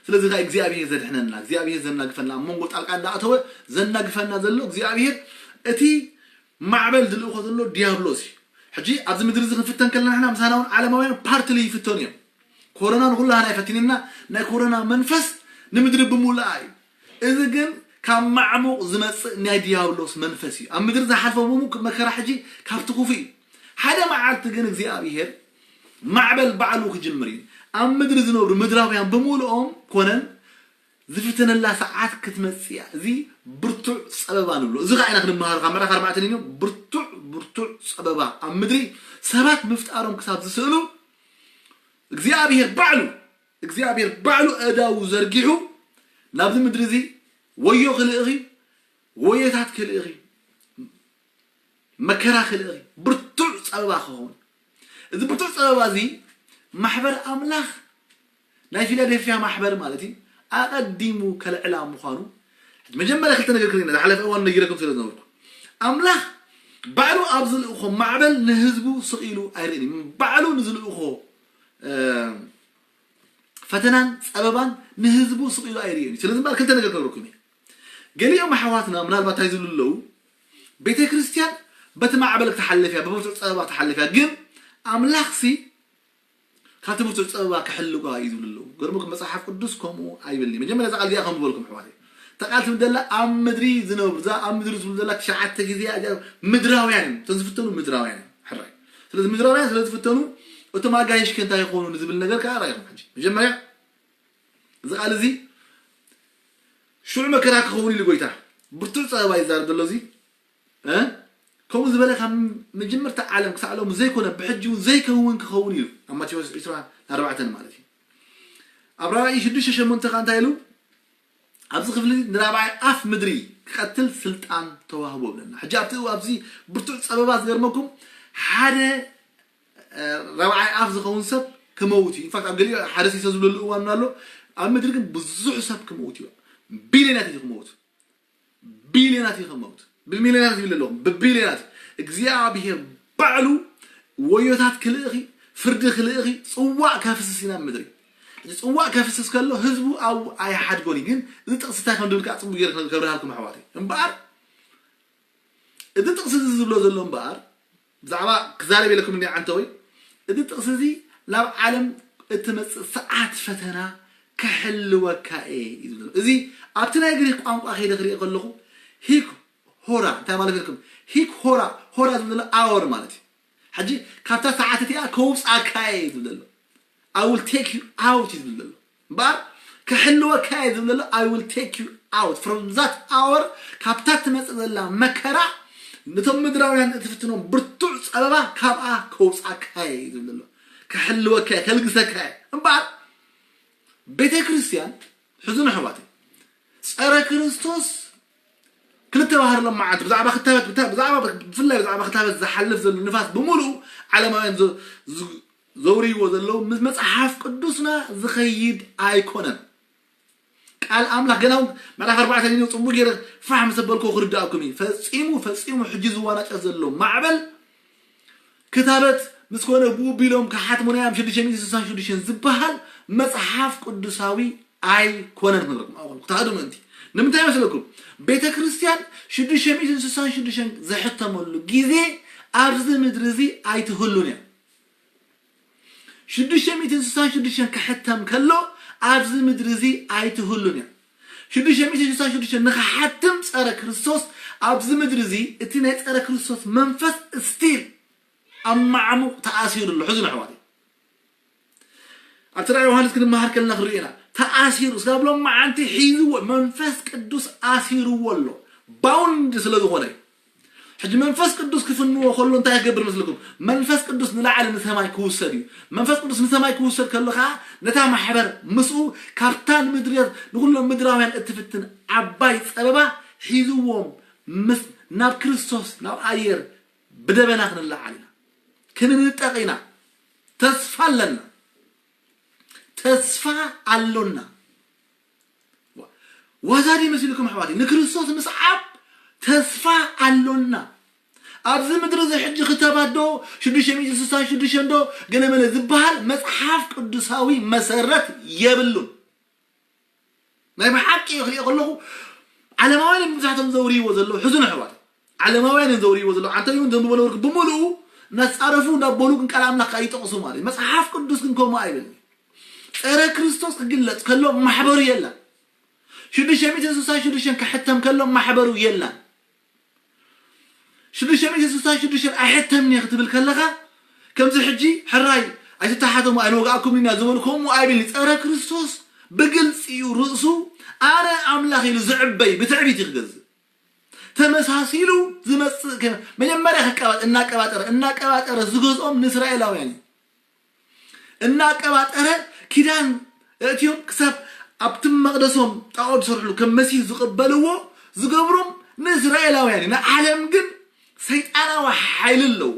ስለዚ ከዓ እግዚኣብሔር ዘድሕነና እግዚኣብሔር ዘናግፈና ኣብ መንጎ ጣልቃ እንዳኣተወ ዘናግፈና ዘሎ እግዚኣብሔር እቲ ማዕበል ዝልእኮ ዘሎ ዲያብሎስ እዩ ሕጂ ኣብዚ ምድሪ እዚ ክንፍተን ከለና ንሕና ምሳና እውን ዓለማውያን ፓርትሊ ይፍተኑ እዮም ኮሮና ንኩላህና ይፈቲንና ናይ ኮሮና መንፈስ ንምድሪ ብምሉኣ እዩ እዚ ግን ካብ ማዕሙቕ ዝመፅእ ናይ ዲያብሎስ መንፈስ እዩ ኣብ ምድሪ ዝሓልፎ ምሙቅ መከራ ሕጂ ካብቲ ክፉ እዩ ሓደ መዓልቲ ግን እግዚኣብሔር ማዕበል ባዕሉ ክጅምር እዩ ኣብ ምድሪ ዝነብሩ ምድራውያን ብምሉኦም ኮነን ዝፍተነላ ሰዓት ክትመፅእ እያ እዚ ብርቱዕ ፀበባ ንብሎ እዚ ከዓ ኢና ክንመሃር ካብ ምዕራፍ ኣርባዕተ ንዮ ብርቱዕ ብርቱዕ ፀበባ ኣብ ምድሪ ሰባት ምፍጣሮም ክሳብ ዝስእኑ እግዚኣብሔር ባዕሉ እግዚኣብሔር ባዕሉ ኣእዳዉ ዘርጊሑ ናብዚ ምድሪ እዚ ወዮ ክልእኺ፣ ወዮታት ክልእኺ፣ መከራ ክልእኺ፣ ብርቱዕ ጸበባ ክኸውን። እዚ ብርቱዕ ጸበባ እዚ ማሕበር ኣምላኽ ናይ ፊላደልፍያ ማሕበር ማለት እዩ ኣቐዲሙ ከልዕላ ምዃኑ መጀመርያ ክልተ ነገር ክሪና ዝሓለፈ እዋን ነጊረኩም ስለ ዝነበርኩ ኣምላኽ ባዕሉ ኣብ ዝልእኾ ማዕበል ንህዝቡ ስቕ ኢሉ ኣይርእን እዩ። ባዕሉ ንዝልእኾ ፈተናን ጸበባን ንህዝቡ ስቕ ኢሉ ኣይርእን እዩ። ስለዚ እምበኣር ክልተ ነገር ክነግረኩም እየ። ገሊኦም ኣሕዋትና ምናልባት እንታይ ዝብሉ ኣለዉ፣ ቤተ ክርስቲያን በቲ ማዕበል ክትሓልፍ እያ፣ ብብርቱዕ ጸበባ ክትሓልፍ እያ፣ ግን ኣምላኽሲ ካብቲ ብርቱዕ ጸበባ ክሕልዋ እዩ ዝብሉ ኣለዉ። ገርሙኩም መጽሓፍ ቅዱስ ከምኡ ኣይብልን እዩ። መጀመርያ እዛ ቃል እዚኣ ከንብበልኩም ኣሕዋተይ። እታ ቃል ትብል ዘላ ኣብ ምድሪ ዝነብሩ፣ እዛ ኣብ ምድሪ ዝብሉ ዘላ ትሽዓተ ግዜ እዚኣ ምድራውያን እዮም። እቶም ዝፍተኑ ምድራውያን እዮም። ሕራይ። ስለዚ ምድራውያን ስለ ዝፍተኑ እቶም ኣጋይሽ ከ እንታይ ይኾኑ ንዝብል ነገር ከኣ ርኣይኹም ሕጂ። መጀመርያ እዚ ቃል እዚ ሽዑ መከራ ክኸውን ኢሉ ጎይታ ብርቱዕ ጸበባ ይዛረብ ዘሎ እዚ እ? ከምኡ ዝበለ ካብ መጀመርታ ዓለም ክሳዕ ሎሚ ዘይኮነ ብሕጂ እውን ዘይከውን ክኸውን እዩ ኣብ ማቴዎስ ዕስራን ኣርባዕተን ማለት እዩ። ኣብ ራእይ ሽዱሽተ ሸሞንተ ከዓ እንታይ ኢሉ ኣብዚ ክፍሊ ንራብዓይ ኣፍ ምድሪ ክቐትል ስልጣን ተዋህቦ ብለና። ሕጂ ኣብቲ ኣብዚ ብርቱዕ ጸበባ ዝገርመኩም ሓደ እ፣ ራብዓይ ኣፍ ዝኸውን ሰብ ክመውት እዩ። ኢንፋክት ኣብ ገሊኡ ሓደ ሲሶ ዝብለሉ እዋን ኣሎ። ኣብ ምድሪ ግን ብዙሕ ሰብ ክመውት እዩ። ቢልዮናት እዩ ክመውት። ቢልዮናት እዩ ክመውት። ብሚልዮናት ይብል ኣለኹም። ብቢልዮናት እግዚኣብሔር ባዕሉ ወዮታት ክልእኺ ፍርዲ ክልእኺ ጽዋእ ከፍስስ ኢና ምድሪ። እቲ ጽዋእ ከፍስስ ከሎ ህዝቡ ኣብኡ ኣይሓድጎን እዩ። ግን እዚ ጥቕሲ እንታይ ከም ድብል ከዓ ጽቡቅ ገይረ ከብርሃልኩም ኣሕዋተይ። እምበኣር እቲ ጥቕሲ እዚ ዝብሎ ዘሎ እምበኣር ብዛዕባ ክዛረብ የለኩም እንዲ ዓንተወይ። እቲ ጥቕሲ እዚ ናብ ዓለም እትመጽእ ሰዓት ፈተና ክሕልወካ እየ እዩ ዝብል። እዚ ኣብቲ ናይ ግሪክ ቋንቋ ከይደ ክሪኦ ከለኹ ሂክ ሆራ እንታይ ማለት ኢልኩም ሂክ ሆራ ሆራ ዝብል ዘሎ ኣወር ማለት እዩ። ሕጂ ካብታ ሰዓት እቲኣ ከውፃካ እየ ዝብል ዘሎ I will take you out እዩ ዝብል ዘሎ እምበኣር ክሕልወካ እየ ዝብል ዘሎ I will take you out from that hour ካብታ ትመፅእ ዘላ መከራ ነቶም ምድራውያን እትፍትኖም ብርቱዕ ፀበባ ካብኣ ከውፃካ እየ ዝብል ዘሎ ክሕልወካ እየ ከልግሰካ እየ እምበኣር ቤተ ክርስቲያን ሕዙን ኣሕዋተይ ጸረ ክርስቶስ ክልተ ባህሪ ሎም መዓልቲ ብዛዕባ ክታበት ብታ- ብዛዕባ ብፍላይ ብዛዕባ ክታበት ዝሓልፍ ዘሎ ንፋስ ብምሉኡ ዓለማውያን ዘ- ዝ- ዘውርይዎ ዘለዉ ምስ መጽሓፍ ቅዱስና ዝኸይድ ኣይኮነን ቃል ኣምላኽ ገና እውን ምዕራፍ ኣርባዕተ ኒኒው ጽቡቅ ገይረ ፋሕ ምስ ኣበልክዎ ክርድኣኩም እዩ ፈጺሙ ፈጺሙ ሕጂ ዝዋናጨፍ ዘሎ ማዕበል ክታበት ምስ ኮነ ብኡ ቢሎም ክሓትሙና እዮም ሽዱሽተ ሚእቲ ስሳን ሽዱሽተን ዝበሃል መጽሓፍ ቅዱሳዊ ኣይኮነን ክነግረኩም ኣኹም ክትሃዱ ምእንቲ ንምንታይ መስለኩም ቤተ ክርስቲያን ሽዱሽተ ሚእቲ ስሳን ሽዱሽተን ዝሕተመሉ ግዜ ኣብዚ ምድሪ እዚ ኣይትህሉን እያ ሽዱሽተ ሚእቲ ስሳን ሽዱሽተን ክሕተም ከሎ ኣብዚ ምድሪ እዚ ኣይትህሉን እያ ሽዱሽተ ሚእቲ ስሳን ሽዱሽተን ንክሓትም ጸረ ክርስቶስ ኣብዚ ምድሪ እዚ እቲ ናይ ጸረ ክርስቶስ መንፈስ ስቲል ኣብ ማዕሙቕ ተኣሲሩ ኣሎ ሕዙን ኣሕዋተይ ኣብቲ ራእይ ዮሃንስ ክንመሃር ከለና ክንሪኦ ኢና ተኣሲሩ ስጋብ ሎም መዓንቲ ሒዝዎ መንፈስ ቅዱስ ኣሲርዎ ኣሎ ባውንድ ስለ ዝኾነ እዩ ሕጂ መንፈስ ቅዱስ ክፍንዎ ከሎ እንታይ ክገብር መስልኩም መንፈስ ቅዱስ ንላዕሊ ንሰማይ ክውሰድ እዩ መንፈስ ቅዱስ ንሰማይ ክውሰድ ከሎ ከዓ ነታ ማሕበር ምስኡ ካብታ ንምድርያት ንኩሎም ምድራውያን እትፍትን ዓባይ ፀበባ ሒዝዎም ምስ ናብ ክርስቶስ ናብ ኣየር ብደበና ክንለዓል ኢና ክንንጠቕ ኢና ተስፋ ኣለና ተስፋ ኣሎና ዋዛ ድዩ መሲልኩም ኣሕዋተይ ንክርስቶስ ምስዓብ ተስፋ ኣሎና ኣብዚ ምድሪ እዚ ሕጂ ክተባት ዶ ሽዱሽተ ሚእቲ ስሳን ሽዱሽተን ዶ ገለመለ ዝበሃል መፅሓፍ ቅዱሳዊ መሰረት የብሉን ናይ ብሓቂ ክሪኦ ከለኹ ዓለማውያን እዮም መብዛሕቶም ዘውርይዎ ዘለዉ ሕዙን ኣሕዋት ዓለማውያን እዮም ዘውርይዎ ዘለዉ ዓንተ ይሁን ዘንብቦ ነበርኩ ብምልኡ እናፃረፉ እንዳበሉ ግን ቃል ኣምላኽ ከዓ ይጠቕሱ ማለት እዩ መፅሓፍ ቅዱስ ግን ከምኡ ኣይብል ፀረ ክርስቶስ ክግለፅ ከሎ ማሕበሩ የለን ሽዱሽተ ሚእቲ ስሳ ሽዱሽተ ክሕተም ከሎ ማሕበሩ የለን ሽዱሽተ ሚእቲ ስሳ ሽዱሽተ ኣይሕተምን እየ ክትብል ከለኻ ከምዚ ሕጂ ሕራይ ኣይትተሓተሙ ኣይንወግኣኩም ኢና ዝበሉ ከምኡ ኣይብል ጸረ ክርስቶስ ብግልፂ እዩ ርእሱ ኣነ ኣምላኽ ኢሉ ዝዕበይ ብትዕቢት እዩ ክገዝእ ተመሳሲሉ ዝመፅእ ከ- መጀመርያ ከቀባ- እናቀባጠረ እናቀባጠረ ዝገዝኦም ንእስራኤላውያን እዩ እናቀባጠረ ኪዳን እትዮም ክሳብ ኣብቲ መቕደሶም ጣዖት ዝሰርሕሉ ከም መሲህ ዝቕበልዎ ዝገብሮም ንእስራኤላውያን እዩ። ንዓለም ግን ሰይጣናዊ ሓይሊ ኣለዎ።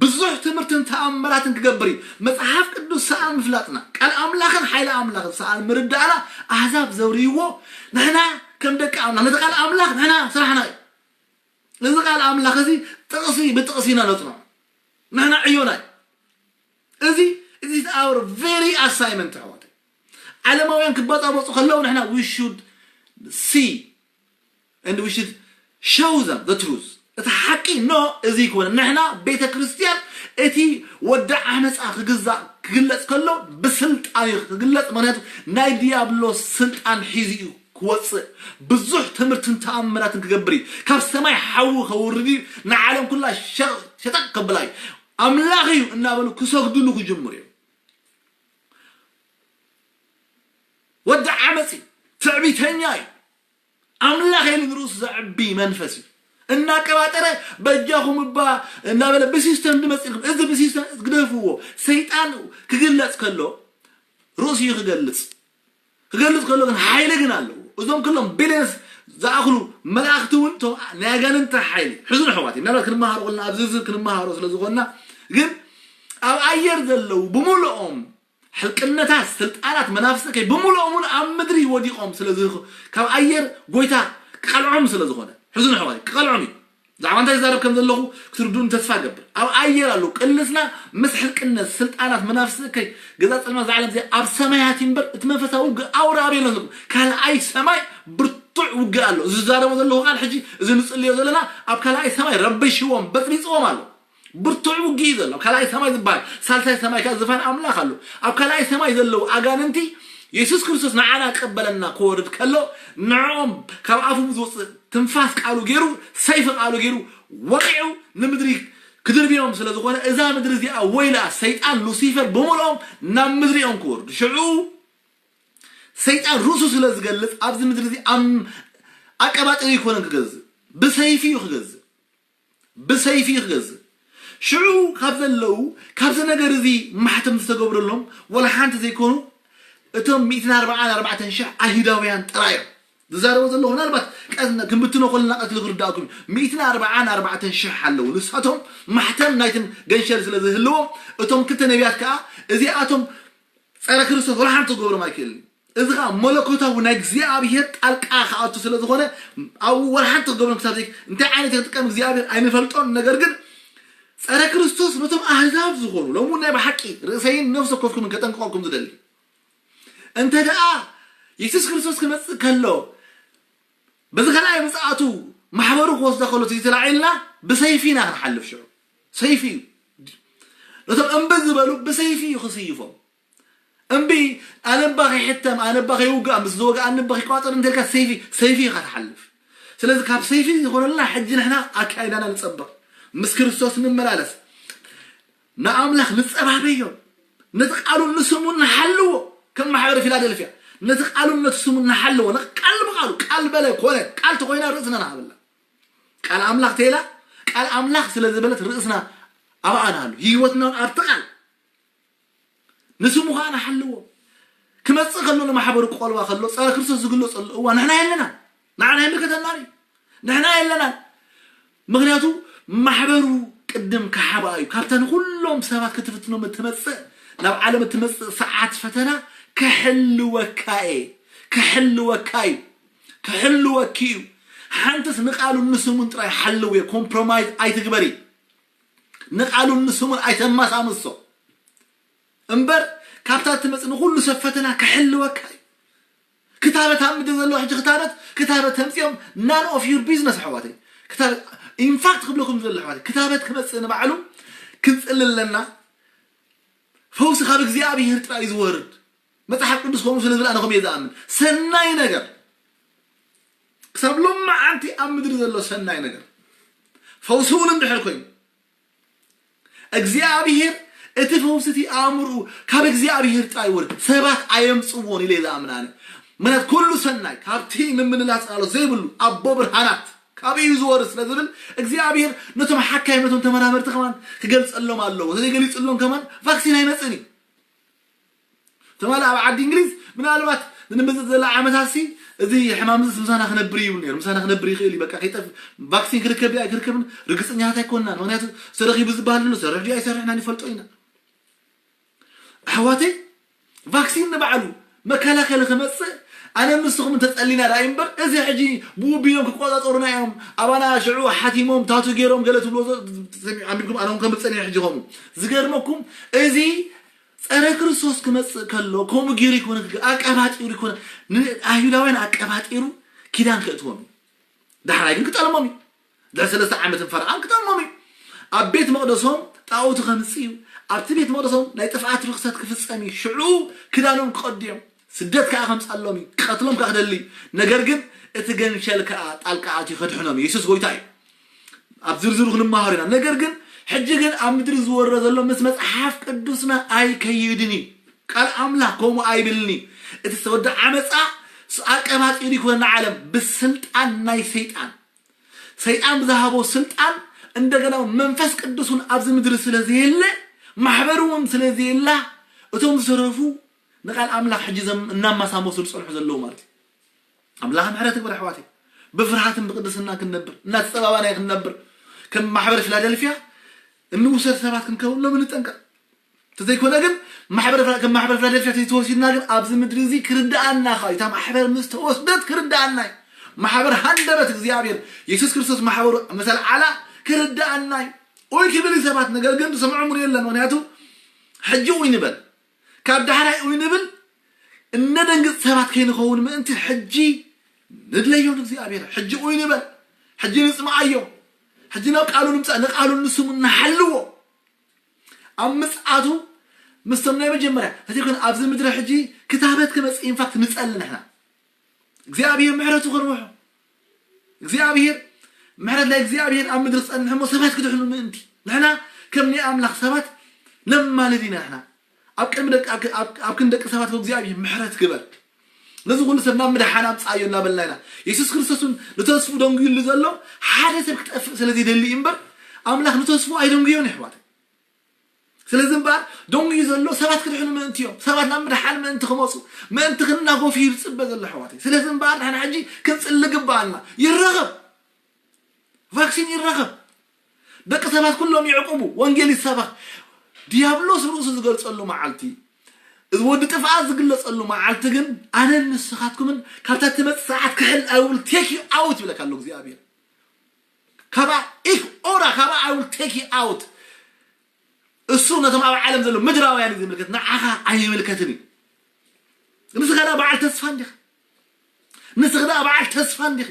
ብዙሕ ትምህርትን ተኣምራትን ክገብር እዩ። መጽሓፍ ቅዱስ ሰኣን ምፍላጥና፣ ቃል ኣምላኽን ሓይሊ ኣምላኽን ሰኣን ምርዳእና ኣህዛብ ዘውርይዎ፣ ንሕና ከም ደቂ ኣምላኽ ነቲ ቃል ኣምላኽ ንሕና ስራሕና እዩ። እዚ ቃል ኣምላኽ እዚ ጥቕሲ ብጥቕሲ ኢና ነጽንዖ። ንሕና ዕዮና እዩ። እዚ is our very assignment ኣሕዋተይ። ዓለማውያን ክበጣበጡ ከለዉ ንሕና we should see and we should show them the truth። እቲ ሓቂ ኖ እዚ ይኮነ። ንሕና ቤተ ክርስቲያን እቲ ወዲ ዓመፃ ክግዛእ ክግለፅ ከሎ ብስልጣን እዩ ክግለፅ። ምክንያቱ ናይ ዲያብሎስ ስልጣን ሒዙ እዩ ክወፅእ። ብዙሕ ትምህርትን ተኣምራትን ክገብር እዩ። ካብ ሰማይ ሓዊ ከውርድ እዩ። ንዓለም ኩላ ሸ- ሸጠቅ ከብላ እዩ። ኣምላኽ እዩ እናበሉ ክሰግድሉ ክጅምሩ እዮም። ወዲ ዓመፅ እዩ። ትዕቢተኛ እዩ። ኣምላኽ የለን ርእሱ ዘዕቢ መንፈስ እዩ። እናቀባጠረ በጃኹም እባ እናበለ ብሲስተም ድመፅልኩም። እዚ ብሲስተም ግደፍዎ። ሰይጣን ክግለፅ ከሎ ርእሱ እዩ ክገልፅ። ክገልፅ ከሎ ግን ሓይሊ ግን ኣለዎ። እዞም ክሎም ቢልየንስ ዝኣኽሉ መላእኽቲ እውን እቶም ናይ ኣጋንንቲ ሓይሊ ሕዙን ኣሕዋት ምናልባት ክንመሃሮ ከለና ኣብ ዝርዝር ክንመሃሮ ስለ ዝኾንና ግን ኣብ ኣየር ዘለዉ ብምልኦም ሕልቅነታት ስልጣናት መናፍስቲ ከይ ብምልኦም እውን ኣብ ምድሪ ወዲቖም ስለ ዝኽ ካብ ኣየር ጎይታ ክቐልዖም ስለ ዝኾነ ሕዙን ኣሕዋት ክቐልዖም እዩ። ብዛዕባ እንታይ ዝዛረብ ከም ዘለኹ ክትርዱን ተስፋ ገብር። ኣብ ኣየር ኣለዉ ቅልስና ምስ ሕልቅነት ስልጣናት መናፍስቲ ከይ ገዛ ጸልማ ዛዕለም እዚ ኣብ ሰማያት እምበር እቲ መንፈሳዊ ውግእ ኣውራ ኣበይ ኣለኩም ካልኣይ ሰማይ ብርቱዕ ውግእ ኣሎ። ዝዛረቦ ዘለኹ ቃል ሕጂ እዚ ንጽልዮ ዘለና ኣብ ካልኣይ ሰማይ ረቢሽዎም በጥሪጽዎም ኣሎ። ብርቱዕ ውግእ እዩ ዘሎ። ካልኣይ ሰማይ ዝበሃል ሳልሳይ ሰማይ ከኣ ዝፋን ኣምላኽ ኣሎ። ኣብ ካልኣይ ሰማይ ዘለዉ ኣጋንንቲ የሱስ ክርስቶስ ንዓና ቀበለና ክወርድ ከሎ ንዕኦም ካብ ኣፉ ዝወፅእ ትንፋስ ቃሉ ገይሩ ሰይፊ ቃሉ ገይሩ ወቂዑ ንምድሪ ክድርብዮም ስለ ዝኾነ እዛ ምድሪ እዚኣ ወይላ ሰይጣን ሉሲፈር ብምልኦም ናብ ምድሪ እዮም ክወርዱ። ሽዑ ሰይጣን ርእሱ ስለ ዝገልፅ ኣብዚ ምድሪ እዚ ኣም- ኣቀባጥሪ ይኮነን ክገዝእ ብሰይፊ እዩ ክገዝእ ብሰይፊ እዩ ክገዝእ። ሽዑ ካብ ዘለዉ ካብዚ ነገር እዚ ማሕተም ዝተገብረሎም ወላ ሓንቲ ዘይኮኑ እቶም ሚእትን ኣርባዓን ኣርባዕተን ሽሕ ኣይሁዳውያን ጥራይ እዮም። ዝዛረቦ ዘለኹ ምናልባት ቀ- ክንብትኖ ከለና ቀትሊ ክርዳእኩም እዩ። ሚእትን ኣርባዓን ኣርባዕተን ሽሕ ኣለዉ። ንሳቶም ማሕተም ናይትን ገንሸል ስለ ዝህልዎም እቶም ክልተ ነቢያት ከዓ እዚኣቶም ጸረ ክርስቶስ ወላ ሓንቲ ክገብሮም ኣይክእልን እዩ። እዚ ከዓ መለኮታዊ ናይ እግዚኣብሔር ጣልቃ ክኣቱ ስለ ዝኾነ ኣብኡ ወላ ሓንቲ ክገብሮም ክሳብ ዘይ እንታይ ዓይነት ክጥቀም እግዚኣብሔር ኣይንፈልጦን። ነገር ግን ጸረ ክርስቶስ ነቶም ኣህዛብ ዝኾኑ ሎሙ ናይ ብሓቂ ርእሰይን ነፍሲ ወከፍኩምን ከጠንቅቐኩም ዝደሊ እንተ ደኣ የሱስ ክርስቶስ ክመጽእ ከሎ በዚ ካልኣይ ምጽኣቱ ማሕበሩ ክወስዳ ከሎ እቲ ተላዒልና ብሰይፊ ኢና ክንሓልፍ ሽዑ ሰይፊ እዩ ነቶም እምቢ ዝበሉ ብሰይፊ እዩ ክስይፎም እምቢ ኣነባ ከይሕተም ኣነባ ከይውጋእ ምስ ዝወግኣኒ እባ ከይቋፀር እንተልካ ሰይፊ ሰይፊ ኢኻ ትሓልፍ ስለዚ ካብ ሰይፊ ዝኾነልና ሕጂ ንሕና ኣካይዳና ንፀብቕ ምስ ክርስቶስ ንመላለስ ንኣምላኽ ንፀባበዮ ነቲ ቃሉን ንስሙን ንሓልዎ ከም ማሕበረ ፊላደልፍያ ነቲ ቃሉን ነቲ ስሙን ንሓልዎ ቃል ብቃሉ ቃል በለ ኮነ ቃል ተኮይና ርእስና ንሃበላ ቃል ኣምላኽ ተይላ ቃል ኣምላኽ ስለ ዝበለት ርእስና ኣብኣ ንሃሉ ህይወትና ኣብቲ ቃል ንስሙ ከዓ ንሓልዎ ክመፅእ ከሎ ንማሕበሩ ክቆልባ ከሎ ፀረ ክርስቶስ ዝግለፀሉ እዋ ንሕና የለናን ንዓና ይምልከተናን እዩ ንሕና የለናን ምክንያቱ ማሕበሩ ቅድም ክሓብኣ እዩ ካብታ ንኩሎም ሰባት ክትፍትኖም እትመፅእ ናብ ዓለም እትመፅእ ሰዓት ፈተና ክሕልወካ እየ ክሕልወካ እዩ ክሕልወኪ እዩ ሓንትስ ንቃሉን ንስሙን ጥራይ ሓልው እየ ኮምፕሮማይዝ ኣይትግበሪ ንቃሉን ንስሙን ኣይተመሳምሶ እምበር ካብታ እትመፅእ ንኩሉ ሰብ ፈተና ክሕልወካ እዩ ክታበት ኣብ ምድሪ ዘሎ ሕጂ ክታበት ክታበት ተምፅኦም none of your business ኣሕዋተይ ክታበት ኢንፋክት ክብለኩም ዘሎ ኣሕዋተይ ክታበት ክመፅእ ንባዕሉ ክንፅሊ ኣለና ፈውሲ ካብ እግዚኣብሄር ጥራይ ዝወርድ መፅሓፍ ቅዱስ ከምኡ ስለ ዝብል ኣነ ከምኡ እየ ዝኣምን ሰናይ ነገር ክሳብ ሎማዓንቲ ኣብ ምድሪ ዘሎ ሰናይ ነገር ፈውሲ እውን እንድሕር ኮይኑ እግዚኣብሄር እቲ ፈውሲ እቲ ኣእምርኡ ካብ እግዚኣብሄር ጥራይ ወርድ ሰባት ኣየምፅዎን ኢለ ዝኣምን ኣነ ምክንያት ኩሉ ሰናይ ካብቲ ምምልላስ ቃሎት ዘይብሉ ኣቦ ብርሃናት ካብ እዩ ዝወርድ ስለ ዝብል እግዚኣብሄር ነቶም ሓካይም ነቶም ተመራመርቲ ከማን ክገልፀሎም ኣለዎ ተዘይገሊፅሎም ከማን ቫክሲን ኣይመፅን እዩ ትማሊ ኣብ ዓዲ እንግሊዝ ምናልባት ንምዝእ ዘላ ዓመታሲ እዚ ሕማም እዚ ምሳና ክነብር ይብል ነይሩ። ምሳና ክነብር ይኽእል እዩ። በቃ ከይጠፍ ቫክሲን ክርከብ ድዩ ኣይክርከብን ርግፀኛታት ኣይኮንናን። ምክንያቱ ተረኺቡ ዝበሃል ዘሎ ሰርሕ ድዩ ኣይሰርሕን ኣይንፈልጦ ኢና። ኣሕዋተይ ቫክሲን ንባዕሉ መከላኸሊ ክመፅእ ኣነ ንስኹም እንተፀሊና ዳኣ እምበር እዚ ሕጂ ብኡ ቢሎም ክቆፃፀሩና እዮም። ኣባና ሽዑ ሓቲሞም ታቱ ገይሮም ገለ ትብሎ ኣንቢብኩም ኣነ እውን ከምፀኒ ሕጂ ከምኡ ዝገርመኩም እዚ ፀረ ክርስቶስ ክመፅእ ከሎ ከምኡ ገይሩ ይኮነ ኣቀባጢሩ ይኮነ ንኣይሁዳውያን ኣቀባጢሩ ኪዳን ከእትዎም እዩ። ዳሕራይ ግን ክጠልሞም እዩ። ድሕሪ ሰለስተ ዓመትን ፈረቓን ክጠልሞም እዩ። ኣብ ቤት መቕደሶም ጣኦቱ ከምፅእ እዩ። ኣብቲ ቤት መቕደሶም ናይ ጥፍኣት ርክሰት ክፍፀም እዩ። ሽዑ ክዳኖም ክቐዱ እዮም። ስደት ከዓ ከምፃሎም እዩ። ቀትሎም ከዓ ክደሊ እዩ። ነገር ግን እቲ ገንሸል ከዓ ጣልቃ ኣትዩ ከድሕኖም እዩ። የሱስ ጎይታ እዩ። ኣብ ዝርዝሩ ክንመሃር ኢና። ነገር ግን ሕጂ ግን ኣብ ምድሪ ዝወረ ዘሎ ምስ መፅሓፍ ቅዱስና ኣይከይድን እዩ። ቃል ኣምላኽ ከምኡ ኣይብልን እዩ። እቲ ዝተወደ ዓመፃ ኣቀባጢሩ ይኮነ ንዓለም ብስልጣን ናይ ሰይጣን ሰይጣን ብዝሃቦ ስልጣን እንደገና መንፈስ ቅዱስ እውን ኣብዚ ምድሪ ስለ ዘየለ ማሕበር እውን ስለ ዘየላ እቶም ዝተረፉ ንቃል ኣምላኽ ሕጂ ዘም እናማሳመሱ ዝፀንሑ ዘለዉ ማለት እዩ። ኣምላኽ ምሕረት ግበር ኣሕዋተይ። ብፍርሃትን ብቅድስና ክንነብር እናተፀባባና ክንነብር ከም ማሕበር ፊላደልፊያ እንውሰድ ሰባት ክንከውን ሎም ንጠንቀቅ። ተዘይኮነ ግን ማሕበር ከም ማሕበር ፊላደልፊያ ተወሲድና ግን ኣብዚ ምድሪ እዚ ክርዳኣና ካ እታ ማሕበር ምስ ተወስደት ክርዳኣና እዩ። ማሕበር ሃንደበት እግዚኣብሔር የሱስ ክርስቶስ ማሕበሩ መሰል ዓላ ክርዳኣና እዩ። ኡይ ክብል ሰባት ነገር ግን ዝሰምዖ ምሩ የለን። ምክንያቱ ሕጂ ኡይ ንበል ካብ ዳሕራይ ኡይ ንብል እነደንግፅ ሰባት ከይንኸውን ምእንቲ ሕጂ ንድለዮ ንእግዚኣብሔር። ሕጂ ኡይ ንበል፣ ሕጂ ንፅምዓዮ፣ ሕጂ ናብ ቃሉ ንምፃእ ንቃሉ ንስሙ እናሓልዎ ኣብ ምፅኣቱ ምስቶም ናይ መጀመርያ እቲ ይኮን ኣብዚ ምድሪ ሕጂ ክታበት ክመፅእ ኢንፋክት ንፀሊ ንሕና እግዚኣብሔር ምሕረቱ ከርውሖ እግዚኣብሔር ምሕረት ናይ እግዚኣብሔር ኣብ ምድሪ ክፀንሕ እሞ ሰባት ክድሕኑ ምእንቲ ንሕና ከም ናይ ኣምላኽ ሰባት ነማልድ ኢና ንሕና ኣብ ቅድሚ ደቂ ኣብ ክንደቂ ሰባት እግዚኣብሔር ምሕረት ግበር ነዚ ኩሉ ሰብ ናብ ምድሓን ኣምፅኣዮ እናበልና ኢና የሱስ ክርስቶስ እውን ንተስፉ ደንጉዩሉ ዘሎ ሓደ ሰብ ክጠፍእ ስለ ዘይደሊ እዩ እምበር ኣምላኽ ንተስፉ ኣይደንጉዮን ይሕዋት ስለዚ እምበኣር ደንጉዩ ዘሎ ሰባት ክድሕኑ ምእንቲ እዮም ሰባት ናብ ምድሓን ምእንቲ ክመፁ ምእንቲ ክናጎፍ እዩ ዝፅበ ዘሎ ኣሕዋተይ ስለዚ እምበኣር ንሕና ሕጂ ክንፅሊ ግበኣና ይረኸብ ቫክሲን ይረኸብ ደቂ ሰባት ኩሎም ይዕቁቡ ወንጌል ይሰበኽ ዲያብሎስ ርእሱ ዝገልፀሉ መዓልቲ እዚ ወዲ ጥፍኣት ዝግለፀሉ መዓልቲ ግን ኣነን ንስኻትኩምን ካብታ ትመፅእ ሰዓት ክሕል I will take you out ይብለካ ኣሎ እግዚኣብሔር ካባ ኢክ ኦራ ካባ I will take you out እሱ ነቶም ኣብ ዓለም ዘሎ ምድራውያን እዩ ዝምልከት ንዓኻ ኣይምልከትን እዩ ንስኻ ዳ በዓል ተስፋ እንዲኻ ንስኻ ዳ በዓል ተስፋ እንዲኺ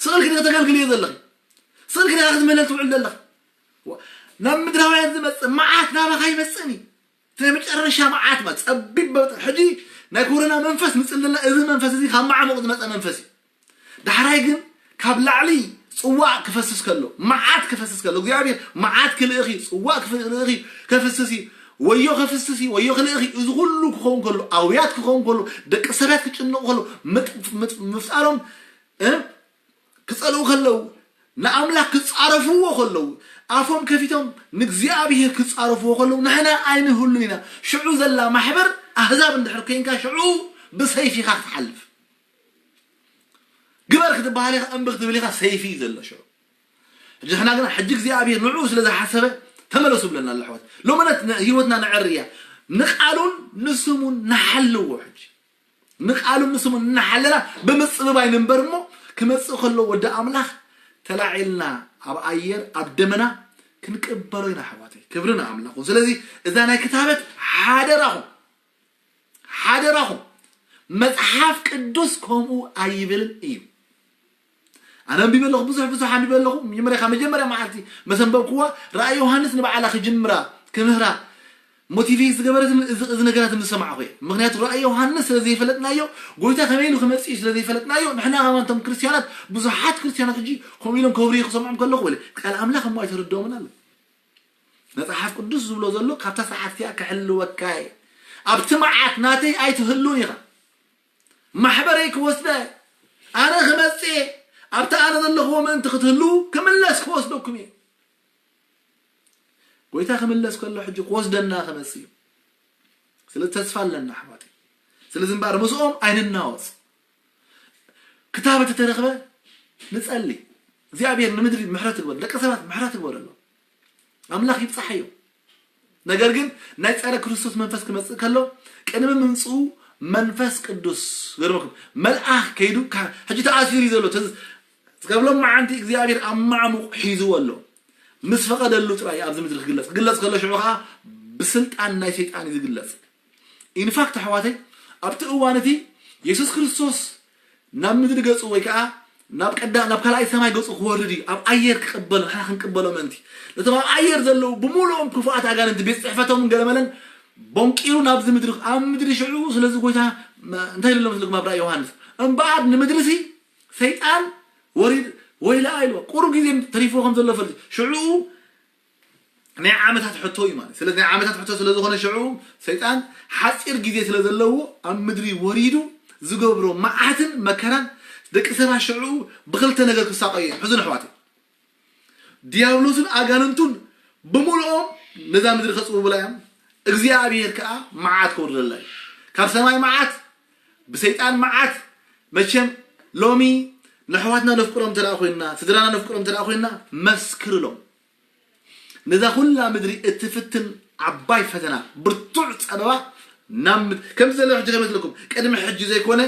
ስቕልኪ ዲኻ ተገልግልዮ ዘለኺ ስቕልኪ ዲኻ ክትምህለል ትውዕል ዘለኺ ናብ ምድራውያን ዝመፅእ መዓት ናባኻ ይመፅእን እዩ ናይ መጨረሻ መዓት ማለት ፀቢብ በጥ ሕጂ ናይ ኮሮና መንፈስ ምፅልና እዚ መንፈስ እዚ ካብ ማዕሙቕ ዝመፀ መንፈስ እዩ ዳሕራይ ግን ካብ ላዕሊ ፅዋዕ ክፈስስ ከሎ መዓት ክፈስስ ከሎ እግዚኣብሔር መዓት ክልእኺ ፅዋዕ ክልእኺ ከፍስስ እዩ ወዮ ከፍስስ እዩ ወዮ ክልእኺ እዚ ኩሉ ክኸውን ከሎ ኣውያት ክኸውን ከሎ ደቂ ሰባት ክጭንቑ ከሎ ምፍጣሮም ክፀልኡ ከለዉ ንኣምላኽ ክፃረፍዎ ከለዉ ኣፎም ከፊቶም ንእግዚኣብሔር ክፃረፍዎ ከለዉ ንሕና ኣይንህሉን ኢና ሽዑ ዘላ ማሕበር ኣህዛብ እንድሕር ኮይንካ ሽዑ ብሰይፊኻ ክትሓልፍ ግበር ክትበሃል ኢኻ እምቢ ክትብል ኢኻ ሰይፊ እዩ ዘሎ ሽዑ ሕጂ ንሕና ግና ሕጂ እግዚኣብሔር ንዕኡ ስለ ዝሓሰበ ተመለሱ ብለና ኣሎ ኣሕዋት ሎምነት ህይወትና ነዕሪ እያ ንቃሉን ንስሙን ንሓልዎ ሕጂ ንቃሉ ንስሙ እናሓለና ብምፅብባይ ንንበር እሞ ክመፅእ ከሎ ወዲ ኣምላኽ ተላዒልና ኣብ ኣየር ኣብ ደመና ክንቅበሎ ኢና ኣሕዋተይ ክብሪ ንኣምላኹ ስለዚ እዛ ናይ ክታበት ሓደራኹም ሓደራኹም መፅሓፍ ቅዱስ ከምኡ ኣይብልን እዩ ኣነ ኣንቢበ ኣለኹ ብዙሕ ብዙሕ ኣንቢበ ኣለኹ መጀመርያ ካብ መጀመርያ መዓልቲ መሰንበብክዋ ራእይ ዮሃንስ ንባዕላ ክጅምራ ክምህራ ሞቲቬት ዝገበረት እዚ ነገራት ምስ ሰማዕኹ እየ ምክንያቱ ራእይ ዮሃንስ ስለ ዘይፈለጥናዮ ጎይታ ከመይ ኢሉ ክመፅእ እዩ ስለ ዘይፈለጥናዮ ንሕና ከማንቶም ክርስትያናት ብዙሓት ክርስትያናት ሕጂ ከምኡ ኢሎም ከብርዩ ክሰምዖም ከለኹ ወለ ቃል ኣምላኽ እሞ ኣይተረድኦምን ኣሎ መፅሓፍ ቅዱስ ዝብሎ ዘሎ ካብታ ሰዓት እቲኣ ክሕልወካ እየ ኣብቲ መዓት ናተይ ኣይትህሉን ኢኻ ማሕበረይ ክወስደ ኣነ ክመፅእ ኣብቲ ኣነ ዘለኽዎ ምእንቲ ክትህልዉ ክምለስ ክወስደኩም እየ ጎይታ ክምለስ ከሎ ሕጂ ክወስደና ክመፅእ እዩ ስለዚ ተስፋ ኣለና ኣሕዋተይ። ስለዚ እምበኣር ምስኦም ኣይንናወፅ። ክታበት ተተረኽበ ንጸሊ። እግዚኣብሔር ንምድሪ ምሕረት ይግበር፣ ደቂ ሰባት ምሕረት ይግበረሎም። ኣምላኽ ይብጻሓዮ። ነገር ግን ናይ ጸረ ክርስቶስ መንፈስ ክመጽእ ከሎ ቅድሚ ምምጽኡ መንፈስ ቅዱስ ገርመኩም መልኣኽ ከይዱ ካ- ሕጂ ተኣሲሩ እዩ ዘሎ። ተዝ- ከብሎም መዓንቲ እግዚኣብሔር ኣብ ማዕሙቕ ሒዝዎ ኣሎ። ምስ ፈቐደሉ ጥራይ ኣብዚ ምድሪ ክግለጽ ክግለጽ ከሎ ሽዑ ከዓ ብስልጣን ናይ ሰይጣን እዩ ዝግለጽ። ኢንፋክት ኣሕዋተይ ኣብቲ እዋን እቲ የሱስ ክርስቶስ ናብ ምድሪ ገጹ ወይ ከዓ ናብ ቀዳ ናብ ካልኣይ ሰማይ ገጹ ክወርድ እዩ። ኣብ ኣየር ክቕበሎ ንሕና ክንቅበሎ ምእንቲ ነቶም ኣብ ኣየር ዘለዉ ብምሉኦም ክፉኣት ኣጋንንቲ ቤት ጽሕፈቶምን ገለመለን ቦንቂሩ ናብዚ ምድሪ ኣብ ምድሪ ሽዑ ስለዚ ጎይታ እንታይ ኢሉ መስልኩም ኣብ ራእይ ዮሃንስ እምበኣር ንምድሪ ሲ ሰይጣን ወሪድ ወይላ ኢልዎ ቁሩብ ግዜ ተሪፍዎ ከም ዘሎ ፈልጥ ሽዑ ናይ ዓመታት ሕቶ እዩ ማለት ስለዚ ናይ ዓመታት ሕቶ ስለ ዝኾነ ሽዑ ሰይጣን ሓፂር ግዜ ስለ ዘለዎ ኣብ ምድሪ ወሪዱ ዝገብሮ መዓትን መከራን ደቂ ሰባት ሽዑ ብክልተ ነገር ክሳቀዩ እዮም ሕዙን ኣሕዋት ዲያብሎስን ኣጋንንቱን ብምልኦም ነዛ ምድሪ ከፅብብላ እዮም እግዚኣብሔር ከዓ መዓት ከውርደላ እዩ ካብ ሰማይ መዓት ብሰይጣን መዓት መቸም ሎሚ ንኣሕዋትና ነፍቅሮም እንተ ኮይንና ስድራና ነፍቅሮም እንተ ኮይንና መስክርሎም ነዛ ኩላ ምድሪ እትፍትን ዓባይ ፈተና ብርቱዕ ጸበባ ናብ ምድ- ከምዚ ዘሎ ሕጂ ከመስለኩም ቅድሚ ሕጂ ዘይኮነ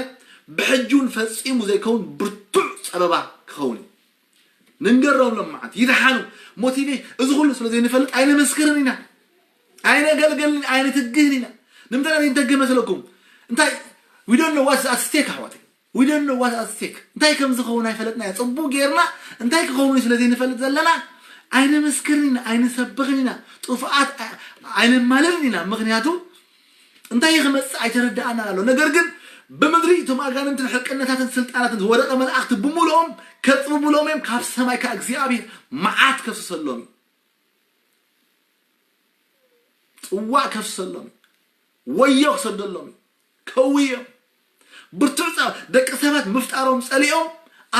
ብሕጂ እውን ፈጺሙ ዘይከውን ብርቱዕ ጸበባ ክኸውን እዩ። ንንገሮም ሎም መዓት ይድሓኑ ሞቲቬ እዚ ኩሉ ስለ ዘይንፈልጥ ኣይነመስክርን ኢና ኣይነገልገልን ኣይነትግህን ኢና ንምንታይ ዘይንተግህ መስለኩም እንታይ we don't know what's at stake ኣሕዋተይ We don't know what at stake እንታይ ከም ዝኸውን ኣይፈለጥና ጽቡቅ ጌርና እንታይ ክኸውን ስለ ዘይንፈልጥ ዘለና ኣይነመስክርን ኢና ኣይንሰብኽን ኢና ጥፉኣት ኣይነማልርን ኢና ምክንያቱ እንታይ ክመጽእ ኣይተረዳኣና ኣሎ ነገር ግን ብምድሪ እቶም ኣጋንንትን ሕቅነታትን ስልጣናትን ዝወደቀ መላእክቲ ብምልኦም ከጽብብሎም እዮም ካብ ሰማይ ካብ እግዚኣብሔር መዓት ከፍሰሎም እዩ ጽዋእ ከፍሰሎም እዩ ወዮ ክሰደሎም እዩ ከውዮም ብርቱዕ ጸ ደቂ ሰባት ምፍጣሮም ጸሊኦም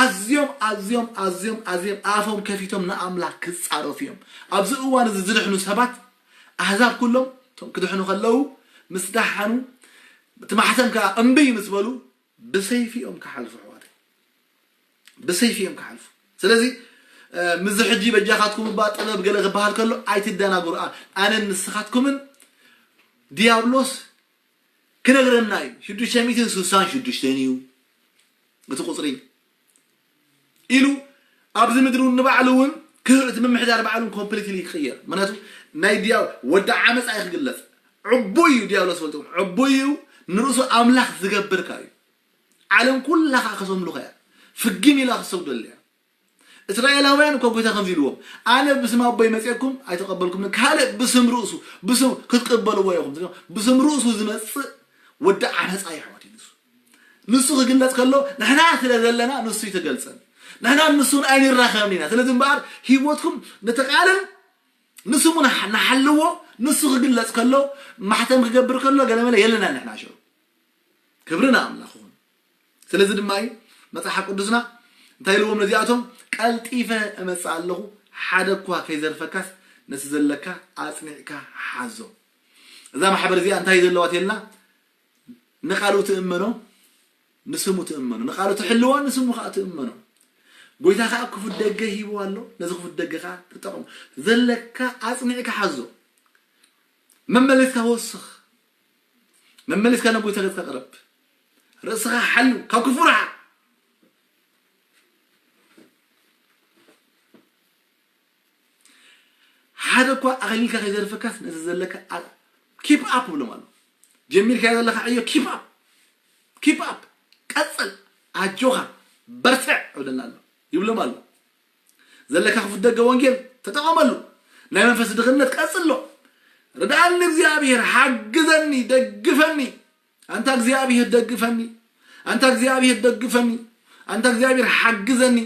ኣዝዮም ኣዝዮም ኣዝዮም ኣዝዮም ኣፎም ከፊቶም ንኣምላኽ ክጻረፉ እዮም ኣብዚ እዋን እዚ ዝድሕኑ ሰባት ኣህዛብ ኩሎም እቶም ክድሕኑ ከለዉ ምስ ደሓኑ እቲ ማሕተም ከዓ እምብይ ምስ በሉ ብሰይፊ እዮም ክሓልፉ ኣሕዋተይ ብሰይፊ እዮም ክሓልፉ ስለዚ ምዚ ሕጂ በጃኻትኩም እባ ጥበብ ገለ ክበሃል ከሎ ኣይትደናግሩ ኣነ ንስኻትኩምን ዲያብሎስ ክነግረና እዩ ሽዱሽተ ሚእትን ስሳን ሽዱሽተን እዩ እቲ ቁፅሪ ኢሉ ኣብዚ ምድሪ እውን ንባዕሉ እውን ክህእቲ ምምሕዳር ባዕሉ ኮምፕሊትሊ ክቅየር ምክንያቱ ናይ ድያ ወዲ ዓመፃ እዩ ክግለፅ ዕቡይ እዩ ዲያብሎስ ፈልጥኩም ዕቡይ እዩ ንርእሱ ኣምላኽ ዝገብርካ እዩ ዓለም ኩላ ከዓ ከሰምሉኻ እያ ፍግም ኢላ ክሰግደሉ እያ እስራኤላውያን እኮ ጎይታ ከምዚ ኢልዎም ኣነ ብስም ኣቦይ መፅእኩም ኣይተቐበልኩም ካልእ ብስም ርእሱ ብስም ክትቀበልዎ ኢኹም ብስም ርእሱ ዝመፅእ ወዲ ዓመፃ ይሕወት እዩ ንሱ ንሱ ክግለፅ ከሎ ንሕና ስለ ዘለና ንሱ ይተገልፀን ንሕና ንሱን ኣይንራኸብን ኢና ስለዚ እምበኣር ሂወትኩም ንተቃልን ንስሙ ንሓልዎ ንሱ ክግለፅ ከሎ ማሕተም ክገብር ከሎ ገለመለ የለና ንሕና ሽዑ ክብሪ ንኣምላኽ ይኹን ስለዚ ድማ እዩ መፅሓፍ ቅዱስና እንታይ ኢልዎም ነዚኣቶም ቀልጢፈ እመፅእ ኣለኹ ሓደ እኳ ከይዘርፈካስ ነቲ ዘለካ ኣፅኒዕካ ሓዞ እዛ ማሕበር እዚኣ እንታይ ዘለዋ ተልና ንቃሉ ትእመኖ ንስሙ ትእመኖ ንቃሉ ትሕልዋ ንስሙ ከዓ ትእመኖ ጎይታ ከዓ ክፉት ደገ ሂቡ ኣሎ ነዚ ክፉት ደገ ከዓ ተጠቕሙ ዘለካ ኣፅኒዕካ ሓዞ መመሊስካ ወስኽ መመሊስካ ናብ ጎይታ ገፅካ ቅረብ ርእስኻ ሓሉ ካብ ክፉ ርሓቕ ሓደ እኳ ኣኸሊልካ ከይዘርፈካስ ነዚ ዘለካ keep up ብሎም ኣሎ ጀሚርካ ዘለካ ዕዮ keep up keep up ቀፅል ኣጆኻ በርትዕ ይብለና ኣሎ ይብሎም ኣሎ ዘለካ ክፉት ደገ ወንጌል ተጠቐመሉ ናይ መንፈስ ድኽነት ቀፅሎ ርድኣኒ እግዚኣብሔር ሓግዘኒ ደግፈኒ ኣንታ እግዚኣብሔር ደግፈኒ ኣንታ እግዚኣብሔር ደግፈኒ ኣንታ እግዚኣብሔር ሓግዘኒ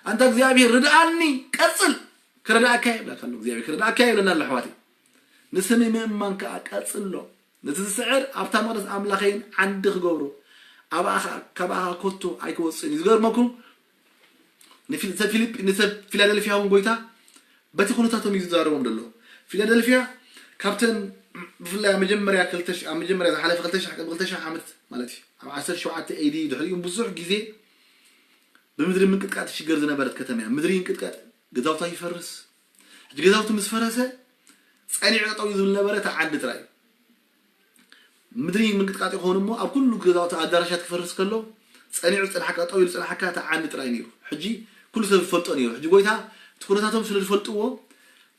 ኣንታ እግዚኣብሔር ርድኣኒ ቀፅል ክረዳእካ እየ ይብለካ ኣሎ እግዚኣብሔር ክረዳእካ እየ ይብለና ኣሎ ኣሕዋተይ ንስኒ ምእማን ከዓ ቀፅሎ ነቲ ዝስዕር ኣብታ መቕደስ ኣምላኸይን ዓንዲ ክገብሮ ኣብኣ ከዓ ካብኣ ከዓ ኮቶ ኣይክወፅእን እዩ ዝገርመኩም ንፊል- ንሰብ ፊልያደልፍያ እውን ጎይታ በቲ ኩነታቶም እዩ ዝዛረቦም ዘሎ ፊላደልፊያ ካብተን ብፍላይ ኣብ መጀመርያ ክልተ ሺሕ ኣብ መጀመርያ ዝሓለፈ ክልተ ሺሕ ቅድሚ ክልተ ሺሕ ዓመት ማለት እዩ፣ ኣብ ዓሰርተ ሸውዓተ ኤዲ ድሕሪኡ ብዙሕ ግዜ ብምድሪ ምንቅጥቃጥ ትሽገር ዝነበረት ከተማ እያ። ምድሪ ይንቅጥቀጥ፣ ገዛውታ ይፈርስ። ሕጂ ገዛውቲ ምስ ፈረሰ ጸኒዑ ጠጠው ዝብል ነበረ እቲ ዓንዲ ጥራይ እዩ። ምድሪ ምንቅጥቃጥ ይኸውን እሞ ኣብ ኩሉ ገዛውቲ ኣዳራሻት ክፈርስ ከሎ ጸኒዑ ዝጸንሓካ፣ ጠው ኢሉ ዝጸንሓካ እቲ ዓንዲ ጥራይ ነይሩ። ሕጂ ኩሉ ሰብ ዝፈልጦ ነይሩ። ሕጂ ጎይታ እቲ ኩነታቶም ስለ ዝፈልጥዎ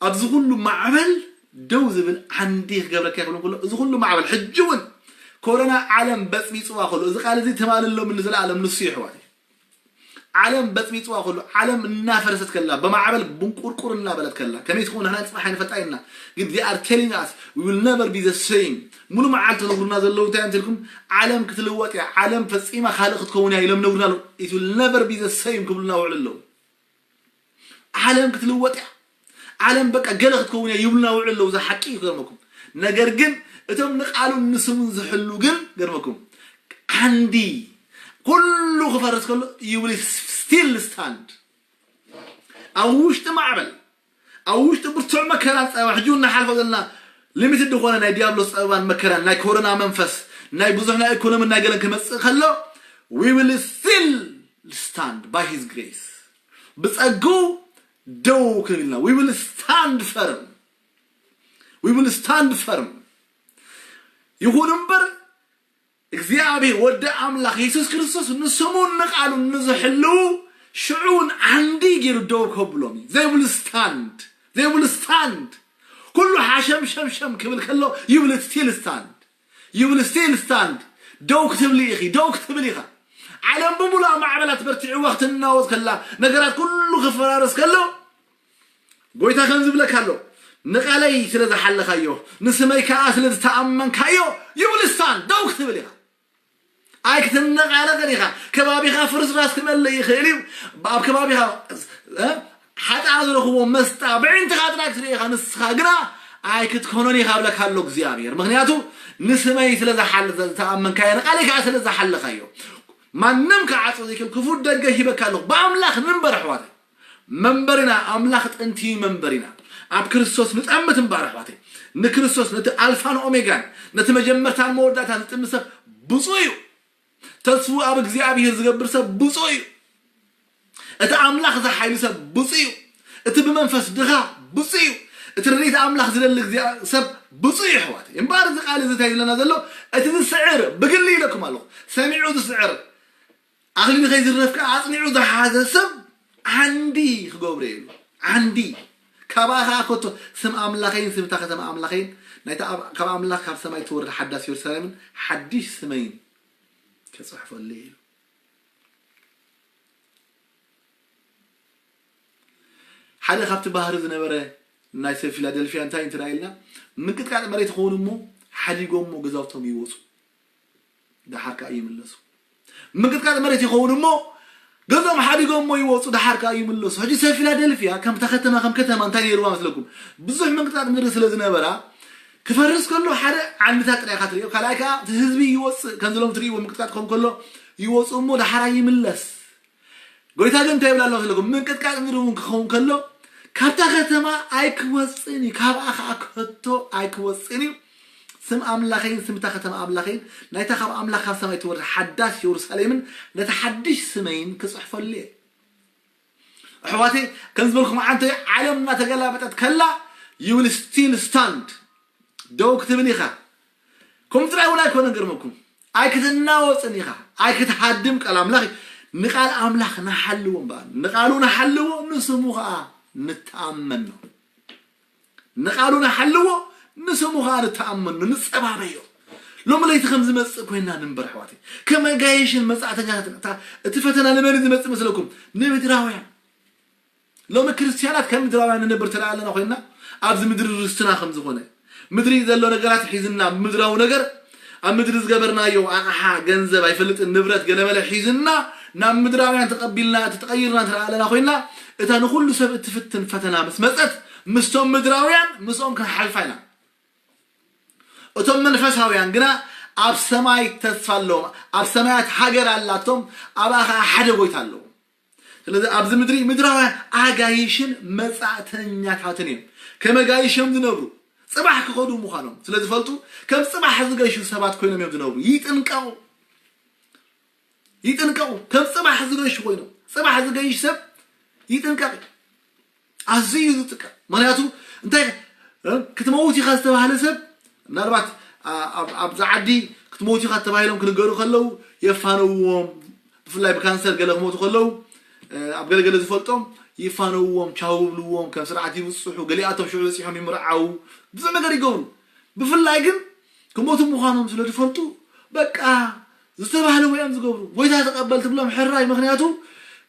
ኣብዚ ኩሉ ማዕበል ደው ዝብል ዓንዲ ክገብረካ ይኽእል ከሎ፣ እዚ ኩሉ ማዕበል ሕጂ እውን ኮሮና ዓለም በጽቢጽዋ ከሎ፣ እዚ ቃል እዚ ትማል ሎምን ንዘለኣለም ንሱ ይሕዋት። ዓለም በጽቢጽዋ ከሎ፣ ዓለም እናፈረሰት ከላ፣ ብማዕበል ብንቁርቁር እናበለት ከላ፣ ከመይ ትኸውን ንሕና ንጽባሕ ኣይንፈልጣ ኢና። ግን they are telling us we will never be the same። ሙሉ መዓልቲ ነግሩና ዘለዉ እንታይ እዮም ትልኩም? ዓለም ክትልወጥ እያ፣ ዓለም ፈጺማ ካልእ ክትከውን እያ ኢሎም ነግሩና ኣለዉ። It will never be the same ክብሉና ውዕሉ ኣለዉ። ዓለም ክትልወጥ እያ፣ ዓለም በቃ ገለ ክትከውን እያ ይብሉና ውዕሉ ኣለዉ። እዚ ሓቂ እዩ ክገርመኩም። ነገር ግን እቶም ንቃሉን ንስሙን ዝሕሉ ግን ገርመኩም ዓንዲ ኩሉ ክፈርስ ከሎ you will still stand። ኣብ ውሽጢ ማዕበል፣ ኣብ ውሽጢ ብርቱዕ መከራን ጸበባ፣ ሕጂ እውን ንሓልፎ ዘለና ሊሚትድ ዝኾነ ናይ ዲያብሎስ ጸበባን መከራን፣ ናይ ኮሮና መንፈስ፣ ናይ ብዙሕ ናይ ኢኮኖሚ ናይ ገለን ክመጽእ ከሎ we will still stand by his grace። ብጸግኡ ደው ክንብል ኢና። We will stand firm። We will stand firm። ይኹን እምበር እግዚኣብሔር ወዲ ኣምላኽ የሱስ ክርስቶስ ንስሙን ንቃሉን ንዝሕልዉ ሽዑ እውን ዓንዲ ገይሩ ደው ከብሎም እዩ። They will stand። They will stand። ኩሉ ሓሸምሸምሸም ክብል ከሎ you will still stand። You will still stand። ደው ክትብሊ ኢኺ፣ ደው ክትብል ኢኻ። ዓለም ብምሉኣ ማዕበላት በርቲዕዋ ክትናወጽ ከላ፣ ነገራት ኩሉ ክፈራረስ ከሎ፣ ጎይታ ከም ዝብለካ ኣሎ፣ ንቃለይ ስለ ዝሓለኻዮ፣ ንስመይ ከኣ ስለ ዝተኣመንካዮ፣ you will stand። ደው ክትብል ኢኻ። ኣይክትነቓነቕን ኢኻ። ከባቢኻ ፍርስራስ ክመልእ ይኽእል እዩ። ኣብ ከባቢኻ፣ እ፣ ሓጥኣ ዝረኽቦ መስጣ ብዕንትኻ ጥራይ ክትርኢ ኢኻ። ንስኻ ግና ኣይክትኮኖን ኢኻ እብለካ ኣሎ እግዚኣብሔር። ምኽንያቱ ንስመይ ስለ ዝሓል-፣ ዝተኣመንካዮ፣ ንቃለይ ከኣ ስለ ዝሓለኻዮ። ማንም ክዓጾ ዘይክእል ክፉት ደገ ሂበካ ኣለኹ። ብኣምላኽ ንንበር ኣሕዋተይ። መንበሪና ኣምላኽ ጥንቲ እዩ መንበሪና። ኣብ ክርስቶስ ንጠምት እምበር ኣሕዋተይ። ንክርስቶስ ነቲ ኣልፋን ኦሜጋን፣ ነቲ መጀመርታን መወዳእታን ዝጥምት ሰብ ብፁዕ እዩ። ተስፉ ኣብ እግዚኣብሔር ዝገብር ሰብ ብፁዕ እዩ። እቲ ኣምላኽ ዝሓይሉ ሰብ ብፁዕ እዩ። እቲ ብመንፈስ ድኻ ብፁዕ እዩ። እቲ ረድኤት ኣምላኽ ዝደሊ እግዚኣብ-፣ ሰብ ብፁዕ እዩ ኣሕዋተይ። እምበኣር እዚ ቃል እዚ እንታይ ዝብለና ዘሎ? እቲ ዝስዕር ብግሊ ኢለኩም ኣለኹ። ሰሚዑ ዝስዕር ኣኽሊሉ ከይዝረፍ ከኣ ኣጽኒዑ ዝሓዘ ሰብ ዓንዲ ክገብሮ ኢሉ። ዓንዲ። ካብኣ ከኣ ከቶ ስም ኣምላኸይን ስም እታ ከተማ ኣምላኸይን፣ ናይታ ኣብ-፣ ካብ ኣምላኽ ካብ ሰማይ እትወርድ ሓዳስ የሩሳሌምን ሓድሽ ስመይን ክጽሕፈሉ ኢሉ። ሓደ ካብቲ ባህሪ ዝነበረ ናይ ሰብ ፊላደልፊያ እንታይ እንተ ኢልና፣ ምንቅጥቃጥ መሬት ይኸውን እሞ ሓዲጎሞ ገዛውቶም ይወጹ፣ ደሓር ከኣ ይምለሱ። ምንቅጥቃጥ መሬት ይኸውን እሞ ገዛኦም ሓዲጎሞ ይወጹ፣ ደሓር ከኣ ይምለሱ። ሕጂ ሰብ ፊላደልፊያ ከምታ ከተማ፣ ከም ከተማ እንታይ ነይርዋ መስለኩም? ብዙሕ ምንቅጥቃጥ ምድሪ ስለ ዝነበራ ክፈርስ ከሎ ሓደ ዓንድታት ጥራይ ኢኻ ትርእዮ፣ ካልኣይ ከኣ እቲ ህዝቢ ይወጽእ፣ ከምዚ ሎም ትርእይዎ ምንቅጥቃጥ ክኸውን ከሎ ይወጹ እሞ ደሓር ይምለስ። ጎይታ ግን እንታይ ይብል ኣሎ መስለኩም? ምንቅጥቃጥ ምድሪ እውን ክኸውን ከሎ ካብታ ከተማ ኣይክወጽእን እዩ፣ ካብኣ ከኣ ከቶ ኣይክወጽእን እዩ። ስም ኣምላኸይን ስም እታ ከተማ ኣምላኸይን ናይታ ካብ ኣምላኽ ካብ ሰማይ ትወርድ ሓዳስ የሩሳሌምን ነቲ ሓድሽ ስመይን ክጽሕፈሉ እየ። ኣሕዋተይ፣ ከም ዝበልኩም ዓንተ ዓለም እናተገላበጠት ከላ you will still stand። ደው ክትብል ኢኻ። ከምኡ ጥራይ እውን ኣይኮነን፣ ገርመኩም ኣይክትናወጽን ኢኻ፣ ኣይክትሃድም ቃል ኣምላኽ እዩ። ንቃል ኣምላኽ ንሓልዎ እምበኣር፣ ንቃሉ ንሓልዎ፣ ንስሙ ኸኣ ንተኣመኖ። ንቃሉ ንሓልዎ፣ ንስሙ ኸኣ ንተኣመኖ፣ ንጸባበዮ። ሎሚ ለይቲ ከም ዝመጽእ ኮይና ንንበር ኣሕዋተይ። ከም ኣጋይሽን መጻእተኛታትን እታ፣ እቲ ፈተና ንመን እዩ ዝመጽእ መስለኩም? ንምድራውያን። ሎሚ ክርስትያናት ከም ምድራውያን ንነብር ተደኣ ኣለና ኮይንና፣ ኣብዚ ምድሪ ርስትና ከም ዝኾነ፣ ምድሪ ዘሎ ነገራት ሒዝና፣ ምድራዊ ነገር ኣብ ምድሪ ዝገበርናዮ ኣቕሓ፣ ገንዘብ፣ ኣይፈልጥን፣ ንብረት፣ ገለመለ ሒዝና ናብ ምድራውያን ተቐቢልና፣ እቲ ተቐይርና እንተ ኣለና ኮይንና፣ እታ ንኹሉ ሰብ እትፍትን ፈተና ምስ መጸት፣ ምስቶም ምድራውያን ምስኦም ክንሓልፋ ኢና። እቶም መንፈሳውያን ግና ኣብ ሰማይ ተስፋ ኣለዎም፣ ኣብ ሰማያት ሃገር ኣላቶም፣ ኣብኣ ኸዓ ሓደ ጎይታ ኣለዎም። ስለዚ ኣብዚ ምድሪ ምድራውያን ኣጋይሽን መጻእተኛታትን እዮም። ከም ኣጋይሽ እዮም ዝነብሩ። ጽባሕ ክኸዱ ምዃኖም ስለ ዝፈልጡ፣ ከም ጽባሕ ዝገሹ ሰባት ኮይኖም እዮም ዝነብሩ። ይጥንቀቑ፣ ይጥንቀቑ። ከም ጽባሕ ዝገሹ ኮይኖም፣ ጽባሕ ዝገይሽ ሰብ ይጥንቀቕ። ኣዝዩ እዩ ዝጥቀም። ምክንያቱ እንታይ፣ እ፣ ክትመውት ኢኻ ዝተባህለ ሰብ፣ ምናልባት፣ ኣ-፣ ኣብ-፣ ኣብዛ ዓዲ ክትመውት ኢኻ ተባሂሎም ክንገሩ ከለዉ የፋነውዎም። ብፍላይ ብካንሰር ገለ ክሞቱ ከለዉ፣ እ፣ ኣብ ገለገለ ዝፈልጦም ይፋነውዎም፣ ቻው ይብልዎም፣ ከም ስርዓት ይብጽሑ፣ ገሊኣቶም ሽዑ በጺሖም ይምርዓዉ። ብዙሕ ነገር ይገብሩ። ብፍላይ ግን ክሞቱ ምዃኖም ስለ ዝፈልጡ፣ በቃ ዝተባህለ ወዮም ዝገብሩ። ጎይታ ተቐበል ትብሎም ሕራይ፣ ምክንያቱ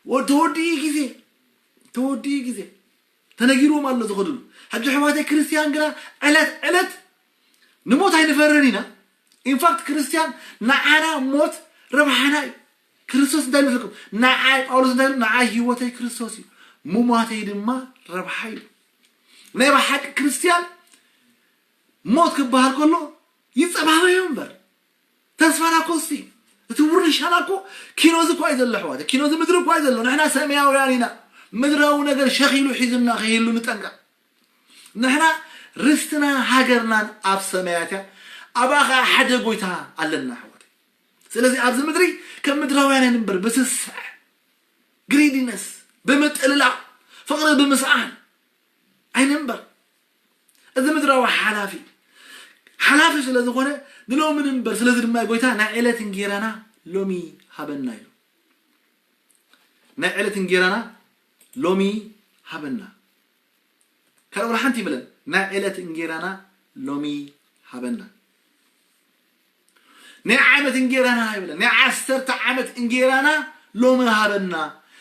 ወ-፣ ተወዲኡ ግዜ፣ ተወዲኡ ግዜ ተነጊርዎም ኣሎ ዝኸድሉ። ሕጂ ኣሕዋተይ ክርስትያን ግና ዕለት ዕለት ንሞት ኣይንፈርን ኢና። ኢንፋክት ክርስትያን ንዓና ሞት ረብሓና እዩ። ክርስቶስ እንታይ ይመስለኩም? ንዓይ ጳውሎስ እንታይ ኢሉ? ንዓይ ህይወተይ ክርስቶስ እዩ፣ ምሟተይ ድማ ረብሓ እዩ። ናይ ብሓቂ ክርስትያን ሞት ክበሃል ከሎ ይጸባበዮ እምበር፣ ተስፋና እኮ እስቲ እቲ ውርሻና እኮ ኪኖ እዚ እኮ እዩ ዘሎ ኣሕዋት፣ ኪኖ እዚ ምድሪ እኮ እዩ ዘሎ። ንሕና ሰማያውያን ኢና። ምድራዊ ነገር ሸኺሉ ሒዙና ከይህሉ ንጠንቀቕ። ንሕና ርስትና ሃገርናን ኣብ ሰማያት እያ። ኣብኣ ኸዓ ሓደ ጎይታ ኣለና ኣሕዋት። ስለዚ ኣብዚ ምድሪ ከም ምድራውያን ኣይንንበር፣ ብስስዕ፣ ግሪዲነስ፣ ብምጥልላቕ፣ ፍቕሪ ብምስኣን ኣይንንበር። እዚ ምድራዊ ሓላፊ፣ ሓላፊ ስለ ዝኾነ ንሎሚ ንንበር። ስለዚ ድማ ጎይታ ናይ ዕለት እንጌራና ሎሚ ሃበና ኢሉ። ናይ ዕለት እንጌራና ሎሚ ሃበና። ካልእ ወላ ሓንቲ ይበለን፣ ናይ ዕለት እንጌራና ሎሚ ሃበና። ናይ ዓመት እንጌራና ይብለን፣ ናይ ዓሰርተ ዓመት እንጌራና ሎሚ ሃበና።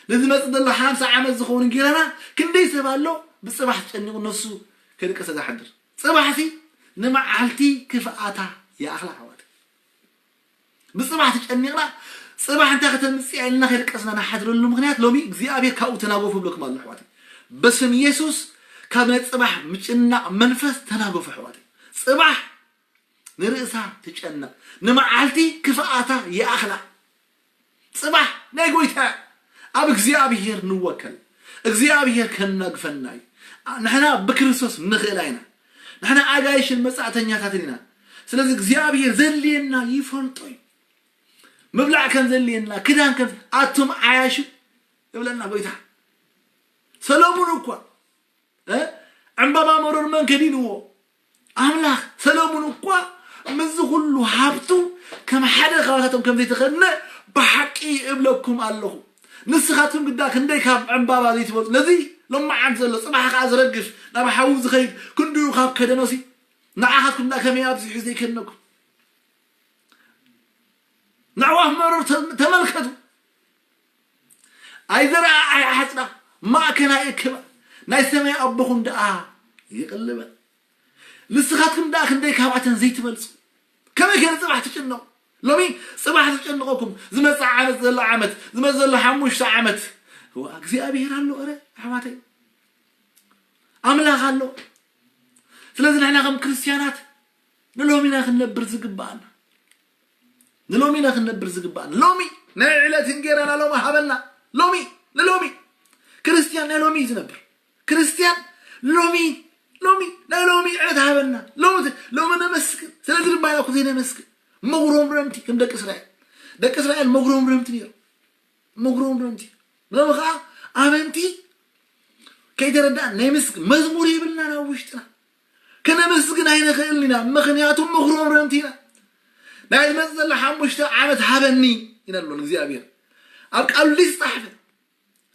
ንዝመጽእ ዘሎ ሓምሳ ዓመት ዝኸውን እንጌራና ክንደይ ሰብ ኣሎ ብጽባሕ ተጨኒቑ ነሱ ከድቅሰ ዝሓድር። ጽባሕሲ ንመዓልቲ ክፍኣታ ይኣኽላ ኣሕዋት። ብጽባሕ ተጨኒቕና ጽባሕ እንታይ ከተምጽእ ኢልና ከይደቀስና ንሓድረሉ ምኽንያት ሎሚ እግዚኣብሔር ካብኡ ተናገፉ እብለኩም ኣሎ ኣሕዋት። በስም ኢየሱስ ካብ ናይ ጽባሕ ምጭናቕ መንፈስ ተናገፉ ኣሕዋት። ጽባሕ ንርእሳ ትጨነቕ፣ ንመዓልቲ ክፍኣታ ይኣኽላ። ጽባሕ ናይ ጎይታ ኣብ እግዚኣብሔር ንወከል። እግዚኣብሔር ከናግፈና እዩ። ንሕና ብክርስቶስ ንኽእል ኢና። ንሕና ኣጋይሽን መጻእተኛታትን ኢና። ስለዚ እግዚኣብሔር ዘድልየና ይፈልጦ እዩ። ምብላዕ ከም ዘድልየና፣ ክዳን ከም ኣቱም ዓያሹ ይብለና ጎይታ። ሰሎሙን እኳ እ? ዕምባባ መሮር መን ከዲንዎ? ኣምላኽ። ሰሎሙን እኳ ምስዚ ኩሉ ሃብቱ ከም ሓደ ካብታቶም ከም ዘይተኸድነ ብሓቂ እብለኩም ኣለኹ። ንስኻትኩም ግዳ ክንደይ ካብ ዕምባባ ዘይትበልጹ። ነዚ ሎማዓንቲ ዘሎ ጽባሕ ከኣ ዝረግፍ ናብ ሓዊ ዝኸይድ ክንድኡ ካብ ከደኖሲ ንዓኻትኩም ደኣ ከመይ ኣብዚሑ ዘይከድነኩም? ንኣዕዋፍ መሮር ተ-፣ ተመልከቱ። ኣይዘርኣ ኣይሓጽዳ፣ ማእከን ኣይእክባ፣ ናይ ሰማይ ኣቦኹም ደኣ ይቕልበን። ንስኻትኩም ደኣ ክንደይ ካብኣተን ዘይትበልጹ? ከመይ ከ ንጽባሕ ትጭነቑ? ሎሚ ጽባሕ ዝጨንቐኩም፣ ዝመጽእ ዓመት ዘሎ ዓመት፣ ዝመጽእ ዘሎ ሓሙሽተ ዓመት። እዋ፣ እግዚኣብሔር ኣሎ፣ ኧረ ኣሕዋተይ፣ ኣምላኽ ኣሎ። ስለዚ ንሕና ከም ክርስትያናት ንሎሚና ክንነብር ዝግባኣና። ንሎሚና ክንነብር ዝግባኣና። ሎሚ ናይ ዕለት እንጌራና ሎሚ ሃበና። ሎሚ፣ ንሎሚ። ክርስትያን ናይ ሎሚ እዩ ዝነብር። ክርስትያን ሎሚ፣ ሎሚ፣ ናይ ሎሚ ዕለት ሃበና። ሎሚ፣ ሎሚ ነመስግን። ስለዚ ድማ ኢና እኮ ዘይነመስግን። መጉረምረምቲ፣ ከም ደቂ እስራኤል። ደቂ እስራኤል መጉረምረምቲ ነይሮም። መጉረምረምቲ። ሎሚ ኸዓ ኣመንቲ ከይተረዳእና ናይ ምስ-፣ መዝሙር የብልናን ኣብ ውሽጥና። ከነመስግን ኣይንኽእልን ኢና፣ ምኽንያቱ መጉረምረምቲ ኢና። ናይ ዝመጽእ ዘሎ ሓሙሽተ ዓመት ሃበኒ ኢና ንብሎ ንእግዚኣብሔር። ኣብ ቃሉ ዝተጻሕፈ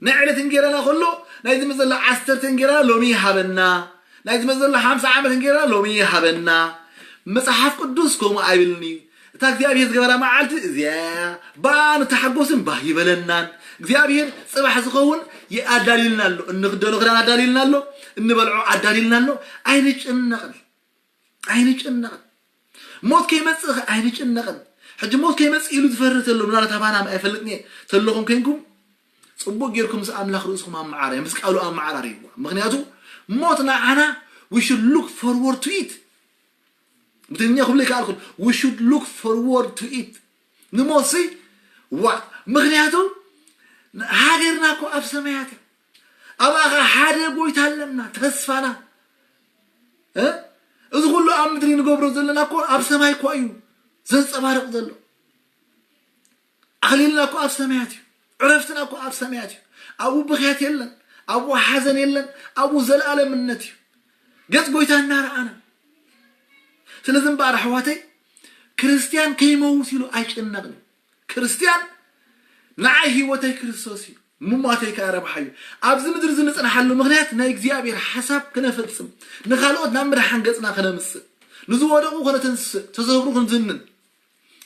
ናይ ዕለት እንጌራና ከሎ፣ ናይ ዝመጽእ ዘሎ ዓሰርተ እንጌራ ሎሚ ሃበና፣ ናይ ዝመጽእ ዘሎ ሓምሳ ዓመት እንጌራ ሎሚ ሃበና። መጽሓፍ ቅዱስ ከምኡ ኣይብልን እዩ። እታ እግዚኣብሔር ዝገበራ መዓልቲ እዚኣ እያ፣ ብኣ ንተሓጎስን ባህ ይበለናን። እግዚኣብሔር ጽባሕ ዝኸውን ኣዳልዩልና ኣሎ፣ እንኽደኖ ክዳን ኣዳልዩልና ኣሎ፣ እንበልዖ ኣዳልዩልና ኣሎ። ኣይንጨነቕን፣ ኣይንጨነቕን። ሞት ከይመጽእ ከ ኣይንጨነቕን። ሕጂ ሞት ከይመጽእ ኢሉ ዝፈርህ ተሎ፣ ምናልባት ኣባና ኣይፈልጥን እየ፣ ተለኹም ኮይንኩም ጽቡቕ ጌርኩም ምስ ኣምላኽ ርእስኹም ኣመዓራርዩ፣ ምስ ቃሉ ኣመዓራርይዎ። ምኽንያቱ ሞት ንዓና we should look forward to it። ብትግርኛ ክብሎ ይከኣልኩን፣ we should look forward to it። ንሞትሲ ዋ፣ ምኽንያቱ ሃገርና እኮ ኣብ ሰማያት እያ። ኣብኣ ኸዓ ሓደ ጎይታ ኣለና፣ ተስፋና። እ? እዚ ኩሉ ኣብ ምድሪ ንገብሮ ዘለና እኮ ኣብ ሰማይ እኮ እዩ ዘንጸባርቕ ዘሎ። ኣኽሊልና እኮ ኣብ ሰማያት እዩ። ዕረፍትና እኮ ኣብ ሰማያት እዩ። ኣብኡ ብኽያት የለን፣ ኣብኡ ሓዘን የለን፣ ኣብኡ ዘለኣለምነት እዩ። ገጽ ጎይታ እናረኣና። ስለዚ እምበኣር ኣሕዋተይ፣ ክርስትያን ከይመውት ኢሉ ኣይጨነቕን እዩ። ክርስትያን ንዓይ ህይወተይ ክርስቶስ እዩ፣ ምሟተይ ከኣ ረብሓ እዩ። ኣብዚ ምድሪ እዚ ንጽንሓሉ ምኽንያት ናይ እግዚኣብሔር ሓሳብ ክነፈጽም፣ ንኻልኦት ናብ ምድሓን ገጽና ክነምጽእ፣ ንዝወደቑ ክነተንስእ፣ ተሰብሩ ክንዝንን፣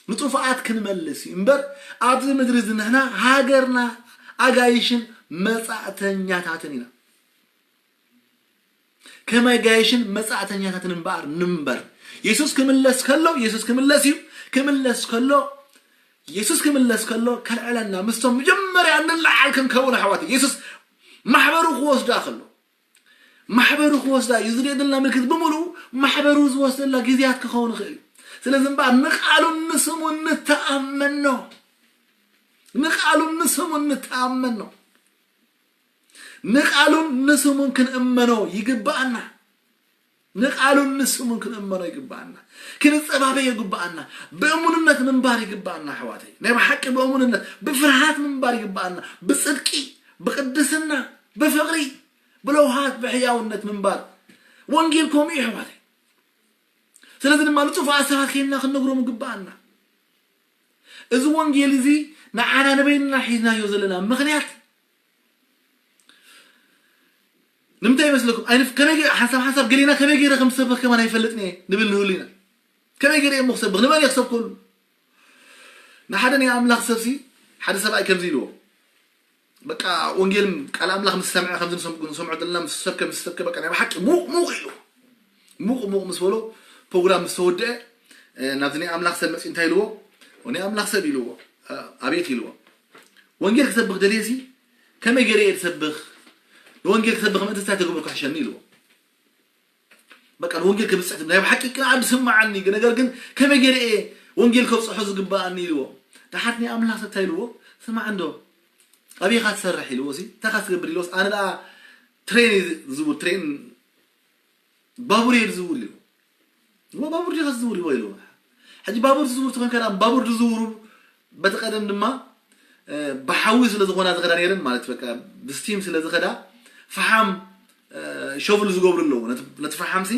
ንጥፉኣት ክንመልስ እዩ እምበር፣ ኣብዚ ምድሪ እዚ ንሕና ሃገርና ኣጋይሽን መጻእተኛታትን ኢና። ከም ኣጋይሽን መጻእተኛታትን እምበኣር ንንበር። የሱስ ክምለስ ከሎ፣ የሱስ ክምለስ እዩ። ክምለስ ከሎ፣ የሱስ ክምለስ ከሎ ከልዕለና፣ ምስቶም መጀመርያ እንለዓል ክንከውን ኣሕዋት። የሱስ ማሕበሩ ክወስዳ ከሎ፣ ማሕበሩ ክወስዳ እዩ ዝሪኦ ዘለና ምልክት ብምሉኡ ማሕበሩ ዝወስደላ ግዜያት ክኸውን ይኽእል እዩ። ስለዚ እምበኣር ንቃሉን ንስሙን ንተኣመኖ፣ ንቃሉን ንስሙን ንተኣመኖ፣ ንቃሉን ንስሙን ክንእመኖ ይግብኣና። ንቃሉን ንስሙን ክንእመኖ ይግብኣና። ክንጸባበዮ ይግብኣና። ብእሙንነት ምንባር ይግብኣና ኣሕዋተይ። ናይ ብሓቂ ብእሙንነት፣ ብፍርሃት ምንባር ይግብኣና። ብጽድቂ፣ ብቅድስና፣ ብፍቕሪ፣ ብለውሃት፣ ብሕያውነት ምንባር። ወንጌል ከምኡ እዩ ኣሕዋተይ። ስለዚ ድማ ንጥፉኣት ሰባት ከይድና ክንነግሮም ይግብኣና። እዚ ወንጌል እዚ ንዓና ንበይንና ሒዝናዮ ዘለና ምኽንያት ንምንታይ ይመስለኩም? ኣይንፍ-፣ ከመይ ገ-፣ ሓንሳብ ሓንሳብ ገሊና ከመይ ገይረ ከም ዝሰብኽ ከማን ኣይፈልጥን እየ ንብል ንህሉ ኢና። ከመይ ገይረ እየ እሞ ክሰብኽ? ንመን እየ ክሰብከሉ? ንሓደ ናይ ኣምላኽ ሰብሲ ሓደ ሰብኣይ ከምዚ ኢልዎ። በቃ ወንጌል ቃል ኣምላኽ ምስ ሰምዐ፣ ከምዚ ንሰም-፣ ንሰምዖ ዘለና ምስ ሰብከ፣ ምስ ሰብከ በቃ ናይ ብሓቂ ሙቕ ሙቕ ኢሉ። ሙቕ ሙቕ ምስ በሎ ፕሮግራም ምስ ተወድአ፣ እ፣ ናብዚ ናይ ኣምላኽ ሰብ መጺኡ እንታይ ኢልዎ? "ናይ ኣምላኽ ሰብ" ኢልዎ። እ፣ "ኣቤት" ኢልዎ። "ወንጌል ክሰብኽ ደልየሲ ከመይ ገይረ እየ ዝሰብኽ? ንወንጌል ክሰብኽ ምእንቲ እንታይ ተገብርኩ ሕሸኒ?" ኢልዎ። በቃ ንወንጌል ከብጽሕ ናይ ብሓቂ ቅንዓት ዝስምዓኒ፣ ነገር ግን ከመይ ገይረ እየ ወንጌል ከብጽሖ ዝግብኣኒ? ኢልዎ። ደሓር ናይ ኣምላኽ ሰብ እንታይ ኢልዎ? "ስማዕ እንዶ፣ ኣበይ ኢኻ ትሰርሕ?" ኢልዎ። "ሲ እንታይ ኢኻ ትገብር?" ኢልዎስ፣ "ኣነ ደኣ ትሬን እየ ዝዝውር፣ ትሬን ባቡር እየ ዝዝውር" ኢልዎ። "እሞ ባቡር ዲኻ ትዝውር?" ኢልዎ። "ኢልዎ። ሕጂ ባቡር ትዝውር ተኾንካ ደኣ፣ ባቡር ዝዝውሩ በቲ ቀደም ድማ፣ እ፣ ብሓዊ ስለ ዝኾና ዝኸዳ ነይረን፣ ማለት በቃ ብስቲም ስለ ዝኸዳ፣ ፈሓም፣ እ፣ ሾቭል ዝገብሩ ኣለዉ። ነቲ፣ ነቲ ፈሓምሲ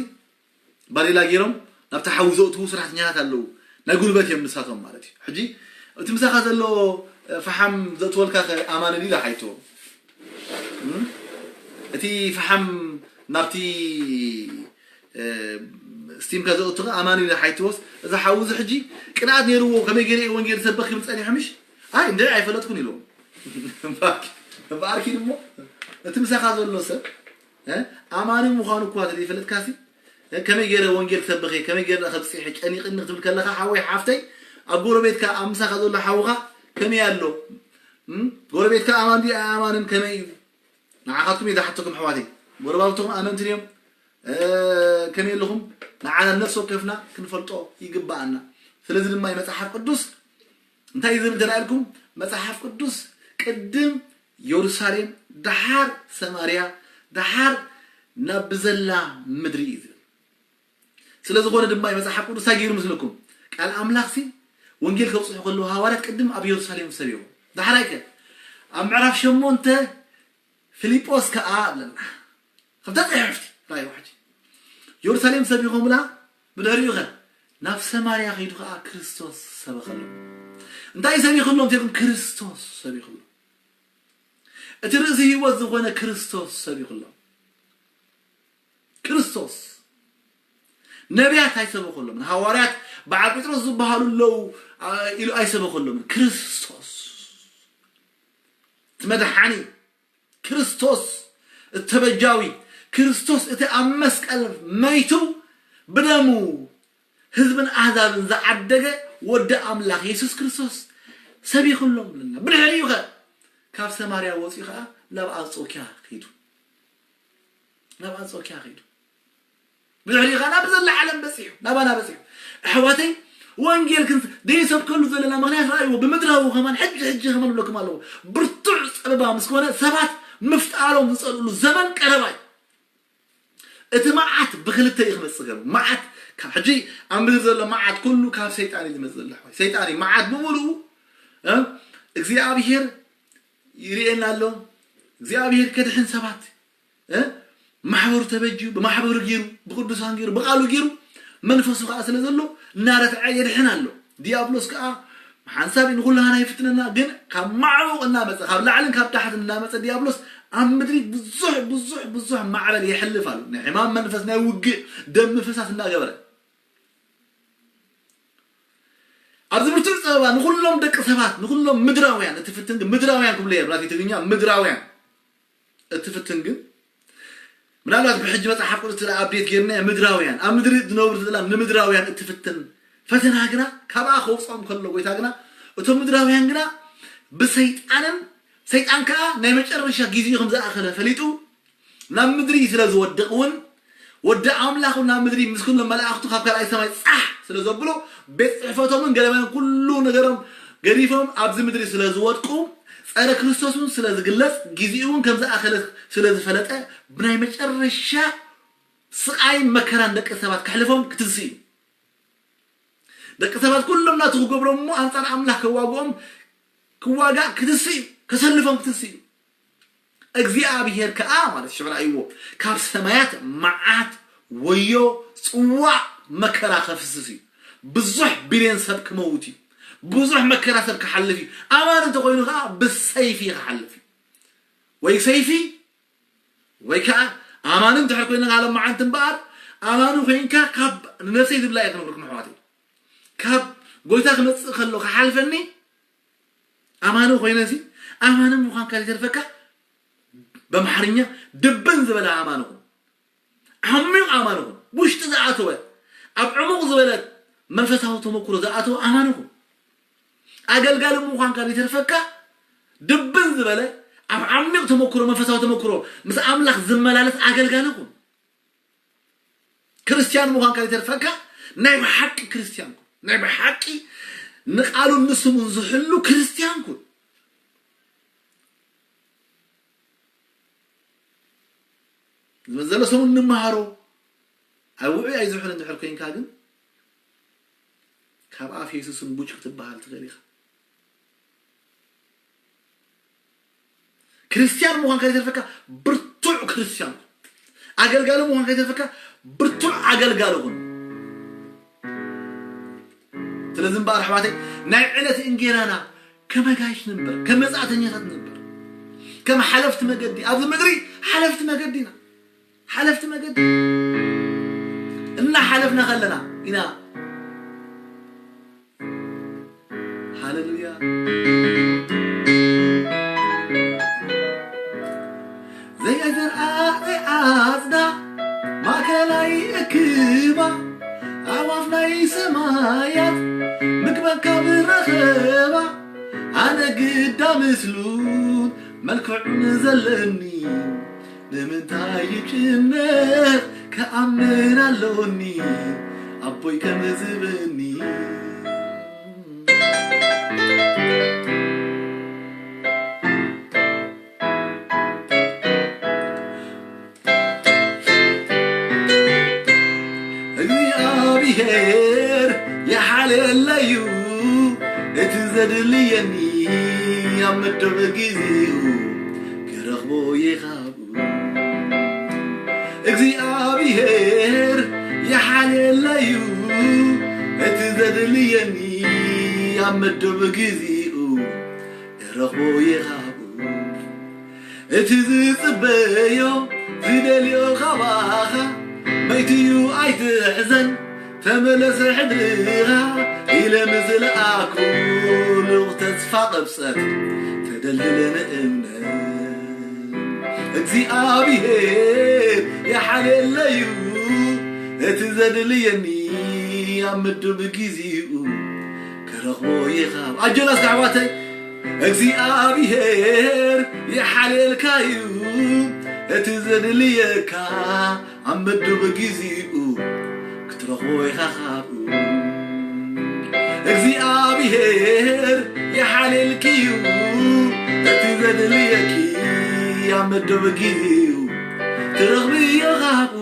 ባዴላ ገይሮም ናብቲ ሓዊ ዘእትዉ ሰራሕተኛታት ኣለዉ። ናይ ጉልበት እዮም ንሳቶም ማለት እዩ። ሕጂ እቲ ምሳኻ ዘሎ፣ እ፣ ፈሓም ዘእትወልካ ከ ኣማን ድዩ?" ኢላ ሓይቶ። እም? እቲ ፈሓም ናብቲ፣ እ፣ ስቲምካ ዘእቱ ከ ኣማን ኢላ ሓይትዎስ፣ እዚ ሓዊ እዚ ሕጂ ቅንኣት ነይርዎ፣ "ከመይ ገይረ እየ ወንጌል ሰበኽ?" ክብል ጸኒሑ ምሽ? "ኣይ፣ እንደ ኣይፈለጥኩን" ኢልዎ። እምበኣርኪ፣ እምበኣርኪ ድሞ፣ እቲ ምሳኻ ዘሎ ሰብ፣ እ፣ ኣማኒ ምዃኑ እኳ ተዘይፈለጥካሲ፣ እ፣ "ከመይ ገይረ ወንጌል ክሰብኽ እየ? ከመይ ገይረ ከብጽሕ እየ? ጨኒቕኒ" ክትብል ከለኻ፣ ሓወይ ሓፍተይ፣ ኣብ ጎረቤትካ፣ ኣብ ምሳኻ ዘሎ ሓውኻ ከመይ ኣሎ? እም? ጎረቤትካ ኣማን ድዩ ኣኣማንን ከመይ እዩ? ንዓኻትኩም እየ ዝሓተኩም ኣሕዋተይ። ጎረባብትኹም ኣመንቲ ድዮም? እ፣ ከመይ ኣለኹም? ንዓና ነፍሲ ወከፍና ክንፈልጦ ይግብኣና። ስለዚ ድማ እዩ መጽሓፍ ቅዱስ እንታይ እዩ ዝብል እንተ ኢልኩም፣ መጽሓፍ ቅዱስ ቅድም የሩሳሌም፣ ደሓር ሰማርያ፣ ደሓር ናብ ብዘላ ምድሪ እዩ ዝብል። ስለ ዝኾነ ድማ እዩ መጽሓፍ ቅዱስ እንታይ ገይሩ ምስልኩም? ቃል ኣምላኽሲ ወንጌል ከብጽሑ ከለዉ ሃዋርያት ቅድም ኣብ የሩሳሌም ሰብዮም። ዳሕራይ ከ ኣብ ምዕራፍ ሸሞንተ ፊልጶስ ከኣ ኣለና። ከምታ ጽሕፍቲ ራእይ ዋሕዲ የሩሳሌም ሰቢኾምላ፣ ብድሕሪኡ ከ ናብ ሰማርያ ከይዱ ከኣ ክርስቶስ ሰበኸሎም። እንታይ ሰቢኽሎም? እንተልኩም ክርስቶስ ሰቢኽሎም። እቲ ርእሲ ህይወት ዝኾነ ክርስቶስ ሰቢኽሎም። ክርስቶስ ነቢያት ኣይሰበኸሎምን። ሃዋርያት በዓል ጴጥሮስ ዝበሃሉ ኣለዉ፣ አ፣ ኢሉ ኣይሰበኸሎምን። ክርስቶስ እቲ መድሓኒ፣ ክርስቶስ እቲ ተበጃዊ፣ ክርስቶስ እቲ ኣብ መስቀል መይቱ ብደሙ ህዝብን ኣህዛብን ዝዓደገ ወዲ ኣምላኽ የሱስ ክርስቶስ ሰቢኹሎም ኣለና። ብድሕሪኡ ኸ ካብ ሰማርያ ወፂኡ ኸዓ ናብ ኣንጾኪያ ኸይዱ። ናብ ኣንጾኪያ ኸይዱ። ብድሕሪኡ ኸዓ ናብ ዘላ ዓለም በፂሑ፣ ናባና በፂሑ። ኣሕዋተይ፣ ወንጌል ክን-፣ ዘይንሰብከሉ ዘለና ምኽንያት ረኣይዎ፣ ብምድራዊ ኸማን ሕጂ ሕጂ ኸማን ብለኩም ኣለዎ። ብርቱዕ ፀበባ ምስ ኮነ ሰባት ምፍጣሮም ዝፀልእሉ ዘመን ቀረባ እዩ። እቲ መዓት ብክልተ እዩ ክመጽእ ገሩ። መዓት ካብ ሕጂ ኣብ ምድሪ ዘሎ መዓት ኩሉ ካብ ሰይጣን እዩ ዝመጽእ ዘሎ። ኣሕዋይ፣ ሰይጣን እዩ መዓት ብምሉኡ። እ? እግዚኣብሔር ይርእየና ኣሎ። እግዚኣብሔር ከድሕን ሰባት፣ እ? ማሕበሩ ተበጅዩ፣ ብማሕበሩ ገይሩ፣ ብቅዱሳን ገይሩ፣ ብቃሉ ገይሩ፣ መንፈሱ ከዓ ስለ ዘሎ እናረትዐ የድሕን ኣሎ። ዲያብሎስ ከዓ ሓንሳብ ንኩላህና ይፍትነና፣ ግን ካብ ማዕሙቕ እናመፀ፣ ካብ ላዕልን ካብ ታሕትን እናመፀ ዲያብሎስ ኣብ ምድሪ ብዙሕ ብዙሕ ብዙሕ ማዕበል የሕልፍ ኣሎ። ናይ ሕማም መንፈስ፣ ናይ ውግእ፣ ደም ምፍሳስ እናገበረ ኣብዚ ብርቱዕ ጸበባ ንኹሎም ደቂ ሰባት፣ ንኹሎም ምድራውያን፣ እቲ ፍትን ግን ምድራውያን ክብሉ እየ ብናተይ ትግርኛ፣ ምድራውያን። እቲ ፍትን ግን ምናልባት ብሕጂ መጽሓፍ ቅዱስ ስለ ኣብዴት ጌርና ምድራውያን፣ ኣብ ምድሪ ዝነብሩ ዘለና ንምድራውያን እቲ ፍትን፣ ፈተና ግና ካብኣ ከውጽኦም ከሎ ጎይታ ግና፣ እቶም ምድራውያን ግና ብሰይጣንን፣ ሰይጣን ከኣ ናይ መጨረሻ ግዜኡ ከም ዝኣኸለ ፈሊጡ፣ ናብ ምድሪ ስለ ዝወድቕ እውን፣ ወዲ ኣምላኽ እውን ናብ ምድሪ ምስ ኩሎም መላእኽቱ ካብ ካልኣይ ሰማይ ጻሕ ስለ ዘብሎ፣ ቤት ጽሕፈቶምን ገለመን ኩሉ ነገሮም ገዲፎም ኣብዚ ምድሪ ስለ ዝወድቁ፣ ጸረ ክርስቶስ እውን ስለ ዝግለጽ፣ ግዜኡ እውን ከም ዝኣኸለ ስለ ዝፈለጠ፣ ብናይ መጨረሻ ስቓይን መከራን ደቂ ሰባት ከሕልፎም ክትንሲ እዩ። ደቂ ሰባት ኩሎም ናቱ ክገብሮም እሞ ኣንጻር ኣምላኽ ከዋግኦም ክዋጋእ ክትንሲ እዩ። ከሰልፎም ክትንሲ እዩ። እግዚኣብሔር ከኣ ማለት ሽዑ ርኣይዎ፣ ካብ ሰማያት መዓት ወዮ ጽዋእ መከራ ከፍስስ እዩ። ብዙሕ ቢልዮን ሰብ ክመውት እዩ። ብዙሕ መከራ ሰብ ክሓልፍ እዩ። ኣማን እንተኾይኑ ከኣ ብሰይፊ ክሓልፍ እዩ። ወይ ሰይፊ ወይ ከኣ ኣማን እንድሕር ኮይንካ፣ ሎማዓንቲ እምበኣር ኣማን ኮይንካ፣ ካብ ንነፍሰይ ዝብላ እየ ክነግረኩም ኣሕዋተይ። ካብ ጎይታ ክመጽእ ከሎ ክሓልፈኒ ኣማን ኮይነ፣ እዚ ኣማን ምዃንካ ዘይተርፈካ፣ በምሓርኛ ድብን ዝበለ ኣማን ኩን። ዓሚቕ ኣማን ኩን። ውሽጢ ዝኣተወ፣ ኣብ ዕሙቕ ዝበለ መንፈሳዊ ተመክሮ ዝኣተወ ኣማን ኩን። ኣገልጋሊ ምዃንካ ዘይተርፈካ፣ ድብን ዝበለ ኣብ ዓሚቕ ተመክሮ፣ መንፈሳዊ ተመክሮ ምስ ኣምላኽ ዝመላለስ ኣገልጋሊ ኩን። ክርስትያን ምዃንካ ዘይተርፈካ፣ ናይ ብሓቂ ክርስትያን ኩን። ናይ ብሓቂ ንቃሉን ንስሙን ዝሕሉ ክርስትያን ኩን። ዝመዘለ ሰሙን እንመሃሮ፣ ኣብ ውዑይ ኣይዝሑል እንድሕር ኮይንካ ግን፣ ካብ ኣፍ የሱስ እምቡጭ ክትበሃል ትኽእል ኢኻ። ክርስትያን ምዃን ከይተርፈካ ብርቱዕ ክርስትያን ኩን። ኣገልጋሊ ምዃን ከይተርፈካ ብርቱዕ ኣገልጋሊ ኩን። ስለዚ እምበኣር ኣሕዋተይ፣ ናይ ዕለት እንጌራና ከም ኣጋይሽ ንንበር፣ ከም መጻእተኛታት ንንበር፣ ከም ሓለፍቲ መገዲ፣ ኣብዚ ምድሪ ሓለፍቲ መገዲ ኢና። ሓለፍቲ መገዲ እናሓለፍና ከለና ኢና። ሃሌሉያ። ዘይዘርኣ ዘይዓጽዳ ማእከላይ እክባ፣ ኣዕዋፍ ናይ ሰማያት ምግበን ካብ ረኸባ፣ ኣነ ግዳ ምስሉን መልክዑን ዘለኒ፣ ንምንታይ ይጭነቕ ክኣምን ኣለኒ ኣቦይ ከም ዝብኒ። እግዚኣብሔር ይሓልየለዩ፣ እቲ ዘድልየኒ ኣብ መደብ ግዜኡ ክረኽቦ ይኻብኡ። እግዚኣብሔር ይሓልየለዩ፣ እቲ ዘድልየኒ ኣብ መደብ ግዜኡ ክረኽቦ ይኻብኡ። እቲ ዝጽበዮ ዝደልዮ ካባኻ፣ መይትዩ ኣይትሕዘን፣ ተመለስ ሕድርኻ ኢለ ምስ ለኣኩ፣ ልኡኽ ተስፋ ቅብጸት ተደልድለ ንእምነት። እግዚኣብሔር ይሓልየለዩ፣ እቲ ዘድልየኒ ኣብ ምድብ ግዜኡ ክረኽቦ ይኻብ። ኣጆና እስከ ኣሕዋተይ፣ እግዚኣብሔር ይሓልየልካዩ፣ እቲ ዘድልየካ ኣብ ምድብ ግዜኡ ክትረኽቦ ኢኻ ካብኡ። እግዚኣብሔር ይሓልየልኪዩ፣ እቲ ዘድልየኪ ኣብ ምድብ ግዜኡ ትረኽብዮ ካብኡ።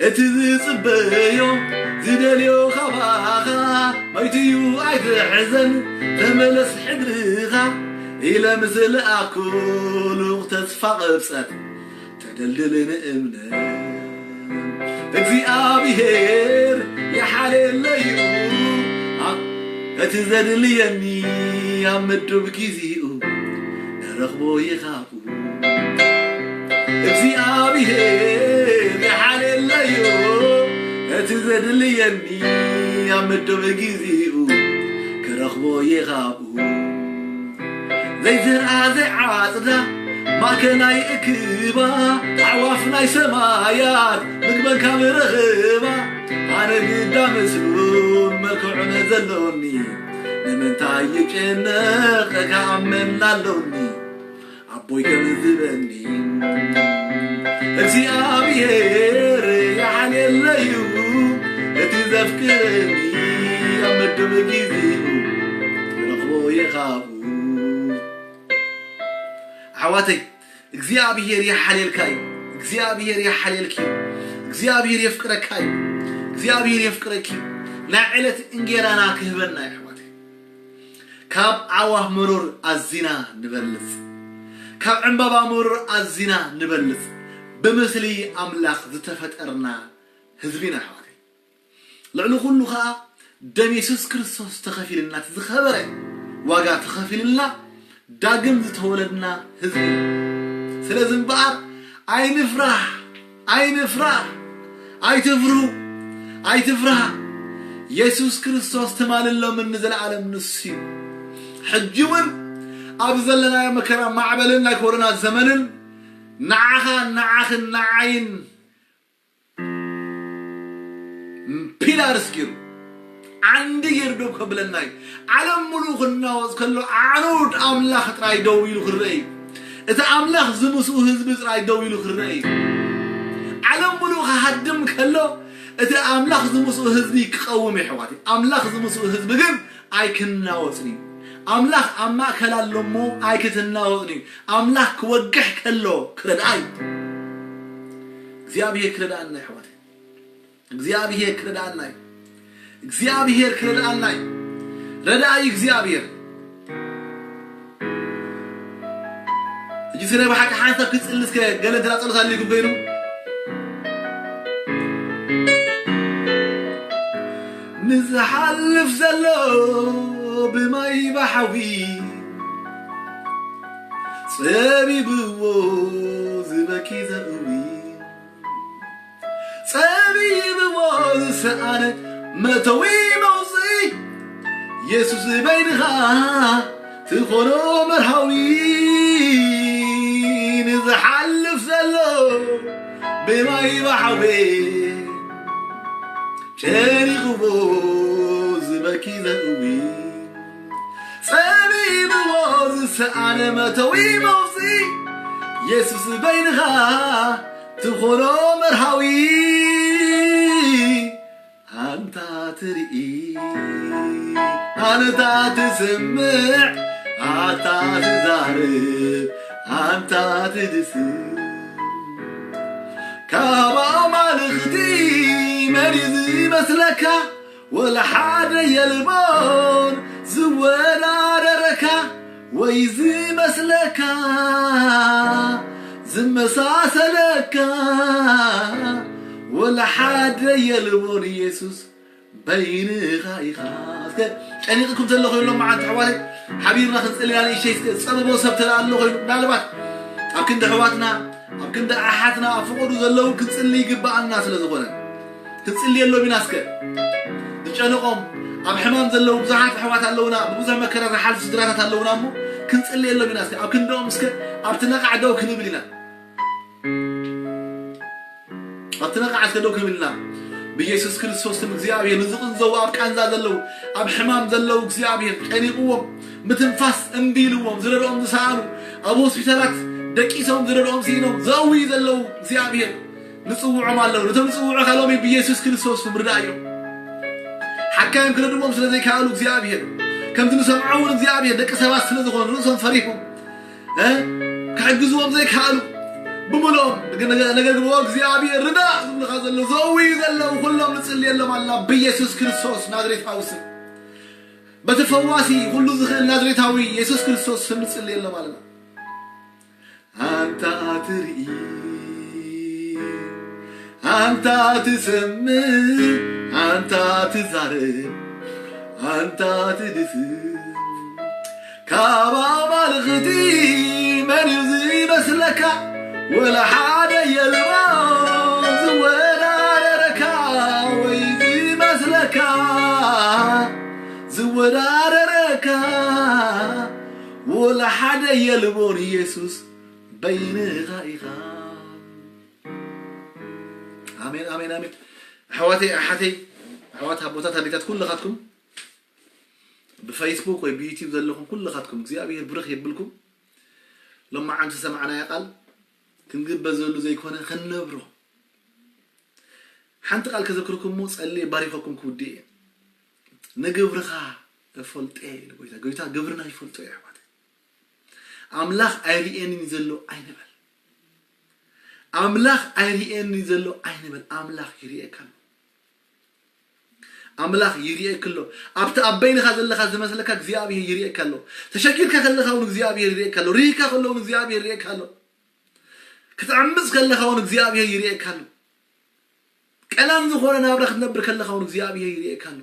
እቲ ዝጽበዮ ዝደልዮ ካባኻ፣ ማይትዩ ኣይትሕዘን፣ ተመለስ ሕድርኻ ኢለ ምስ ለኣኩ፣ ልኡኽ ተስፋ ቅብጸት ተደልድል ንእምነት። እግዚኣብሔር ይሓልየለዩ፣ ኣ-፣ እቲ ዘድልየኒ ኣብ ምዱብ ግዜኡ እረኽቦ ይኻብኡ። እግዚኣብሔር ይሓልየለዩ፣ እቲ ዘድልየኒ ኣብ ምዱብ ግዜኡ ክረኽቦ ይኻብኡ። ዘይዘርኣ ዘይዓጽዳ ማእከላይ እክባ፣ ኣዕዋፍ ናይ ሰማያት ምግበን ካብ ረኽባ፣ ኣነ ግዳ ምስሉን መልክዑን ዘሎኒ፣ ንምንታይ ይጨነቕ ከኣምን ኣሎኒ? ኣቦይ ከም ዝበኒ እግዚኣብሔር ይሓልየለዩ፣ እቲ ዘፍቅረኒ ኣብ መደብ ግዜኡ ክረኽቦ ይኻብኡ። ኣሕዋተይ፣ እግዚኣብሔር ይሓልየልካ እዩ። እግዚኣብሔር ይሓልየልኪ እዩ። እግዚኣብሔር የፍቅረካ እዩ። እግዚኣብሔር የፍቅረኪ እዩ። ናይ ዕለት እንጌራና ክህበና እዩ ኣሕዋተይ። ካብ ኣዕዋፍ መሮር ኣዚና ንበልጽ፣ ካብ ዕምባባ መሮር ኣዚና ንበልጽ። ብምስሊ ኣምላኽ ዝተፈጠርና ህዝቢ ኢና ኣሕዋተይ። ልዕሊ ኩሉ ኸኣ ደም የሱስ ክርስቶስ ተኸፊልና፣ እቲ ዝኸበረ ዋጋ ተኸፊልና ዳግም ዝተወለድና ህዝቢ ኢና። ስለዚ እምበኣር ኣይንፍራህ፣ ኣይንፍራህ፣ ኣይትፍርሁ፣ ኣይትፍርሃ። የሱስ ክርስቶስ ትማልን ሎምን ንዘለኣለም ንሱ እዩ። ሕጂ እውን ኣብ ዘለናዮ መከራ ማዕበልን ናይ ኮሮና ዘመንን ንዓኻ፣ ንዓኽን፣ ንዓይን ፒላርስ ገይሩ፣ ዓንዲ ገይሩ ደው ከብለና እዩ። ዓለም ሙሉእ ክናወጽ ከሎ ዓኑድ ኣምላኽ ጥራይ ደው ኢሉ ክረአ እዩ። እቲ ኣምላኽ ዝምስኡ ህዝቢ ጥራይ ደው ኢሉ ክረአ እዩ። ዓለም ሙሉእ ክሃድም ከሎ እቲ ኣምላኽ ዝምስኡ ህዝቢ ክቐውም እዩ ኣሕዋተይ። ኣምላኽ ዝምስኡ ህዝቢ ግን ኣይክናወጽን እዩ። ኣምላኽ ኣብ ማእከል ኣሎ እሞ ኣይክትናወጽን እዩ። ኣምላኽ ክወግሕ ከሎ ክረድኣ እዩ። እግዚኣብሔር ክረድኣና ኣሕዋተይ። እግዚኣብሔር ክረድኣና እዩ። እግዚኣብሔር ክረድኣና እዩ። ረድኣይ እግዚኣብሔር። ሕጂ ስለ ብሓቂ ሓንሳብ ክጽሊ እስከ ገለ እንተ ጸሎት ኣልይኩም ኮይኑ። ንዝሓልፍ ዘሎ ብማይ ብሓዊ ጸቢብዎ ዝበኪ ዘእዊ ጸቢብዎ ዝሰኣነ መእተዊ መውፅኢ የሱስ በይንኻ ትኾኖ መርሃዊ ንዝሓልፍ ዘሎ ብማይ ብሓዊ ጨኒቕዎ ዝበኪ ዘእዊ ጸቢብዎ ዝሰኣነ መእተዊ መውፅኢ የሱስ በይንኻ ትኾኖ መርሃዊ ኣንታ ትርኢ ኣንታ ትስምዕ ኣታ ትዛርብ ኣንታ ትድስብ ካብ ኣማልኽቲ መን እዩ ዝመስለካ ወላ ሓደ የልቦን ዝወዳደረካ ወይ ዝመስለካ ዝመሳሰለካ ወላ ሓደ የልቦን ኢየሱስ በይንኻ ኢኻ። እስከ ጨኒቕኩም ዘሎ ኮይኑ ሎም መዓልቲ ኣሕዋተይ ሓቢርና ክንጽሊ ኢና። ንእሽተይ እስከ ዝጸበቦ ሰብ ተደኣ ኣሎ ኮይኑ ምናልባት ኣብ ክንዲ ኣሕዋትና ኣብ ክንዲ ኣሓትና ኣብ ፍቕዱ ዘለዉ ክንጽሊ ይግብኣና ስለ ዝኾነ ክንጽልየሎም ኢና። እስከ ዝጨነቖም ኣብ ሕማም ዘለዉ ብዙሓት ኣሕዋት ኣለዉና፣ ብብዙሕ መከራ ዝሓልፉ ስድራታት ኣለዉና እሞ ክንጽልየሎም ኢና። እስከ ኣብ ክንድኦም እስከ ኣብቲ ነቓዕ ደው ክንብል ኢና። ኣብቲ ነቓዕ እስከ ደው ክንብል ኢና። ብኢየሱስ ክርስቶስ ስም እግዚኣብሔር ንዝቕንዘዉ ኣብ ቃንዛ ዘለዉ ኣብ ሕማም ዘለዉ እግዚኣብሔር ጨኒቕዎም ምትንፋስ እምቢ ኢልዎም ዝረድኦም ዝሰኣኑ ኣብ ሆስፒታላት ደቂሶም ዝረድኦም ስኢኖም ዘእውዩ ዘለዉ እግዚኣብሔር ንጽውዖም ኣለዉ። ነቶም ንጽውዑኻ ሎሚ ብኢየሱስ ክርስቶስ ስም ርድኣዮም። ሓካዮም ክረድዎም ስለ ዘይከኣሉ እግዚኣብሔር ከምቲ ንሰምዖ እውን እግዚኣብሔር ደቂ ሰባት ስለ ዝኾኑ ርእሶም ፈሪሖም እ ክሕግዝዎም ዘይከኣሉ ብምሎም ነገር ግብኦ እግዚኣብሔር ርዳ ዝብልኻ ዘሎ ዘዊ ዘለዉ ኩሎም ንጽልየሎም ኣላ ብኢየሱስ ክርስቶስ ናዝሬታዊ ስም በቲ ፈዋሲ ኩሉ ዝኽእል ናዝሬታዊ ኢየሱስ ክርስቶስ ስም ንጽልየሎም ኣለና። ኣንታ ትርኢ ኣንታ ትሰምዕ ኣንታ ትዛረብ ኣንታ ትድፍእ ካብ ኣማልኽቲ መን እዩ ዝመስለካ? ወላ ሓደ የልቦ ዝወዳደረካ ወይ ዝመስለካ ዝወዳደረካ ወላ ሓደ የልቦን ኢየሱስ በይንኻ ኢኻ። ኣሜን ኣሜን ኣሜን። ኣሕዋተይ ኣሓተይ ኣሕዋት ኣቦታት ኣዴታት ኩልኻትኩም ብፌስቡክ ወይ ብዩቲዩብ ዘለኹም ኩልኻትኩም እግዚኣብሔር ብርኽ የብልኩም። ሎማዓንቲ ዝሰማዕናዮ ቃል ክንግበዘሉ ዘይኮነ ክንነብሮ። ሓንቲ ቃል ከዘክርኩም እሞ ጸልየ ባሪኸኩም ክውድእ እየ። ንግብርኻ እፈልጦ እየ ኢሉ ጎይታ። ጎይታ ግብርና ይፈልጦ እዩ ኣሕዋት። ኣምላኽ ኣይርእየንን እዩ ዘሎ ኣይንበል። ኣምላኽ ኣይርእየንን እዩ ዘሎ ኣይንበል። ኣምላኽ ይርእየካ ኣሎ። ኣምላኽ ይርእየክ ኣሎ። ኣብቲ ኣብ በይንኻ ዘለኻ ዝመስለካ እግዚኣብሔር ይርእየካ ኣሎ። ተሸጊርካ ከለኻ እውን እግዚኣብሔር ይርእየካ ኣሎ። ርሂካ ከሎ እውን እግዚኣብሔር ይርእየካ ኣሎ። ክትዕምፅ ከለኻ እውን እግዚኣብሔር ይርእየካ ኣሎ። ቀናን ዝኾነ ናብራ ክትነብር ከለኻ እውን እግዚኣብሔር ይርእየካ ኣሎ።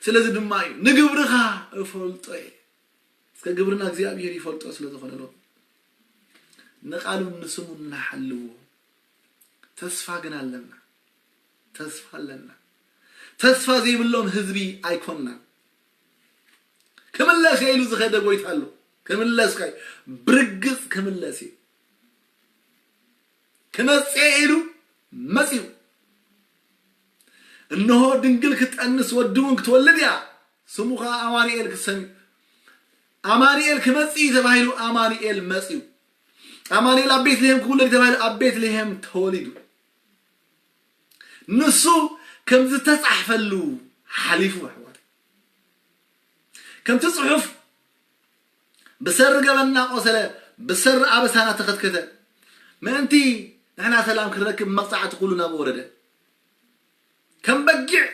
ስለዚ ድማ እዩ ንግብርኻ እፈልጦ እየ። እስከ ግብርና እግዚኣብሔር ይፈልጦ ስለ ዝኾነ ሎሚ ንቃሉን ንስሙን ንሓልዎ። ተስፋ ግን ኣለና። ተስፋ ኣለና። ተስፋ ዘይብሎም ህዝቢ ኣይኮንናን። ክምለስ እየ ኢሉ ዝኸደ ጎይታ ኣሎ። ክምለስ ካይ ብርግጽ ክምለስ እዩ። ክመጽእ ኢሉ መጺኡ። እነሆ ድንግል ክትጠንስ ወዲ እውን ክትወልድ እያ፣ ስሙ ኸዓ ኣማኑኤል ክሰምዩ። ኣማኑኤል ክመጽእ እዩ ተባሂሉ ኣማኑኤል መጺኡ። ኣማኑኤል ኣብ ቤትልሔም ክውለድ እዩ ተባሂሉ ኣብ ቤትልሔም ተወሊዱ። ንሱ ከም ዝተጻሕፈሉ ሓሊፉ ኣሕዋት። ከምቲ ጽሑፍ ብሰሪ ገበንና ቆሰለ፣ ብሰሪ ኣበሳና ተኸትከተ፣ ምእንቲ ንሕና ሰላም ክንረክብ መቕጻዕቲ ኩሉ ናብ ወረደ። ከም በጊዕ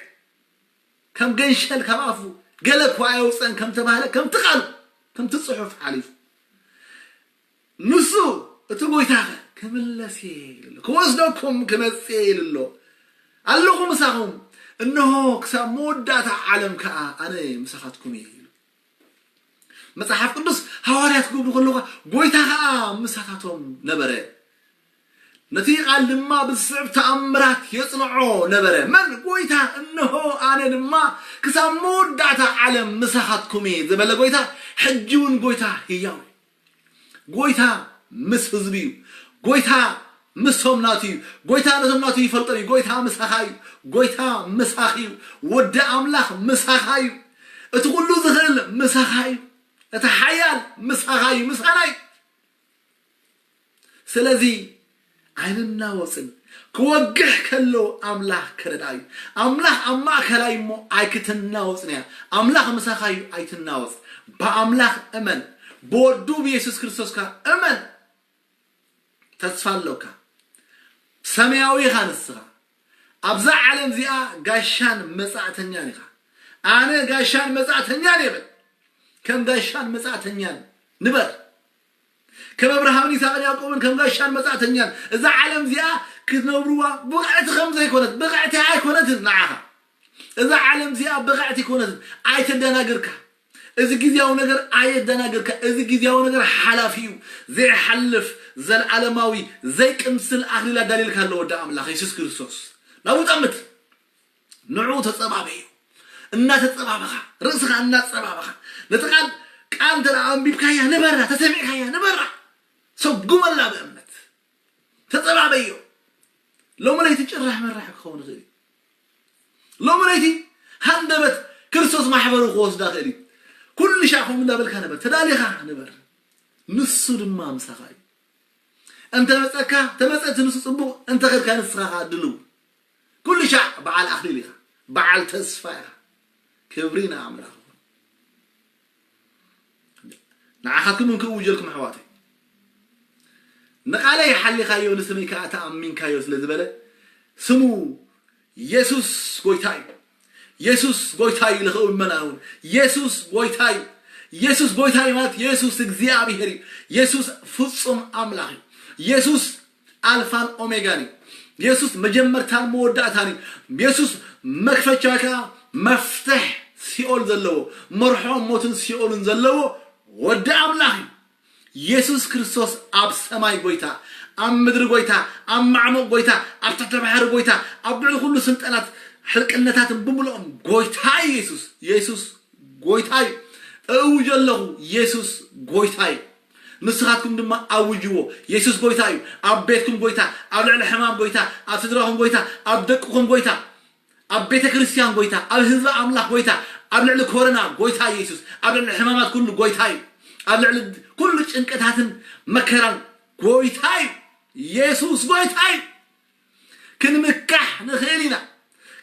ከም ገንሸል ካብ ኣፉ ገለ እኳ ኣየውፅአን ከም ተባህለ ከምቲ ቃሉ ከምቲ ፅሑፍ ሓሊፉ ንሱ እቲ ጎይታኸ ክምለስ እየ ኢሉ ኣሎ። ክወስደኩም ክመፅእ እየ ኢሉ ኣሎ። ኣለኹ ምሳኹም፣ እንሆ ክሳብ መወዳእታ ዓለም ከዓ ኣነ ምሳኻትኩም እየ ኢሉ። መጽሓፍ ቅዱስ ሃዋርያት ክብሉ ከለኹ ጎይታ ከዓ ምሳታቶም ነበረ። ነቲ ቃል ድማ ብዝስዕብ ተኣምራት የጽንዖ ነበረ። መን? ጎይታ። እንሆ ኣነ ድማ ክሳብ መወዳእታ ዓለም ምሳኻትኩም እየ ዝበለ ጎይታ ሕጂ እውን ጎይታ ህያው እዩ። ጎይታ ምስ ህዝቢ እዩ። ጎይታ ምስቶም ናቱ እዩ። ጎይታ ነቶም ናቱ ይፈልጦም እዩ። ጎይታ ምሳኻ እዩ። ጎይታ ምሳኺ እዩ። ወዲ ኣምላኽ ምሳኻ እዩ። እቲ ኩሉ ዝኽእል ምሳኻ እዩ። እቲ ሓያል ምሳኻ እዩ። ምሳና እዩ። ስለዚ ኣይንናወጽን። ክወግሕ ከሎ ኣምላኽ ክረድኣ እዩ። ኣምላኽ ኣብ ማእከላ እዩ እሞ ኣይክትናወጽን እያ። ኣምላኽ ምሳኻ እዩ፣ ኣይትናወጽ። ብኣምላኽ እመን። ብወዱ ብየሱስ ክርስቶስ ከኣ እመን። ተስፋ ኣሎካ። ሰማያዊ ኢኻ ንስኻ። ኣብዛ ዓለም እዚኣ ጋሻን መጻእተኛን ኢኻ። ኣነ ጋሻን መጻእተኛን እየ በል። ከም ጋሻን መጻእተኛን ንበር። ከም ኣብርሃምን ይስሐቅን ያዕቆብን ከም ጋሻን መጻእተኛን እዛ ዓለም እዚኣ ክትነብርዋ ብቕዕቲ ከም ዘይኮነት፣ ብቕዕቲ ኣይኮነትን ንዓኻ። እዛ ዓለም እዚኣ ብቕዕቲ ኣይኮነትን። ኣይተደናግርካ። እዚ ግዝያዊ ነገር ኣየደናግርካ። እዚ ግዝያዊ ነገር ሓላፊ እዩ። ዘይሓልፍ፣ ዘልዓለማዊ፣ ዘይቅምስል ኣኽሊል ኣዳልየልካ ኣሎ ወዲ ኣምላኽ የሱስ ክርስቶስ። ናብኡ ጠምት። ንዕኡ ተጸባበዮ። እናተጸባበኻ፣ ርእስኻ እናጸባበኻ፣ ነቲ ቃል፣ ቃል እንተ ደኣ ኣንቢብካያ ንበራ፣ ተሰሚዕካያ ንበራ። ሰጉመላ ብእምነት። ተጸባበዮ። ሎሚ ለይቲ ጭራሕ መራሕ ክኸውን ይኽእል እዩ። ሎሚ ለይቲ ሃንደበት ክርስቶስ ማሕበሩ ክወስዳ ይኽእል እዩ። ኩሉ ሻዕ ከምኡ እንዳበልካ ንበር፣ ተዳሊኻ ንበር። ንሱ ድማ ምሳኻ እዩ። እንተ መጸካ፣ ተመጸ እቲ ንሱ ጽቡቕ፣ እንተ ኸድካ ንስኻ ኸኣ ድልው። ኩሉ ሻዕ በዓል ኣኽሊል ኢኻ፣ በዓል ተስፋ ኢኻ። ክብሪ ንኣምላኽ ይኹን። ንዓኻትኩም እንክእውጀልኩም ኣሕዋተይ። ንቓለይ ሓሊኻዮ ንስመይ ከዓ ተኣሚንካዮ ስለ ዝበለ ስሙ የሱስ ጎይታ እዩ። የሱስ ጎይታ እዩ። ለኸው መናውን የሱስ ጎይታ እዩ። የሱስ ጎይታ እዩ ማለት የሱስ እግዚኣብሔር እዩ። የሱስ ፍጹም ኣምላኽ እዩ። የሱስ ኣልፋን ኦሜጋን እዩ። የሱስ መጀመርታን መወዳእታን እዩ። የሱስ መክፈቻ ከዓ መፍትሕ ሲኦል ዘለዎ፣ መርሖ ሞትን ሲኦልን ዘለዎ ወዲ ኣምላኽ እዩ። የሱስ ክርስቶስ ኣብ ሰማይ ጎይታ፣ ኣብ ምድሪ ጎይታ፣ ኣብ ማዕሙቕ ጎይታ፣ ኣብ ትሕቲ ባሕሪ ጎይታ፣ ኣብ ልዕሊ ኩሉ ስልጣናት ሕልቅነታትን ብምልኦም ጎይታ እዩ። የሱስ የሱስ ጎይታ እዩ። እእውጅ ኣለኹ፣ የሱስ ጎይታ እዩ። ንስኻትኩም ድማ ኣውጅዎ፣ የሱስ ጎይታ እዩ። ኣብ ቤትኩም ጎይታ፣ ኣብ ልዕሊ ሕማም ጎይታ፣ ኣብ ስድራኹም ጎይታ፣ ኣብ ደቅኹም ጎይታ፣ ኣብ ቤተ ክርስቲያን ጎይታ፣ ኣብ ህዝቢ ኣምላኽ ጎይታ፣ ኣብ ልዕሊ ኮሮና ጎይታ የሱስ፣ ኣብ ልዕሊ ሕማማት ኩሉ ጎይታ እዩ። ኣብ ልዕሊ ኩሉ ጭንቀታትን መከራን ጎይታ እዩ። የሱስ ጎይታ እዩ። ክንምካሕ ንኽእል ኢና።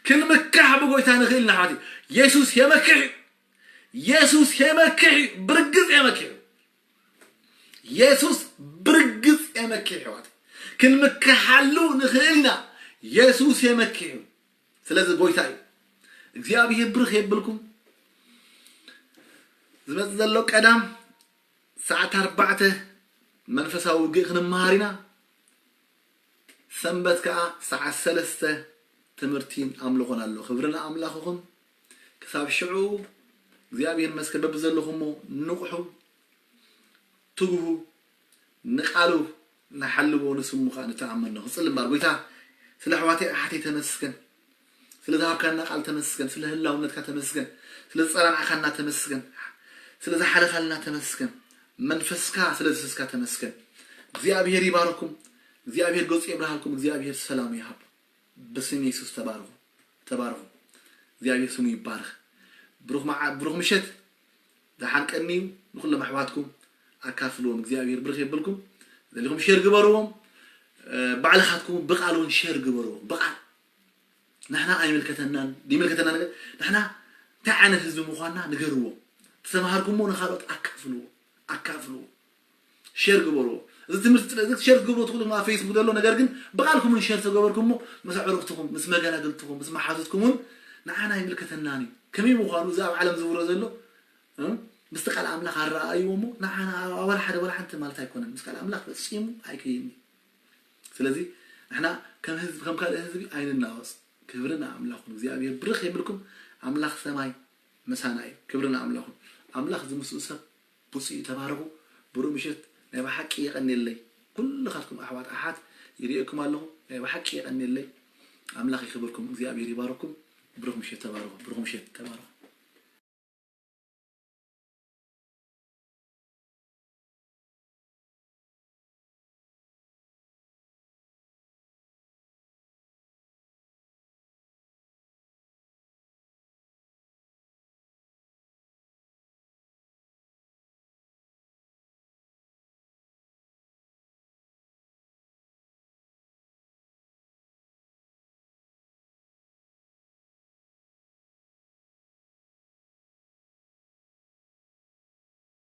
ክንምካሕ ብጎይታ ንኽእል ኢና። ሓቲ የሱስ የመክሕ እዩ። የሱስ የመክሕ እዩ። ብርግጽ የመክሕ እዩ። የሱስ ብርግጽ የመክሕ እዩ። ክንምክሓሉ ንኽእል ኢና። የሱስ የመክሕ እዩ። ስለዚ ጎይታ እዩ። እግዚኣብሔር ብርኽ የብልኩም። ዝመጽእ ዘሎ ቀዳም ሰዓት ኣርባዕተ መንፈሳዊ ውግእ ክንመሃር ኢና። ሰንበት ከዓ ሰዓት ሰለስተ ትምህርቲን ኣምልኾን ኣሎ። ክብሪ ንኣምላኽኹም። ክሳብ ሽዑ እግዚኣብሔር ይመስገን። በብዘለኹሞ ንቕሑ፣ ትግሁ፣ ንቃሉ ንሓልዎ፣ ንስሙ ከዓ ንተኣመኖ። ክጽሊ እምበር ጎይታ፣ ስለ ኣሕዋተይ ኣሓተይ ተመስገን። ስለ ዝሃብካና ቃል ተመስገን። ስለ ህላውነትካ ተመስገን። ስለ ዝጸናናዕካና ተመስገን። ስለ ዝሓለኻልና ተመስገን። መንፈስካ ስለ ዝስስካ ተመስገን። እግዚኣብሔር ይባርኩም። እግዚኣብሔር ገጹ የብርሃልኩም። እግዚኣብሔር ሰላም ይሃብ። ብስም የሱስ ተባረኹ። ተባረኹ። እግዚኣብሔር ስሙ ይባረኽ። ብሩኽ መዓ-፣ ብሩኽ ምሸት። ደሓን ቀንዩ። ንኹሎም ኣሕዋትኩም ኣካፍልዎም። እግዚኣብሔር ብርኽ የብልኩም። ዘሊኹም ሼር ግበርዎም። እ፣ ባዕልኻትኩም ብቃል እውን ሼር ግበርዎም። ብቃል ንሕና ኣይምልከተናን፣ ይምልከተና ነገር፣ ንሕና እንታይ ዓይነት ህዝቢ ምዃንና ንገርዎም። ዝተምሃርኩሞ ንኻልኦት ኣካፍልዎ። ኣካፍልዎ። ሼር ግበርዎ። እዚ ትምህርቲ ስለ፣ እዚ ሼር ትገብርዎ ትኽእሉ ኣብ ፌስቡክ ዘሎ ነገር ግን ብቃልኩም እውን ሼር ተገበርኩሞ ምስ ኣዕሩኽትኹም፣ ምስ መገናግልትኹም፣ ምስ መሓዙትኩም እውን ንዓና ኣይምልከተናን እዩ። ከመይ ምዃኑ እዚ ኣብ ዓለም ዝውረ ዘሎ፣ እ፣ ምስቲ ቃል ኣምላኽ ኣረኣእይዎ እሞ ንዓና ወላ ሓደ ወላ ሓንቲ ማለት ኣይኮነን። ምስ ቃል ኣምላኽ ፈጺሙ ኣይከይድን እዩ። ስለዚ ንሕና ከም ህዝቢ፣ ከም ካልእ ህዝቢ ኣይንናወጽ። ክብሪ ንኣምላኽኩም። እግዚኣብሔር ብርኽ የብልኩም። ኣምላኽ ሰማይ ምሳና እዩ። ክብሪ ንኣምላኽኩም። ኣምላኽ ዝምስኡ ሰብ ብፁዕ እዩ። ተባረኹ። ብሩህ ምሽት። ናይ ብሓቂ የቐንየለይ። ኩልኻትኩም ኣሕዋት ኣሓት ይርእየኩም ኣለኹ። ናይ ብሓቂ የቐንየለይ። ኣምላኽ ይኽብርኩም። እግዚኣብሔር ይባርኩም። ብሩኽ ምሽት። ተባረኹ። ብሩኽ ምሽት። ተባረኹ።